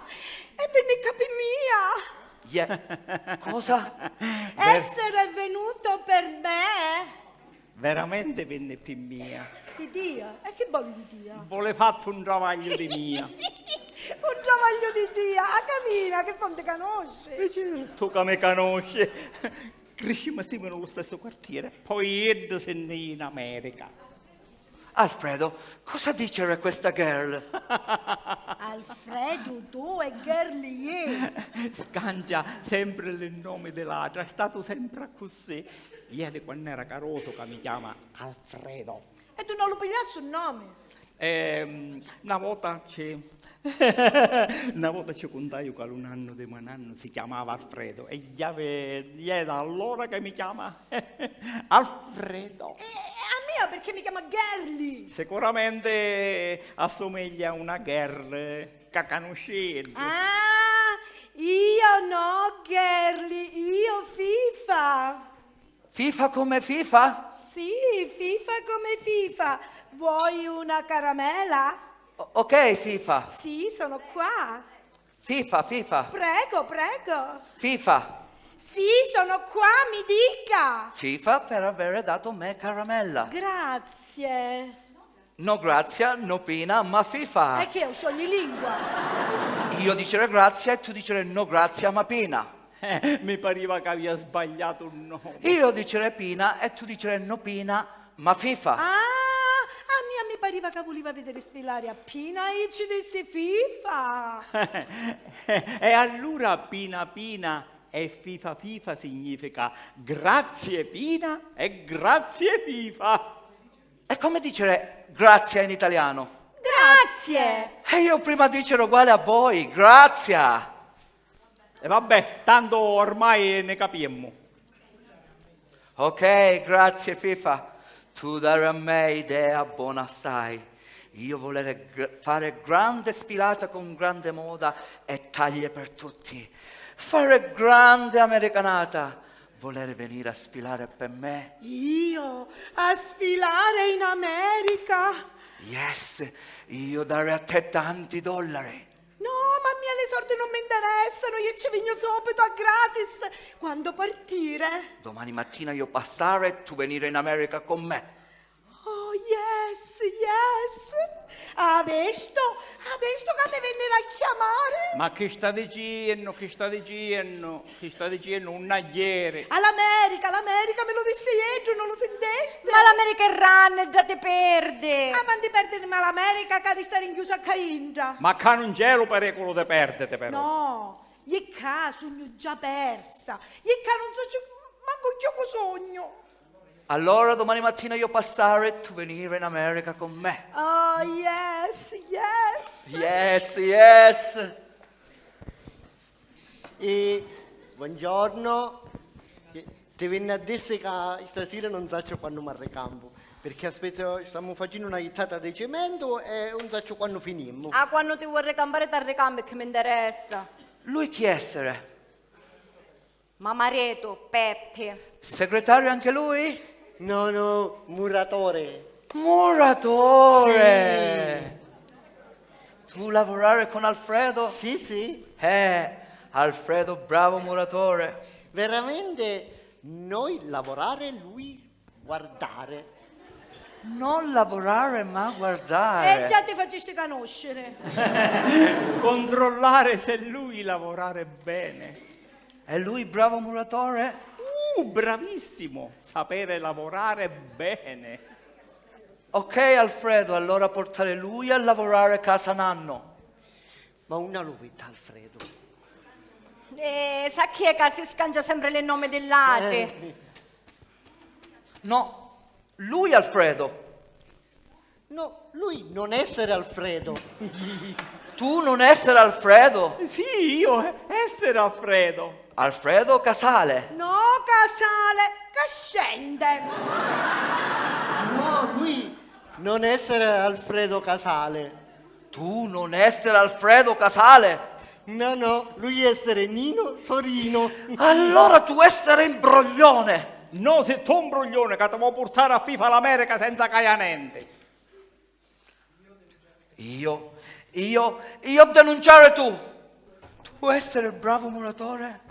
E venne capi mia! Ye-, cosa? Ver- Essere venuto per me? Veramente venne pi mia. Di Dio? E chi voli di Dio? Vole fattu un travagliu di mia. Un travagliu di Dio? A camina, che non ti conosci? E certu ca mi conosce. Criscimmu assieme nello stesso quartiere, poi iddu se ne in America. Alfredo, cosa dicere questa girl? Alfredo, tu e girl iè. Scangia sempre il nome dell'altra, è stato sempre così. Ieri quando era caroso che mi chiama Alfredo. E tu non lo pigliassi un nome? Ehm, na vota ci, na vota ci cuntaiu ca lu nannu di me nannu si chiamava Alfredo e già ve-, è da allora che mi chiama Alfredo. E, e a mia perché mi chiama Girly? Sicuramente assomiglia a una girl ca canuscì. Ah, io no Girly, io Fifa. Fifa come Fifa? Sì, Fifa come Fifa. Vuoi una caramella? O-, ok, Fifa. Sì, sono qua. Fifa, Fifa. Prego, prego. Fifa. Sì, sono qua, mi dica. Fifa per aver dato me caramella. Grazie. No grazia, no pina, ma Fifa. E che, u scioglilingua? Io dicere grazia e tu dicere no grazia, ma pina. Eh, mi pariva ca avia sbagliatu un nomu. Io dicere pina e tu dicere no pina, ma Fifa. Ah, a mia mi pariva ca vuliva vidiri sfilari a Pina e ci dissi Fifa. E allura Pina Pina e Fifa Fifa significa grazie Pina e grazie Fifa. È come dicere grazie in italiano. Grazie. E io prima dicere uguale a voi, grazia. E vabbè, tanto ormai ne capiemmu. Ok, grazie Fifa. Tu dare a me idea bona assai. Io volere gr- fare grande sfilata con grande moda e taglie per tutti. Fare grande americanata. Volere venire a sfilare per me? Io? A sfilare in America? Yes, io dare a te tanti dollari. No, ma a mia li sordi non mi interessano, io ci vignu subito a gratis. Quando partire? Domani mattina io passare e tu venire in America con me. Oh, yes, yes. Ha visto? Ha visto ca mi venniri a chiamari? Ma chi sta diciennu, chi sta diciennu, chi sta diciennu un nagghieri? All'America, all'America mi lu dissi iddu, non lu sintesti? Ma l'America è ranni, già ti perdi. Ah, ma ti perdi ma l'America ca di stari inchiusa ccà intra. Ma ccà non c'è lu periculu di perditi, però. No, io ccà sugnu già persa. Io ccà non so ci- mancu chiù cu sugnu. Allora domani mattina io passare e tu venire in America con me. Oh, yes, yes. Yes, yes. E buongiorno. E ti venni a disse ca stasera non saccio quanno m'arricampu, perché aspetto, stiamo facendo una gittata di cemento e non saccio quando finimmo. Ah, quando ti vuoi ricampare, ti arricampi, che mi interessa. Lui chi essere? Ma maritu, Peppi. Segretario anche lui? No, no, muratore. Muratore! Sì. Tu lavorare con Alfredo? Sì, sì. Eh, Alfredo, bravo muratore. Veramente noi lavorare, lui guardare. Non lavorare, ma guardare. E già ti facisti conoscere. Controllare se lui lavorare bene. E lui bravo muratore? Uh, bravissimo! Sapere lavorare bene. Ok, Alfredo, allora portare lui a lavorare casa nanno. Ma unni lu vita Alfredo? Eh, sa chi è ca si scancia sempre li nomi di l'atri? Eh. No, lui Alfredo. No, lui non essere Alfredo. Tu non essere Alfredo? Sì, io essere Alfredo. Alfredo Casale. No, Casale, Cascente. No, lui non essere Alfredo Casale. Tu non essere Alfredo Casale. No, no, lui essere Nino Sorino. Allora tu essere imbroglione. No, si tu imbroglione ca ti vuoi portare a Fifa l'America senza caia nenti. Io, io, io denunciare tu! Tu essere bravo muratore?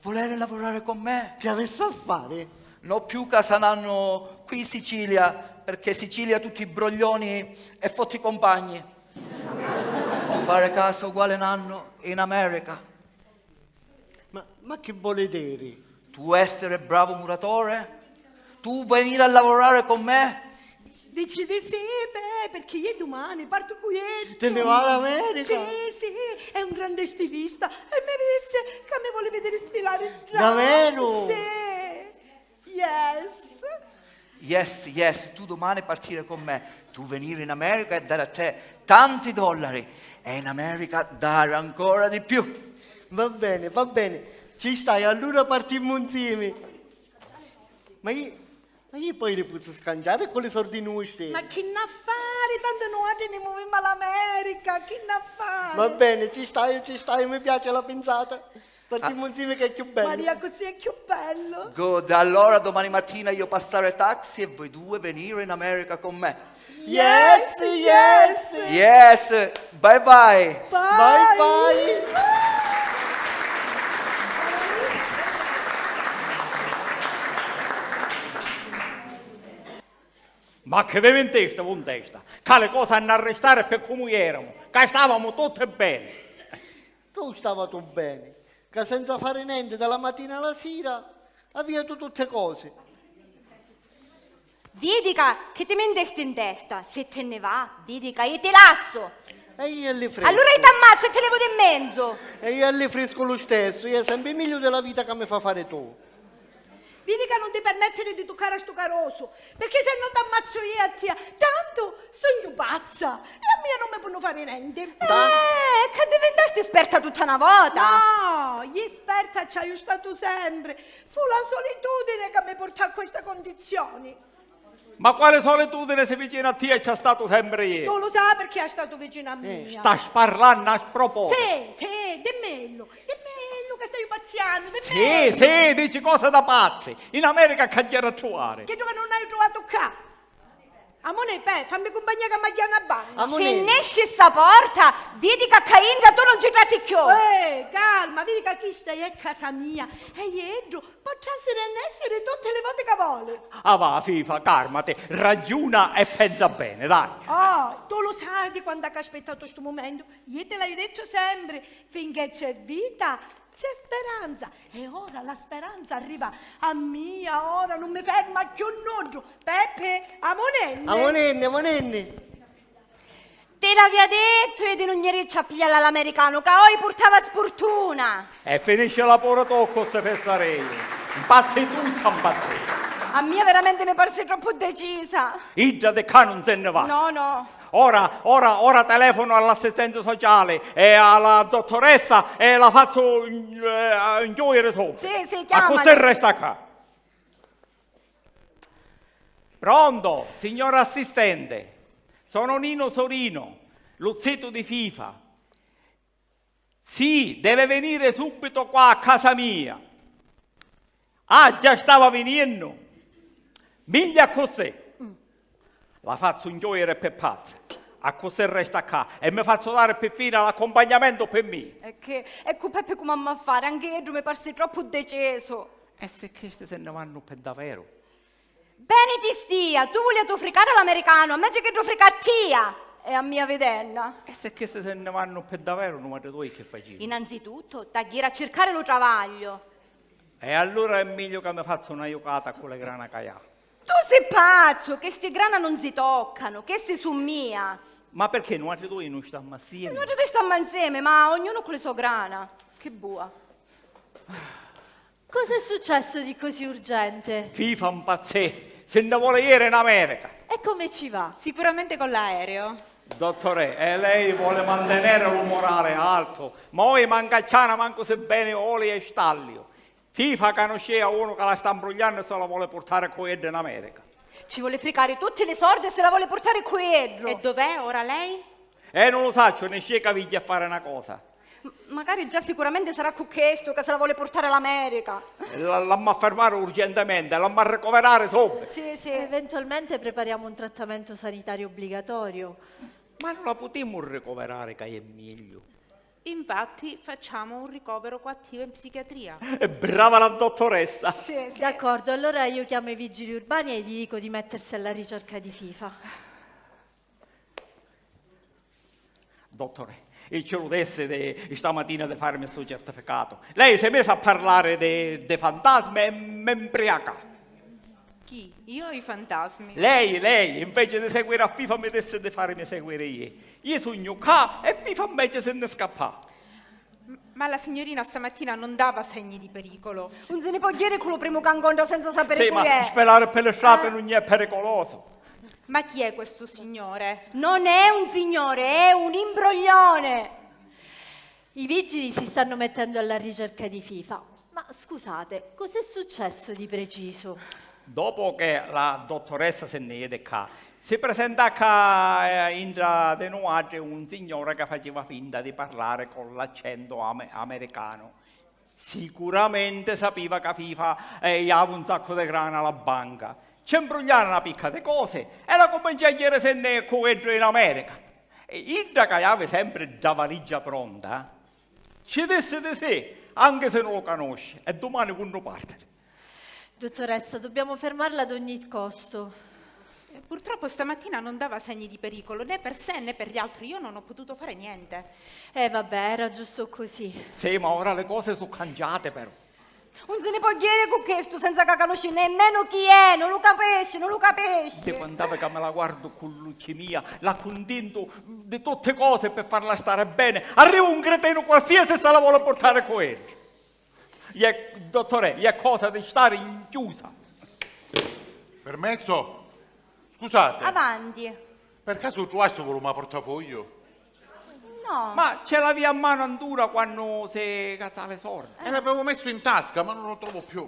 Volere lavorare con me? Che avesse a fare? No più casa nanno qui in Sicilia, perché Sicilia tutti i broglioni e fotti compagni. Tu fare casa uguale nanno in America. Ma, ma chi voli diri? Tu essere bravo muratore? Tu venire a lavorare con me? Dici di sì, beh, perché io domani parto con lui. Te ne va all'America? Sì, sì, è un grande stilista e mi disse che mi vuole vedere sfilare il drag. Davvero? Sì. Yes. Yes, yes, tu domani partire con me, tu venire in America e dare a te tanti dollari e in America dare ancora di più. Va bene, va bene, ci stai, allora partimmo insieme. Ma io, ma io poi li pozzo scanciare con li sordi nostri? Ma chi n'ha fare? Tanto nuatri ni muvimmu all'America, chi n'ha fare? Va bene, ci stai, ci stai, mi piace la pensata. Partimmu nzimi che è cchiù bellu. Maria, così è cchiù bellu. Good, allora domani mattina io passare taxi e voi due venire in America con me. Yes, yes. Yes, bye bye. Bye. Bye bye. Ma chi vi mintesti, vu ntesta? Ca li cosi hannu a ristari pi comu ieranu, ca stavamu tutti beni. Tu stava tu beni, ca senza fari nenti da la matina a la sira avia tu tutti cosi. Vidi ca chi ti mintesti in testa, si ti nni va, vidi ca io ti lassu. E io li friscu. Allura io t'ammazzu e ti levu di menzu. E io li friscu lu stessu, io è sempri megliu di la vita ca mi fa fari tu. Vidi ca nun ti permettiri di tuccari a stu carusu, pirchì se no t'ammazzu io a tia. Tantu sugnu pazza e a mia nun mi ponnu fari nenti. Eh, ca divintasti sperta tutta na vota? No, io sperta ci haiu statu sempri. Fu la solitudine ca mi purtà a questa condizioni. Ma quali solitudine, si vicinu a tia c'ha statu sempri iu? Tu lu sai pirchì ha statu vicinu a mia. Stai parlannu a spropositu. Sì, sì, dimmillu, dimmillu ca staiu pazziannu, dimmillu. Sì, sì, dici cosi da pazzi. In America c'haiu a truvari. Chiddu ca nun haiu truvatu ccà. Amunì, pè, fammi cumpagnia ca m'agghiu a na banna. Amunì. Si nesci ssa porta, vidi ca ccà intra tu nun ci trasi cchiù. Eh, calma, vidi ca chista è casa mia. E iddu pò trasiri e nesciri tutti li voti ca voli. Ah, va, Fifa, càrmati, raggiuna e pensa beni, dai. Oh, tu lu sai di quantu haiu aspettatu stu mumentu? Iu ti l'haiu dettu sempri, finchè c'è vita, c'è speranza. E ora la speranza arriva a mia, ora nun mi ferma cchiù nuddu. Peppi, amunenni. Amunenni, amunenni. Ti l'avia dettu io di nun gniricci a piglialla a l'americanu, ca oji purtava spurtuna! E finiscila puru tu cu sti fissariji! Mpazzi tutta, mpazzita! A mia veramenti mi parsi troppu decisa! Idda di ccà nun si nni va! No, no! Ora, ora, ora telefonu all'assistenti sociali e a la dottoressa e la fazzu, eh, nchiujiri subbitu! Sì, sì, chiamali! Accussì resta ccà! Pronto, signora assistente, sono Nino Sorino, lu zitu di Fifa. Sì, deve venire subito qua a casa mia. Ah, già stava viniennu? Migghia accussì. La fazzu nchiujiri pi pazza. Accussì resta ccà e mi fazzu dari pi Fina l'accompagnamentu pi mia. E chi, e cu Peppi comu ammu a fari? Anchi iddu mi parsi troppu decisu. E si chisti si nni vannu pi daveru? Beni ti stia, tu vuliatu fricari a l'americanu, inveci chiddu frica a tia e a mia videnna. E si chisti si nni vannu pi daveru, nuatri dui chi facemu? Innanzituttu, t'haiu a ghiri a circari lu travagliu. E allura è megliu ca mi fazzu na jucata cu li grana ca haiu. Tu si pazzu, chisti grana nun si toccanu, chisti su mia. Ma pirchì nuatri dui nun stammu assiemi? Nuatri dui stammu nzemi, ma ognunu cu li so grana. Chi bua. Cosa è successo di così urgente? Fifa mpazzì, si nni voli jiri in America. E come ci va? Sicuramente con l'aereo. Dottore, e lei vuole mantenere un morale alto, ma oi manca ciana mancu si beni oli e stalliu. Fifa canuscìa unu ca la sta mbrugliannu e si la voli purtari cu iddu in America. Ci voli fricari tutti li sordi e si la voli purtari cu iddu. E dov'è ora lei? Eh, non lo saccio, nescì ca vigghia a fari na cosa. M-, macari già sicuramente sarà cu chistu ca si la voli purtari a l'America. L-, l'amma fermari urgentementi, l'amma ricoverari subito. Sì, sì. Eventualmente prepariamo un trattamento sanitario obbligatorio. Ma non la putimu ricoverari ca è meglio? Infatti facciamo un ricovero coattivo in psichiatria. E brava la dottoressa! Sì, sì. D'accordo, allora io chiamo i vigili urbani e gli dico di mettersi alla ricerca di Fifa. Dottore, io ci lu dessi di, stamatina di farmi sto certificato. Lei si è messa a parlare di, di fantasmi e mi imbriaca. Chi? Io o i fantasmi? Lei, lei, invece di seguire a Fifa mi dessi di farmi seguire io. Io sugnu ccà e Fifa invece si nni scappa. M-, ma la signorina stamattina non dava segni di pericolo. Un si ni pò jiri cu lu primu ca ncontra senza sapiri. Sì, ma sfilari pi li strati nun è pericoloso. Ma chi è questo signore? Non è un signore, è un imbroglione! I vigili si stanno mettendo alla ricerca di Fifa. Ma scusate, cos'è successo di preciso? Dopo che la dottoressa se ne jede ccà, si presenta ccà, eh, intra di nuatri un signore che faceva finta di parlare con l'accento ame-, americano. Sicuramente sapiva ca Fifa, eh, javi un saccu di grana a la banca. Ci mbrugliaru na picca di cosi e la cuminciò a jirisinni cu iddu in America. E idda ca javi sempri dda valigia pronta, ci dissi di sì, anchi si nun lu canusci, e dumani cu nnu parti. Dottoressa, dobbiamo fermarla ad ogni costo. Eh, purtroppo stamattina non dava segni di pericolo, né per sé né per gli altri. Io non ho potuto fare niente. Eh, vabbè, era giusto così. Sì, ma ora le cose su cangiate, però. Un si ni pò jiri cu chistu senza ca canusci nemmenu chi è, non lu capisci, non lu capisci. Di quant'havi ca mi la guardu cu l'ucchi mia, la cuntintu di tutti cosi per farla stare bene. Arriva un cretinu qualsiasi e se la vuole portare cu iddu. Iè, dottore, iè cosa di stare inchiusa. Permesso? Scusate. Avanti. Per caso truvasti un portafoglio? No. Ma ce l'avia a mano antura quannu si cazzà li sordi? E l'avevo messo in tasca, ma non lo trovo più.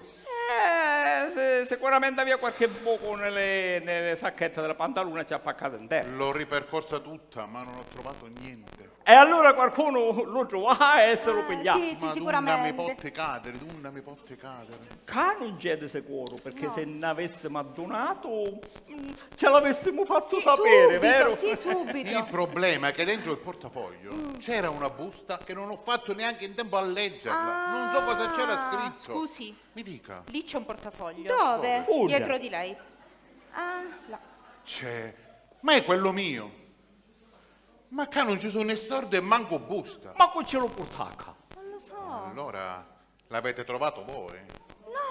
Eh, si-, sicuramente avia qualche buco nelle, nelle sacchette della pantaluna e ci ha paccato in terra. L'ho ripercorsa tutta, ma non ho trovato niente. E allura qualcunu lu truvà e si lu piglià. Sì, sì, sicuramente. Ma dunna mi potti cadiri, dunna mi potti cadiri. Ca nun c'è di sicuru, perché se n'avessimu addunatu, mm, ce l'avessimu fattu sapere, vero? Sì, subito, sì, subito. Il problema è che dentro il portafoglio c'era una busta che non ho fatto neanche in tempo a leggerla. Non so cosa c'era scritto. Scusi. Mi dica. Lì c'è un portafoglio. Dove? Dove? Dietro di lei. Ah, là. C'è. Ma è quello mio. Ma ca nun ci su' né sordi e mancu busta. Ma cu ci lu purtà ca? Non lo so. Allora l'avete trovato voi?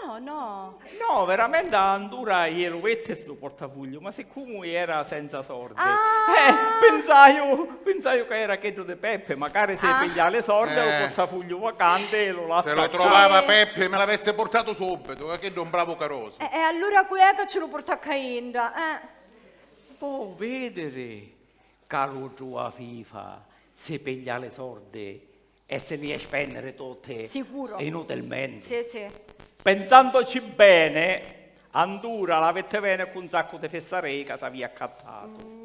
No, no. No, veramenti antura iè lu vitti stu portafugliu, ma siccumu era senza sordi, eh, pinsaiu, pinsaiu ca era chiddu di Peppi, macari si piglia li sordi, lu portafugliu vacanti e lu latta. Se lo trovava Peppi, me l'avesse portato subito, ca chiddu è un bravo carosu. E, e allura cu è ca ci lu purtà ca intra? Eh. Vo' vidiri ca lu truvà Fifa si piglia li sordi e si li è spenniri tutti inutilmenti. Sicuro. Sì, sì. Pensandoci bene, antura l'avete veni cu un saccu di fissarii ca s'avia accattatu.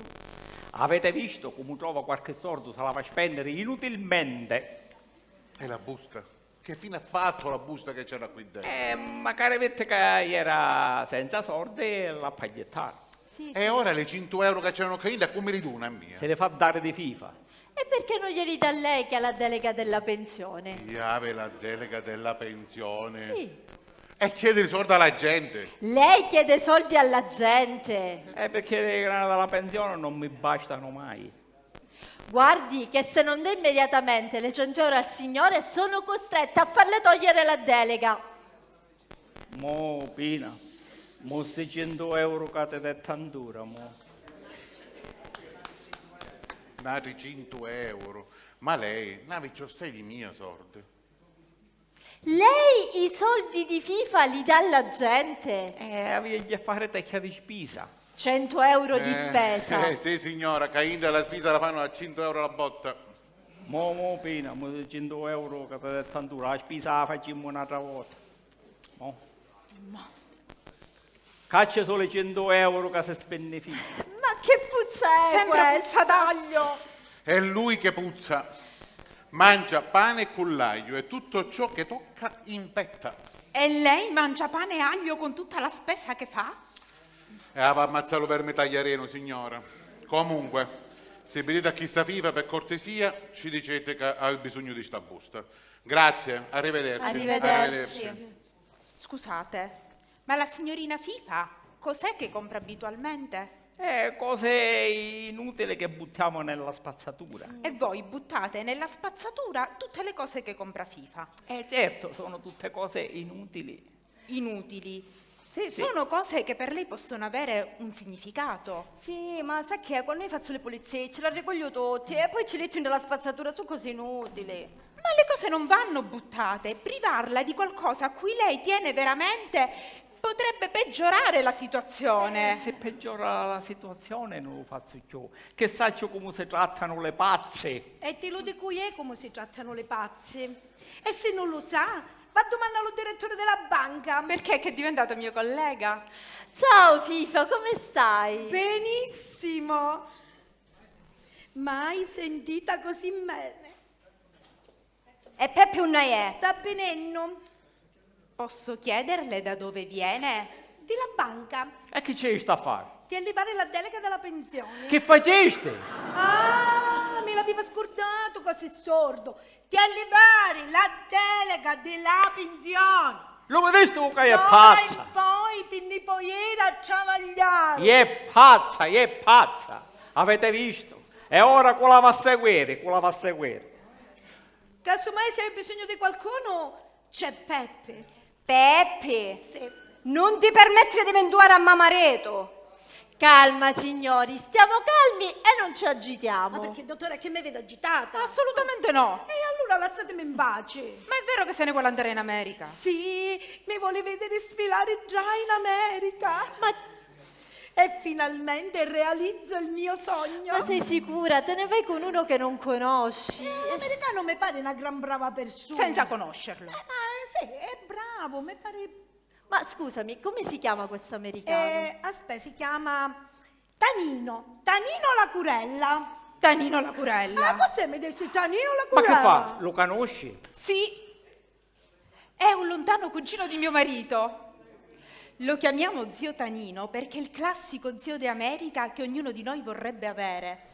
Avete visto comu trova quarchi sordu, si l'ava spenniri inutilmenti. E la busta? Che fine ha fatto la busta che c'era qui dentro? Eh, macari vitti ca era senza sordi e l'ha pagghiettari. Sì, sì. E ora li cintu euro ca c'erano cca intra, cu mi li duna a mia? Si li fa dari di Fifa. E perché non glieli dà lei che ha la delega della pensione? Io avi la delega della pensione? Sì. E chiedi i sordi alla gente? Lei chiede soldi alla gente. Eh, perché le grana della pensione non mi bastano mai. Guardi che se non dà immediatamente le cento euro al signore, sono costretta a farle togliere la delega. Mo, Pina, mo sti centu euro ca ti detti antura, mo. N'atri cintu euro. Ma lei, n'avi cchiù assai di mia sordi. Lei i soldi di Fifa li dà alla gente? Eh, avia gli affari tecchia di spisa. Cento euro di spesa. Eh, sì, signora, ca intra la spisa la fanno a cintu euro la botta. Mo, mo, Pina, mo cintu euro ca ti detti antura, la spisa la facimmu n'atra vota. Mo. Mo. Ca ci sò li centu euro ca si spenni Fifa. Ma che puzza è questa? Sembra puzza d'aglio. È lui che puzza. Mangia pane con l'aglio e tutto ciò che tocca infetta. E lei mangia pane e aglio con tutta la spesa che fa? E ava ammazzà lu vermi tagliarinu, signora. Comunque, si viditi a chista Fifa, per cortesia, ci dicete ca havi bisognu di sta busta. Grazie, arrivederci. Arrivederci. Arrivederci. Scusate, ma la signorina Fifa cos'è che compra abitualmente? Eh, cose inutili che buttiamo nella spazzatura. E voi buttate nella spazzatura tutte le cose che compra Fifa? Eh, certo, sono tutte cose inutili. Inutili. Sì, sì. Sono cose che per lei possono avere un significato. Sì, ma sa che è? Quannu io fazzu li pulizie, ci l'arricugliu tutti e poi ci li mettu nta la spazzatura, su cosi inutili. Ma le cose non vanno buttate. Privarla di qualcosa a cui lei tiene veramente potrebbe peggiorare la situazione. Eh, se peggiora la situazione, non lo faccio più. Che saccio come si trattano le pazze. E ti lo dico io come si trattano le pazze. E se non lo sa, va a domandare al direttore della banca. Perché? Che è diventato mio collega. Ciao Fifa, come stai? Benissimo. Mai sentita così bene. E Peppi unni è? Sta vinennu. Posso chiederle da dove viene? Di la banca. E chi ci sta a fari? Ti è arrivare la delega della pensione. Chi facisti? Ah, mi l'aveva scordato, quasi sordo. Ti è arrivare la delega della pensione. Lu vidisti ca è pazza? D'ora in poi ti nni poi iri a travagliari. È pazza, è pazza. Avete visto? E ora cu la va a seguiri, cu la va a seguiri. Casomai se hai bisogno di qualcuno, c'è Peppi. Peppi? Sì. Non ti permettere di venduare a mamareto. Calma, signori, stiamo calmi e non ci agitiamo. Ma perché, dottore, che mi vede agitata? Assolutamente no. E allora lasciatemi in pace. Ma è vero che se ne vuole andare in America? Sì, mi vuole vedere sfilare già in America. Ma E finalmente realizzo il mio sogno. Ma sei sicura? Te ne vai con uno che non conosci. Eh, l'americano mi pare una gran brava persona. Senza conoscerlo. Eh, ma, eh, sì, è bravo, mi pare. Ma scusami, come si chiama questo americano? Eh, aspetta, si chiama Tanino. Tanino Lacurella. Tanino Lacurella. Ah, cos'è mi dici Tanino Lacurella? Ma che fa? Lo conosci? Sì. È un lontano cugino di mio marito. Lo chiamiamo zio Tanino perché è il classico zio d'America che ognuno di noi vorrebbe avere.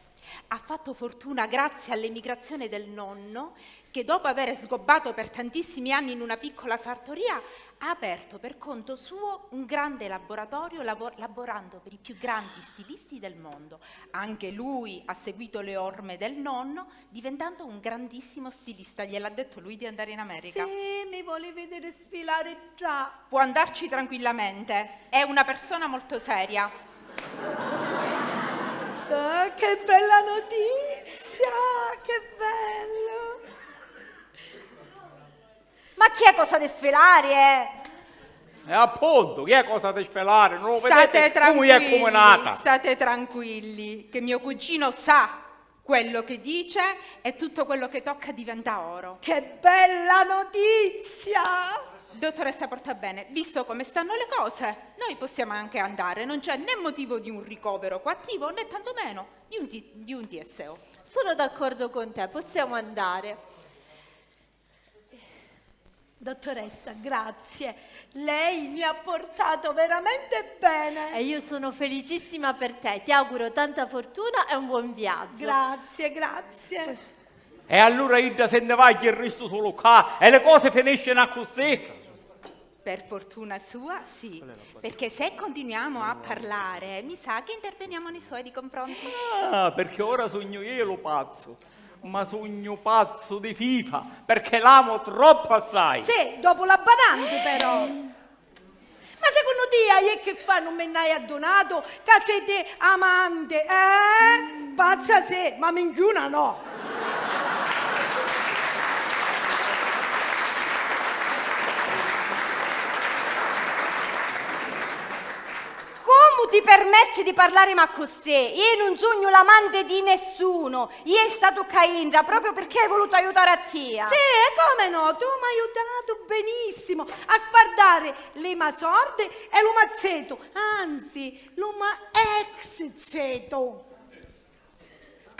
Ha fatto fortuna grazie all'emigrazione del nonno, che dopo avere sgobbato per tantissimi anni in una piccola sartoria, ha aperto per conto suo un grande laboratorio lavo-, lavorando per i più grandi stilisti del mondo. Anche lui ha seguito le orme del nonno, diventando un grandissimo stilista. Gliel'ha detto lui di andare in America. Sì, mi vuole vedere sfilare già. Può andarci tranquillamente, è una persona molto seria. Ah, che bella notizia, che bello. Ma chi è cosa di sfilari, eh? E appunto, chi è cosa di sfilari? Non lo vedete come è combinata? State tranquilli, state tranquilli, che mio cugino sa quello che dice e tutto quello che tocca diventa oro. Che bella notizia! Dottoressa Portabene, visto come stanno le cose, noi possiamo anche andare, non c'è né motivo di un ricovero coattivo né tantomeno di un, di un T S O. Sono d'accordo con te, possiamo andare. Dottoressa, grazie. Lei mi ha portato veramente bene. E io sono felicissima per te. Ti auguro tanta fortuna e un buon viaggio. Grazie, grazie. E allura idda se ne va, io restu sulu ccà e le cose finiscinu accussì. Per fortuna sua, sì, perché se continuiamo a parlare, mi sa che interveniamo nei suoi confronti. Ah, perché ora sugnu io lu pazzu, ma sugnu pazzu di fifa, perché l'amu troppu assai. Sì, dopu la badanti però. Ma secunnu tia, iè chi fa, nun mi nn'haiu addunatu ca siti amanti, eh? Pazza sì, ma minchiuna no. Comu ti permetti di parlarimi accussì? Io nun sugnu l'amante di nessuno. Iè statu ccà intra propriu pirchì hai vulutu aiutari a tia. Sì, e come no, tu m'hai aiutatu benissimo a spardari li ma sordi e lu mazzetu, anzi, lu ma ex zetu.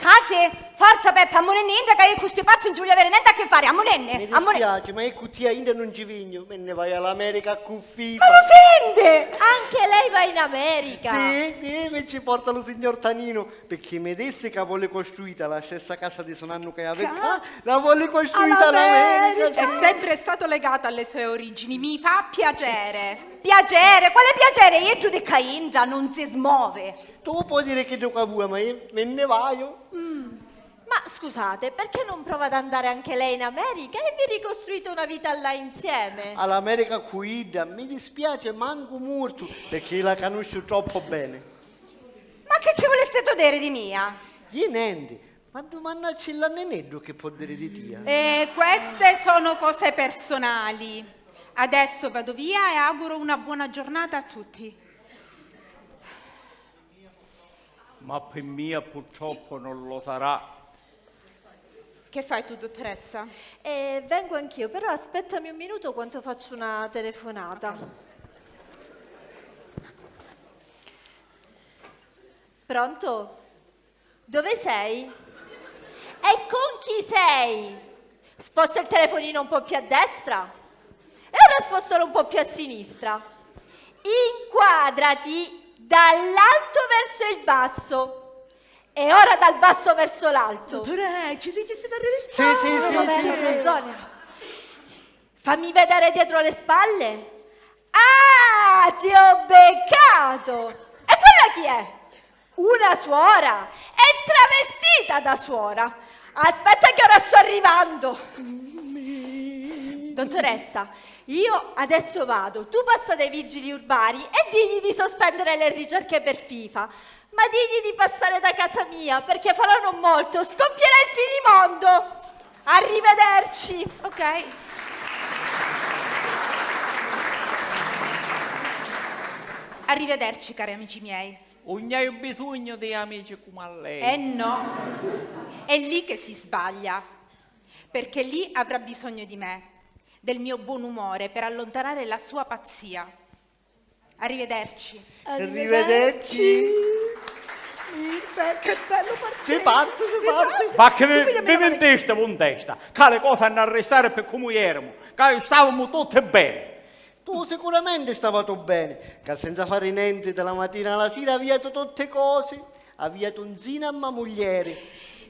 Casi, forza Peppa, ammuninni intra ca io cu sti pazzi nun ci vogliu aviri nenti a chi fari, ammuninni. Mi dispiaci, ma io cu tia intra nun ci vignu, mi nni vaiu a l'America cu FIFA. Ma lu senti? Anche lei va in America? Sì, sì, mi ci porta lu signor Tanino. Picchì mi dissi ca voli costruita la stessa casa di so nannu ca havi ccà, la voli costruita all'America. È sempre stato legato alle sue origini, mi fa piacere. Piacere? Quale piacere? Iddu di ccà intra nun si smovi. Tu poi diri chiddu ca vua, ma io mi nni vaiu. Ma scusate, perché non prova ad andare anche lei in America e vi ricostruite una vita là insieme? All'America cu idda, mi dispiace, mancu murtu, picchì la canusciu troppu beni. Ma chi ci vulistitu diri di mia? Io nenti, ma dumannacci a Nineddu chi po diri di tia. E queste sono cose personali. Adesso vado via e auguro una buona giornata a tutti. Ma pi mia purtroppu non lo sarà. Che fai tu, dottoressa? Eh, vengo anch'io, però aspettami un minuto quanto faccio una telefonata. Pronto? Dove sei? E con chi sei? Sposta il telefonino un po' più a destra e ora spostalo un po' più a sinistra. Inquadrati dall'alto verso il basso e ora dal basso verso l'alto. Dottore, ci dici se dare Sì, sì, sì, sì, sì. Hai ragione. Fammi vedere dietro le spalle. Ah, ti ho beccato! E quella chi è? Una suora! È travestita da suora! Aspetta che ora sto arrivando! Dottoressa, io adesso vado, tu passa dai vigili urbani e digli di sospendere le ricerche per fifa. Ma digli di passare da casa mia, perché fra non molto scoppierà il finimondo! Arrivederci! Ok. Arrivederci, cari amici miei. Ùn haiu bisugnu di amici comu a lei. Eh no, è lì che si sbaglia, perché lì avrà bisogno di me, del mio buon umore per allontanare la sua pazzia. Arrivederci. Arrivederci. Beh, che bello partire. Si parte, si parte. Ma che vi, vi mentiste, voi in testa? Ca li cosi hannu a restari pi comu ieranu, ca stavamu tutti beni. Tu sicuramente stavatu beni, ca senza fari nenti di la matina a la sira aviatu tutti cosi, aviatu nzina a ma muglieri.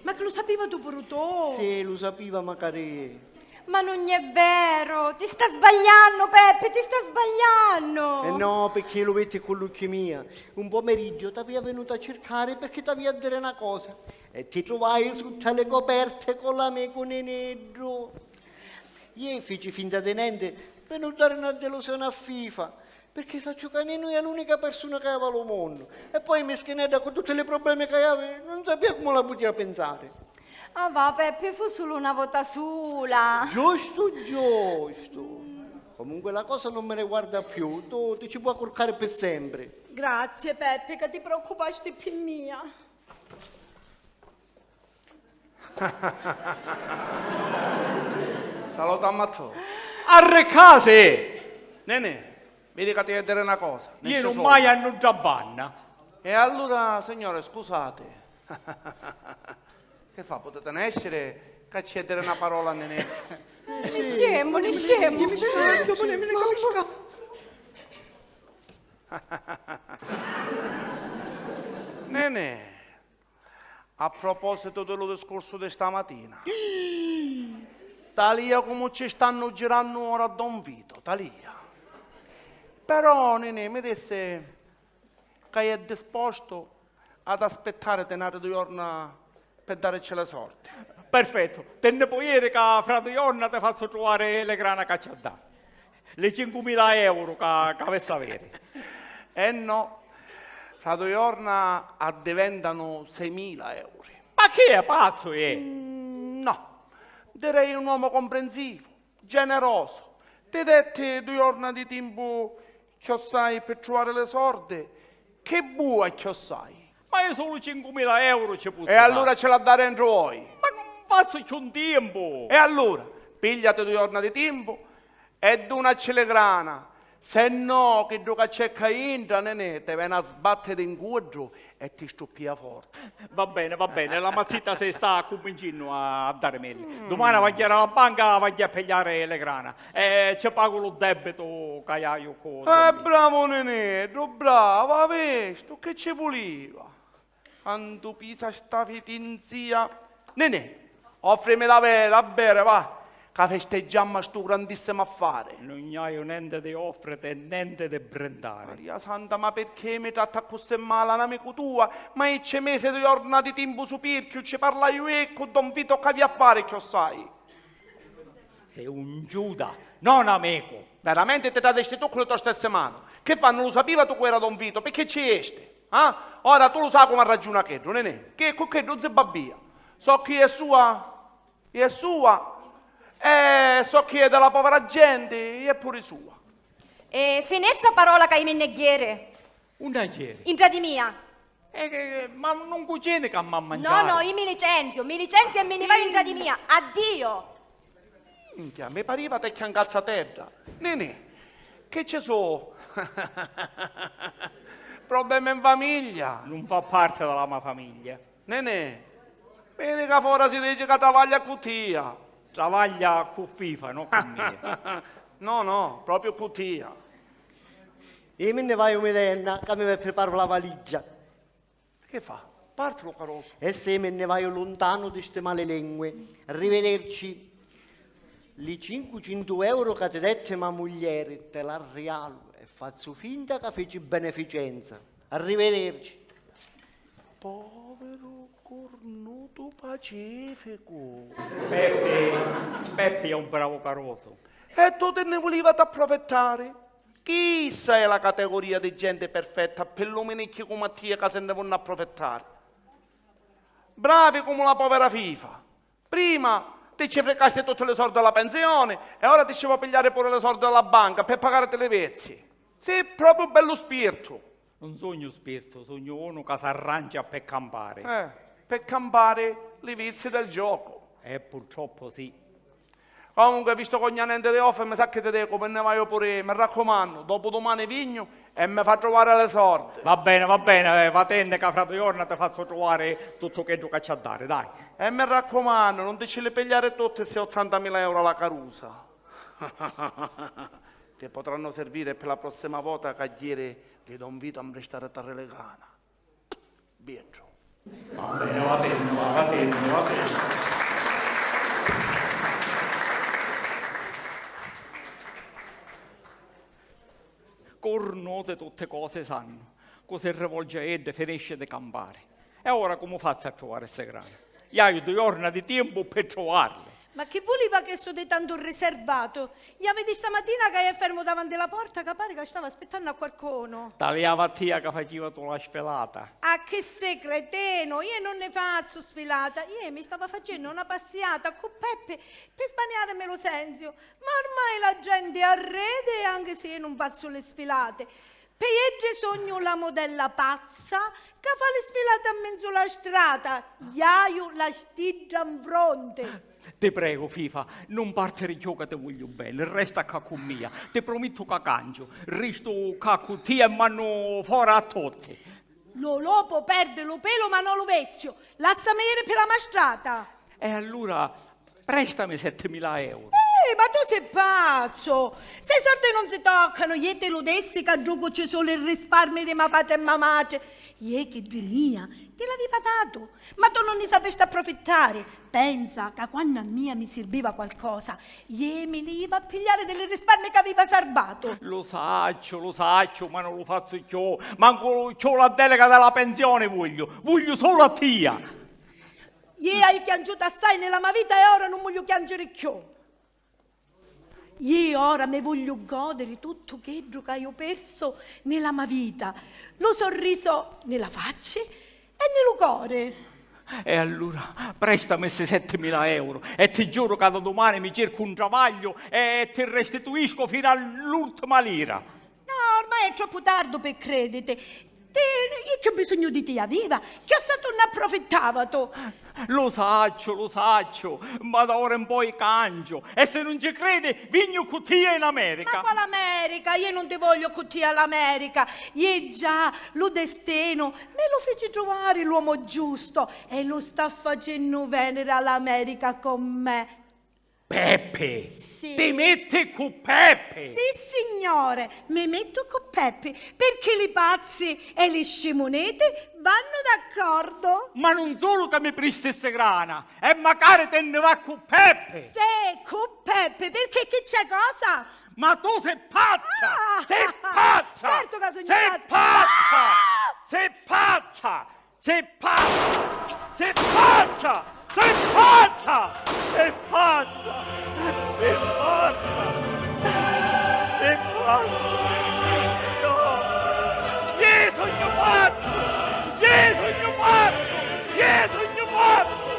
Ma che lu sapivatu puru tu? Sì, lu sapiva macari. Ma nun è vero, ti sta sbagliannu, Peppi, ti sta sbagliannu! E no, picchì lu vitti cu l'ucchi mia. Un pomeriggio t'avia venutu a circari perché t'avia a diri na cosa. E ti truvai sutta le coperte cu l'amicu Nineddu. Iè fici finta di nenti pi nun dari na delusioni a Fifa. Pirchì sacciu ca Ninu è l'unica pirsuna ca havi a lu munnu. E poi mischinedda cu tutti li problemi ca havi, nun sapia comu la putia pinsari. Ah va, Peppi, fu sulu na vota sula. Giustu, giustu. Comunque la cosa non mi riguarda più, tu ti ci puoi curcari pi sempri. Grazie, Peppi, ca ti preoccupasti pi mia. Salutammu a tutti. Arriccasi! Nenè, vidi ca ti è diri na cosa. Iu nesci nun sulu. Mai a nudda banna. E allura, signore, scusate. Che fa, putete nesciri ca ci è diri na parola a Nenè? Niscemu, niscemu. Nenè. A propositu di lu discursu di stamatina, talia comu ci stannu girannu ora a Don Vito, talia. Però Ninì mi dissi ca è dispostu ad aspittari di n'àutri dui jorna pi dàricci li sordi. Perfettu, ti nni pò jiri ca fra dui jorna ti fazzu truvari li grana ca ci ha dà. Li cincu mila euru ca, ca avissi aviri. Eh no, fra dui jorna addiventanu sei mila euri. Ma chi è pazzu, è? Mm, no, direi un uomo comprensivo, generoso. Ti detti dui jorna di timpu chiossai pi truvari li sordi. Chi bua chiossai? Ma io sulu cincu mila euru ci pozzu dari. E allura ci l'ha dari entru oi. Ma nun fazzu cchiù timpu! E allura, pigliati dui jorna di timpu e dunacci li grana, se no chiddu ca c'è ccà intra, Nenè, ti veni a sbatti di ncuddu e ti struppia forti. Va beni, va beni, la mazzita si sta accummincinnu a, a darimilli. Mm. Dumani vagghiu a la banca, vagghiu a pigliari li grana e ci pagu lu debitu ca haiu cu... Eh, bravu Nineddu, bravu, hai vistu, chi ci vuliva? Quantu pisa sta fitinzia! Ninì, offrimi da bere, da bere, va, ca festeggiammu a stu grandissimu affari. Nun haiu nenti di offriti e nenti di brindari. Maria Santa, ma pirchì mi tratti accussì mali n'amicu tua? Ma ci misi dui jorna di timpu supirchiu, ci parlaiu iu cu Don Vito, c'avia a fari chiossai? Sei un Giuda, non amicu! Veramenti ti tradisti tu cu li to stessi manu. Chi fa, nun lu sapiva tu cu era Don Vito? Pirchì ci jisti? Ah? Ora tu lu sai comu arraggiuna chiddu, Ninì? Chi cu chiddu zibbabbia. So chi è sua, è sua, e so chi è di la povera genti, è puri sua. E finì sta parola ca mi nni jiri. Unni a jiri? Intra di mia. Eh, eh, ma nun cucini ca m'ha mangiari. No, no, io mi licenziu, mi licenziu e mi nni vaiu intra di mia. Addio! Minchia, mi pariva te chiancazza terra. Ninì, che ci so? Problemi in famiglia? Nun fa parte della mia famiglia. Ninì, vidi ca fora si dici ca travaglia cu tia. Travaglia cu Fifa, no cu mia. No, no, propriu cu tia. Io mi nni vaiu midenna, ca mi preparu la valigia. Che fa? Parti lu carosu. E sì, mi nni vaiu luntanu di sti mali lengui. Arrivederci. Li cincucentu euro ca ti detti ma muglieri, ti l'arrialu e fazzu finta ca fici beneficenza. Arrivederci. Poviru curnutu pacificu. Peppi, Peppi è un bravu carosu. E tu ti nni vuliva t'approfittari? Chissa è la categoria di genti perfetta pi luminicchi comu a tia ca si nni vonnu approfittari. Bravi comu la povera Fifa. Prima ti ci fricasti tutti li sordi a la pensioni e ora ti ci vo' pigliari puru li sordi a la banca pi pagariti li vizii. Si propriu bellu spirtu. Nun sugnu spirtu, sugnu unu ca s'arrancia pi campari. Eh, pi campari li vizii del giocu. E purtroppu sì. Comunque, vistu ca ogna nenti di offa, mi sa chi ti dicu, mi nni vaiu puru iu, mi raccumannu, dopu dumani vignu e mi fa truvari li sordi. Va beni, va beni, eh, vatenni ca fra dui jorna ti fazzu truvari tuttu chiddu ca ci ha dari, dai. E mi raccumannu, nun ti ci li pigliari tutti sti ottantamila euro a la carusa. Ti potrannu serviri pi la prossima vota ca jiri li do 'n vita a 'mpristari a Tarrilicana. Bieddu. Va beni, vatenni, va, vatenni, vatenni. Curnuti tutti cosi sannu, cu si rivolgi a iddi finisci di campari. E ora comu fazzu a truvari sti grana? Jaiu dui jorna di tiempu pi truvarli. Ma chi vuliva chistu di tantu riservatu? Ia vidi stamatina ca è fermu davanti la porta ca pari ca stava aspittannu a quarcunu. Taliava a tia ca faciva tu la sfilata. A chi sei cretinu? Iu nun ni fazzu sfilata. Iu mi stava facennu una passiata cu Peppi pi sbaniarimi lu senziu. Ma ormai la genti arridi anchi si iu nun fazzu li sfilati. Pi iddi sugnu la mudella pazza ca fa li sfilati a menzu la strata, iaiu la stidda 'n fronti. Ti pregu, Fifa, nun partiri cchiù ca ti vugliu beni, resta ccà cu mia. Ti prumittu ca canciu, ristu ccà cu tia e mannu fora a tutti. Lu lupu perdi lu pelu ma no lu viziu, lassami iri pi la mastrata. E allura prestami settimila euro. Eh, ma tu sei pazzu! Sti sordi nun si toccanu, iu ti lu dissi ca ddu cu ci su li risparmi di ma patri e ma matri. Iu chiddi mia ti l'aviva datu, ma tu nun ni sapisti approfittari. Pensa ca quannu a mia mi sirbiva qualcosa, iu mi li iva a pigliari di li risparmi ca aviva sarbatu. Lu sacciu, lu sacciu, ma non lu fazzu cchiù. Mancu cchiù la delega della pensione voglio, voglio solo a tia. Iu haiu chiangiutu assai nni la ma vita e ora nun vogliu chiangiri cchiù. Iu ora mi vogliu godiri tuttu chiddu ca haiu persu nni la ma vita, lu sorrisu nni la facci e nni lu cori. E allura prestami sti settimila euro e ti giuru ca da dumani mi circu un travagliu e ti restituiscu finu all'urtima lira. No, ormai è troppu tardu pi crediti. Ti, chi bisognu di tia aviva? Chiossai tu nn'approfittavatu. Lu sacciu, lu sacciu, ma da ora in poi cangiu e si nun ci cridi, vignu cu tia in America. Ma qual America? Iu nun ti vogliu cu tia all'America. Iu già lu destinu mi lu fici truvari l'uomu giustu e lu sta facennu veniri all'America cu me. Peppi! Sì. Ti metti cu Peppi! Sì, signore, mi mettu cu Peppi, pirchì li pazzi e li scimuniti vannu d'accordu. Ma nun sulu ca mi pristi sti grana, e macari ti nni va cu Peppi! Sì, cu Peppi, pirchì chi c'è cosa? Ma tu sei pazza! Ah! Sei pazza! Certu ca sugnu pazza! Sei pazza! Ah! Sei pazza! Sei pazza! Sei pazza! Sei pazza! Sei pazza! Sei pazza! Sei pazza! No! Iu sugnu pazzu! Iu sugnu pazzu! Iu sugnu pazzu!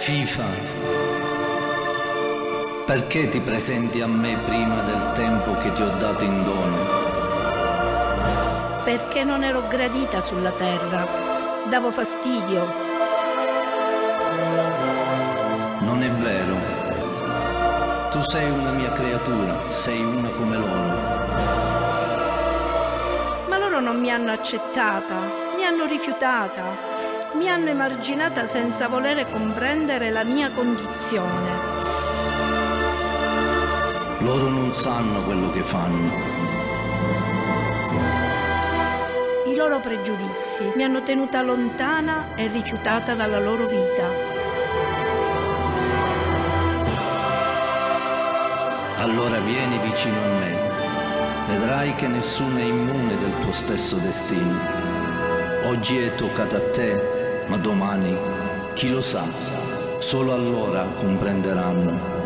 Fifa, perché ti presenti a me prima del tempo che ti ho dato in dono? Perché non ero gradita sulla terra, davo fastidio. vero. Tu sei una mia creatura, sei una come loro. Ma loro non mi hanno accettata, mi hanno rifiutata, mi hanno emarginata senza volere comprendere la mia condizione. Loro non sanno quello che fanno. I loro pregiudizi mi hanno tenuta lontana e rifiutata dalla loro vita. Allora vieni vicino a me, vedrai che nessuno è immune del tuo stesso destino. Oggi è toccato a te, ma domani, chi lo sa, solo allora comprenderanno.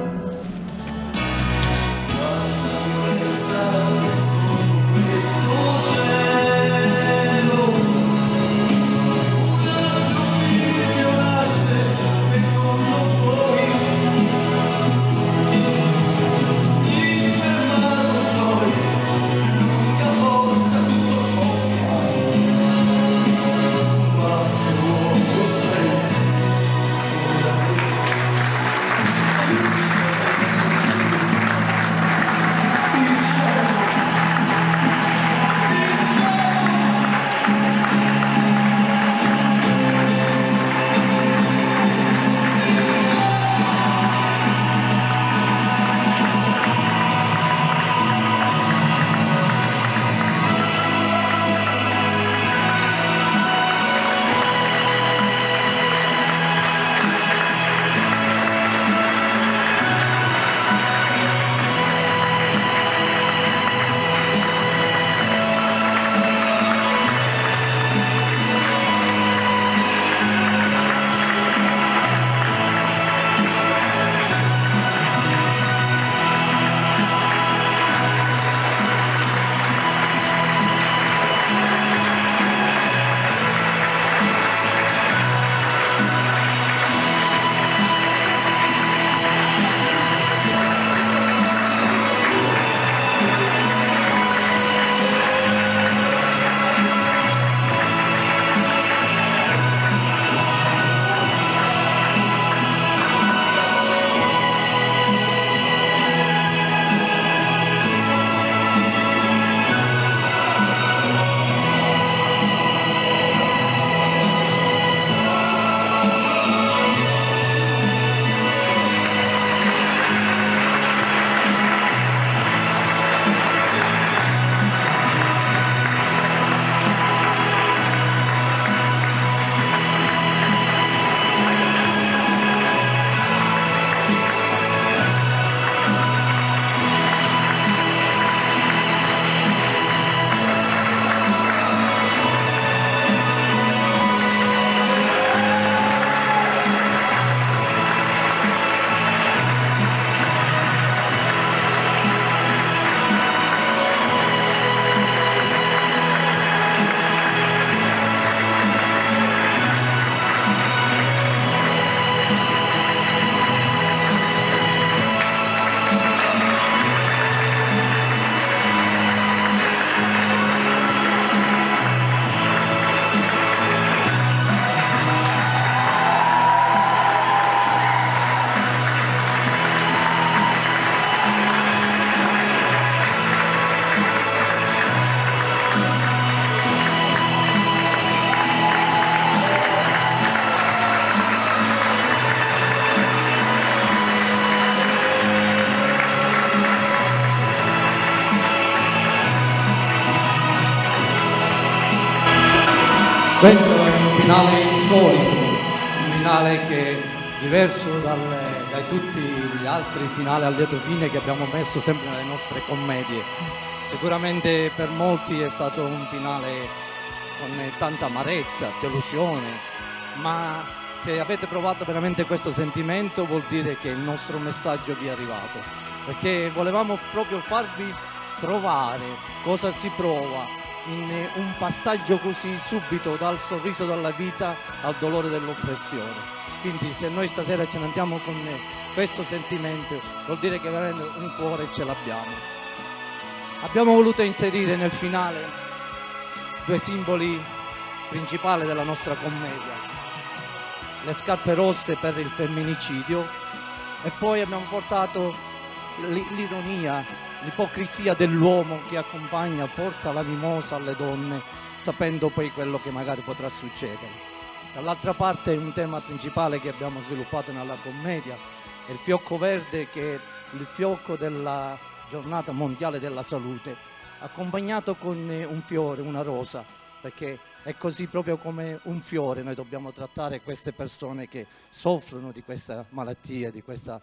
Questo è un finale insolito, un finale che è diverso dal- dai tutti gli altri finali a lieto fine che abbiamo messo sempre nelle nostre commedie. Sicuramente per molti è stato un finale con tanta amarezza, delusione, ma se avete provato veramente questo sentimento vuol dire che il nostro messaggio vi è arrivato, perché volevamo proprio farvi provare cosa si prova in un passaggio così subito dal sorriso dalla vita al dolore dell'oppressione. Quindi se noi stasera ce ne andiamo con questo sentimento, vuol dire che veramente un cuore ce l'abbiamo. Abbiamo voluto inserire nel finale due simboli principali della nostra commedia: le scarpe rosse per il femminicidio E poi abbiamo portato l-, l'ironia, l'ipocrisia dell'uomo che accompagna, porta la mimosa alle donne, sapendo poi quello che magari potrà succedere. Dall'altra parte, un tema principale che abbiamo sviluppato nella commedia è il fiocco verde, che è il fiocco della giornata mondiale della salute, accompagnato con un fiore, una rosa, perché è così, proprio come un fiore noi dobbiamo trattare queste persone che soffrono di questa malattia, di questa...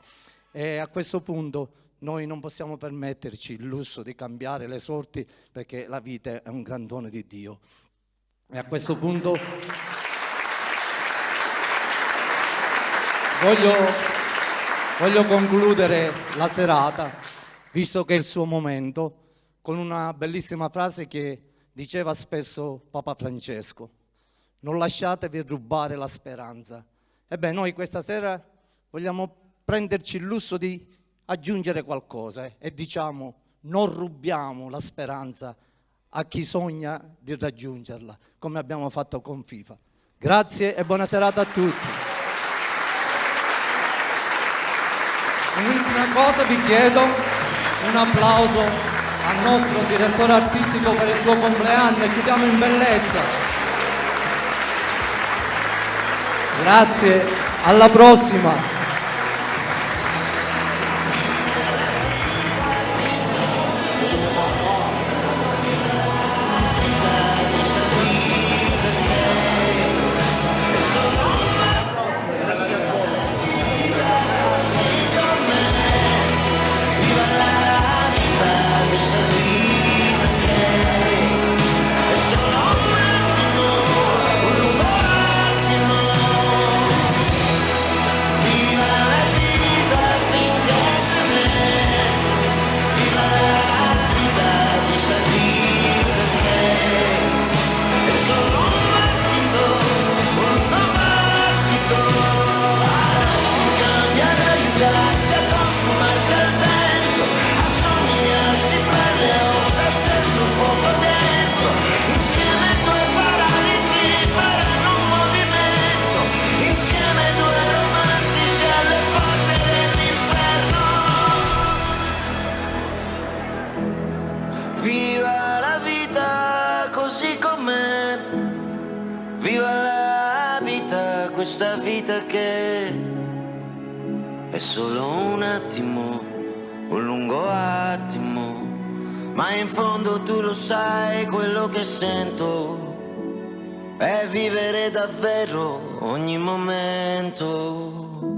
E a questo punto noi non possiamo permetterci il lusso di cambiare le sorti, perché la vita è un gran dono di Dio. E a questo punto voglio, voglio concludere la serata, visto che è il suo momento, con una bellissima frase che diceva spesso Papa Francesco: "Non lasciatevi rubare la speranza." Ebbene, noi questa sera vogliamo prenderci il lusso di aggiungere qualcosa, eh, e diciamo: "Non rubiamo la speranza a chi sogna di raggiungerla", come abbiamo fatto con FIFA. Grazie e buona serata a tutti. Un'ultima cosa vi chiedo, un applauso al nostro direttore artistico per il suo compleanno e chiudiamo in bellezza. Grazie, alla prossima. Viva la vita così com'è, viva la vita, questa vita che è solo un attimo, un lungo attimo, ma in fondo tu lo sai quello che sento è vivere davvero ogni momento.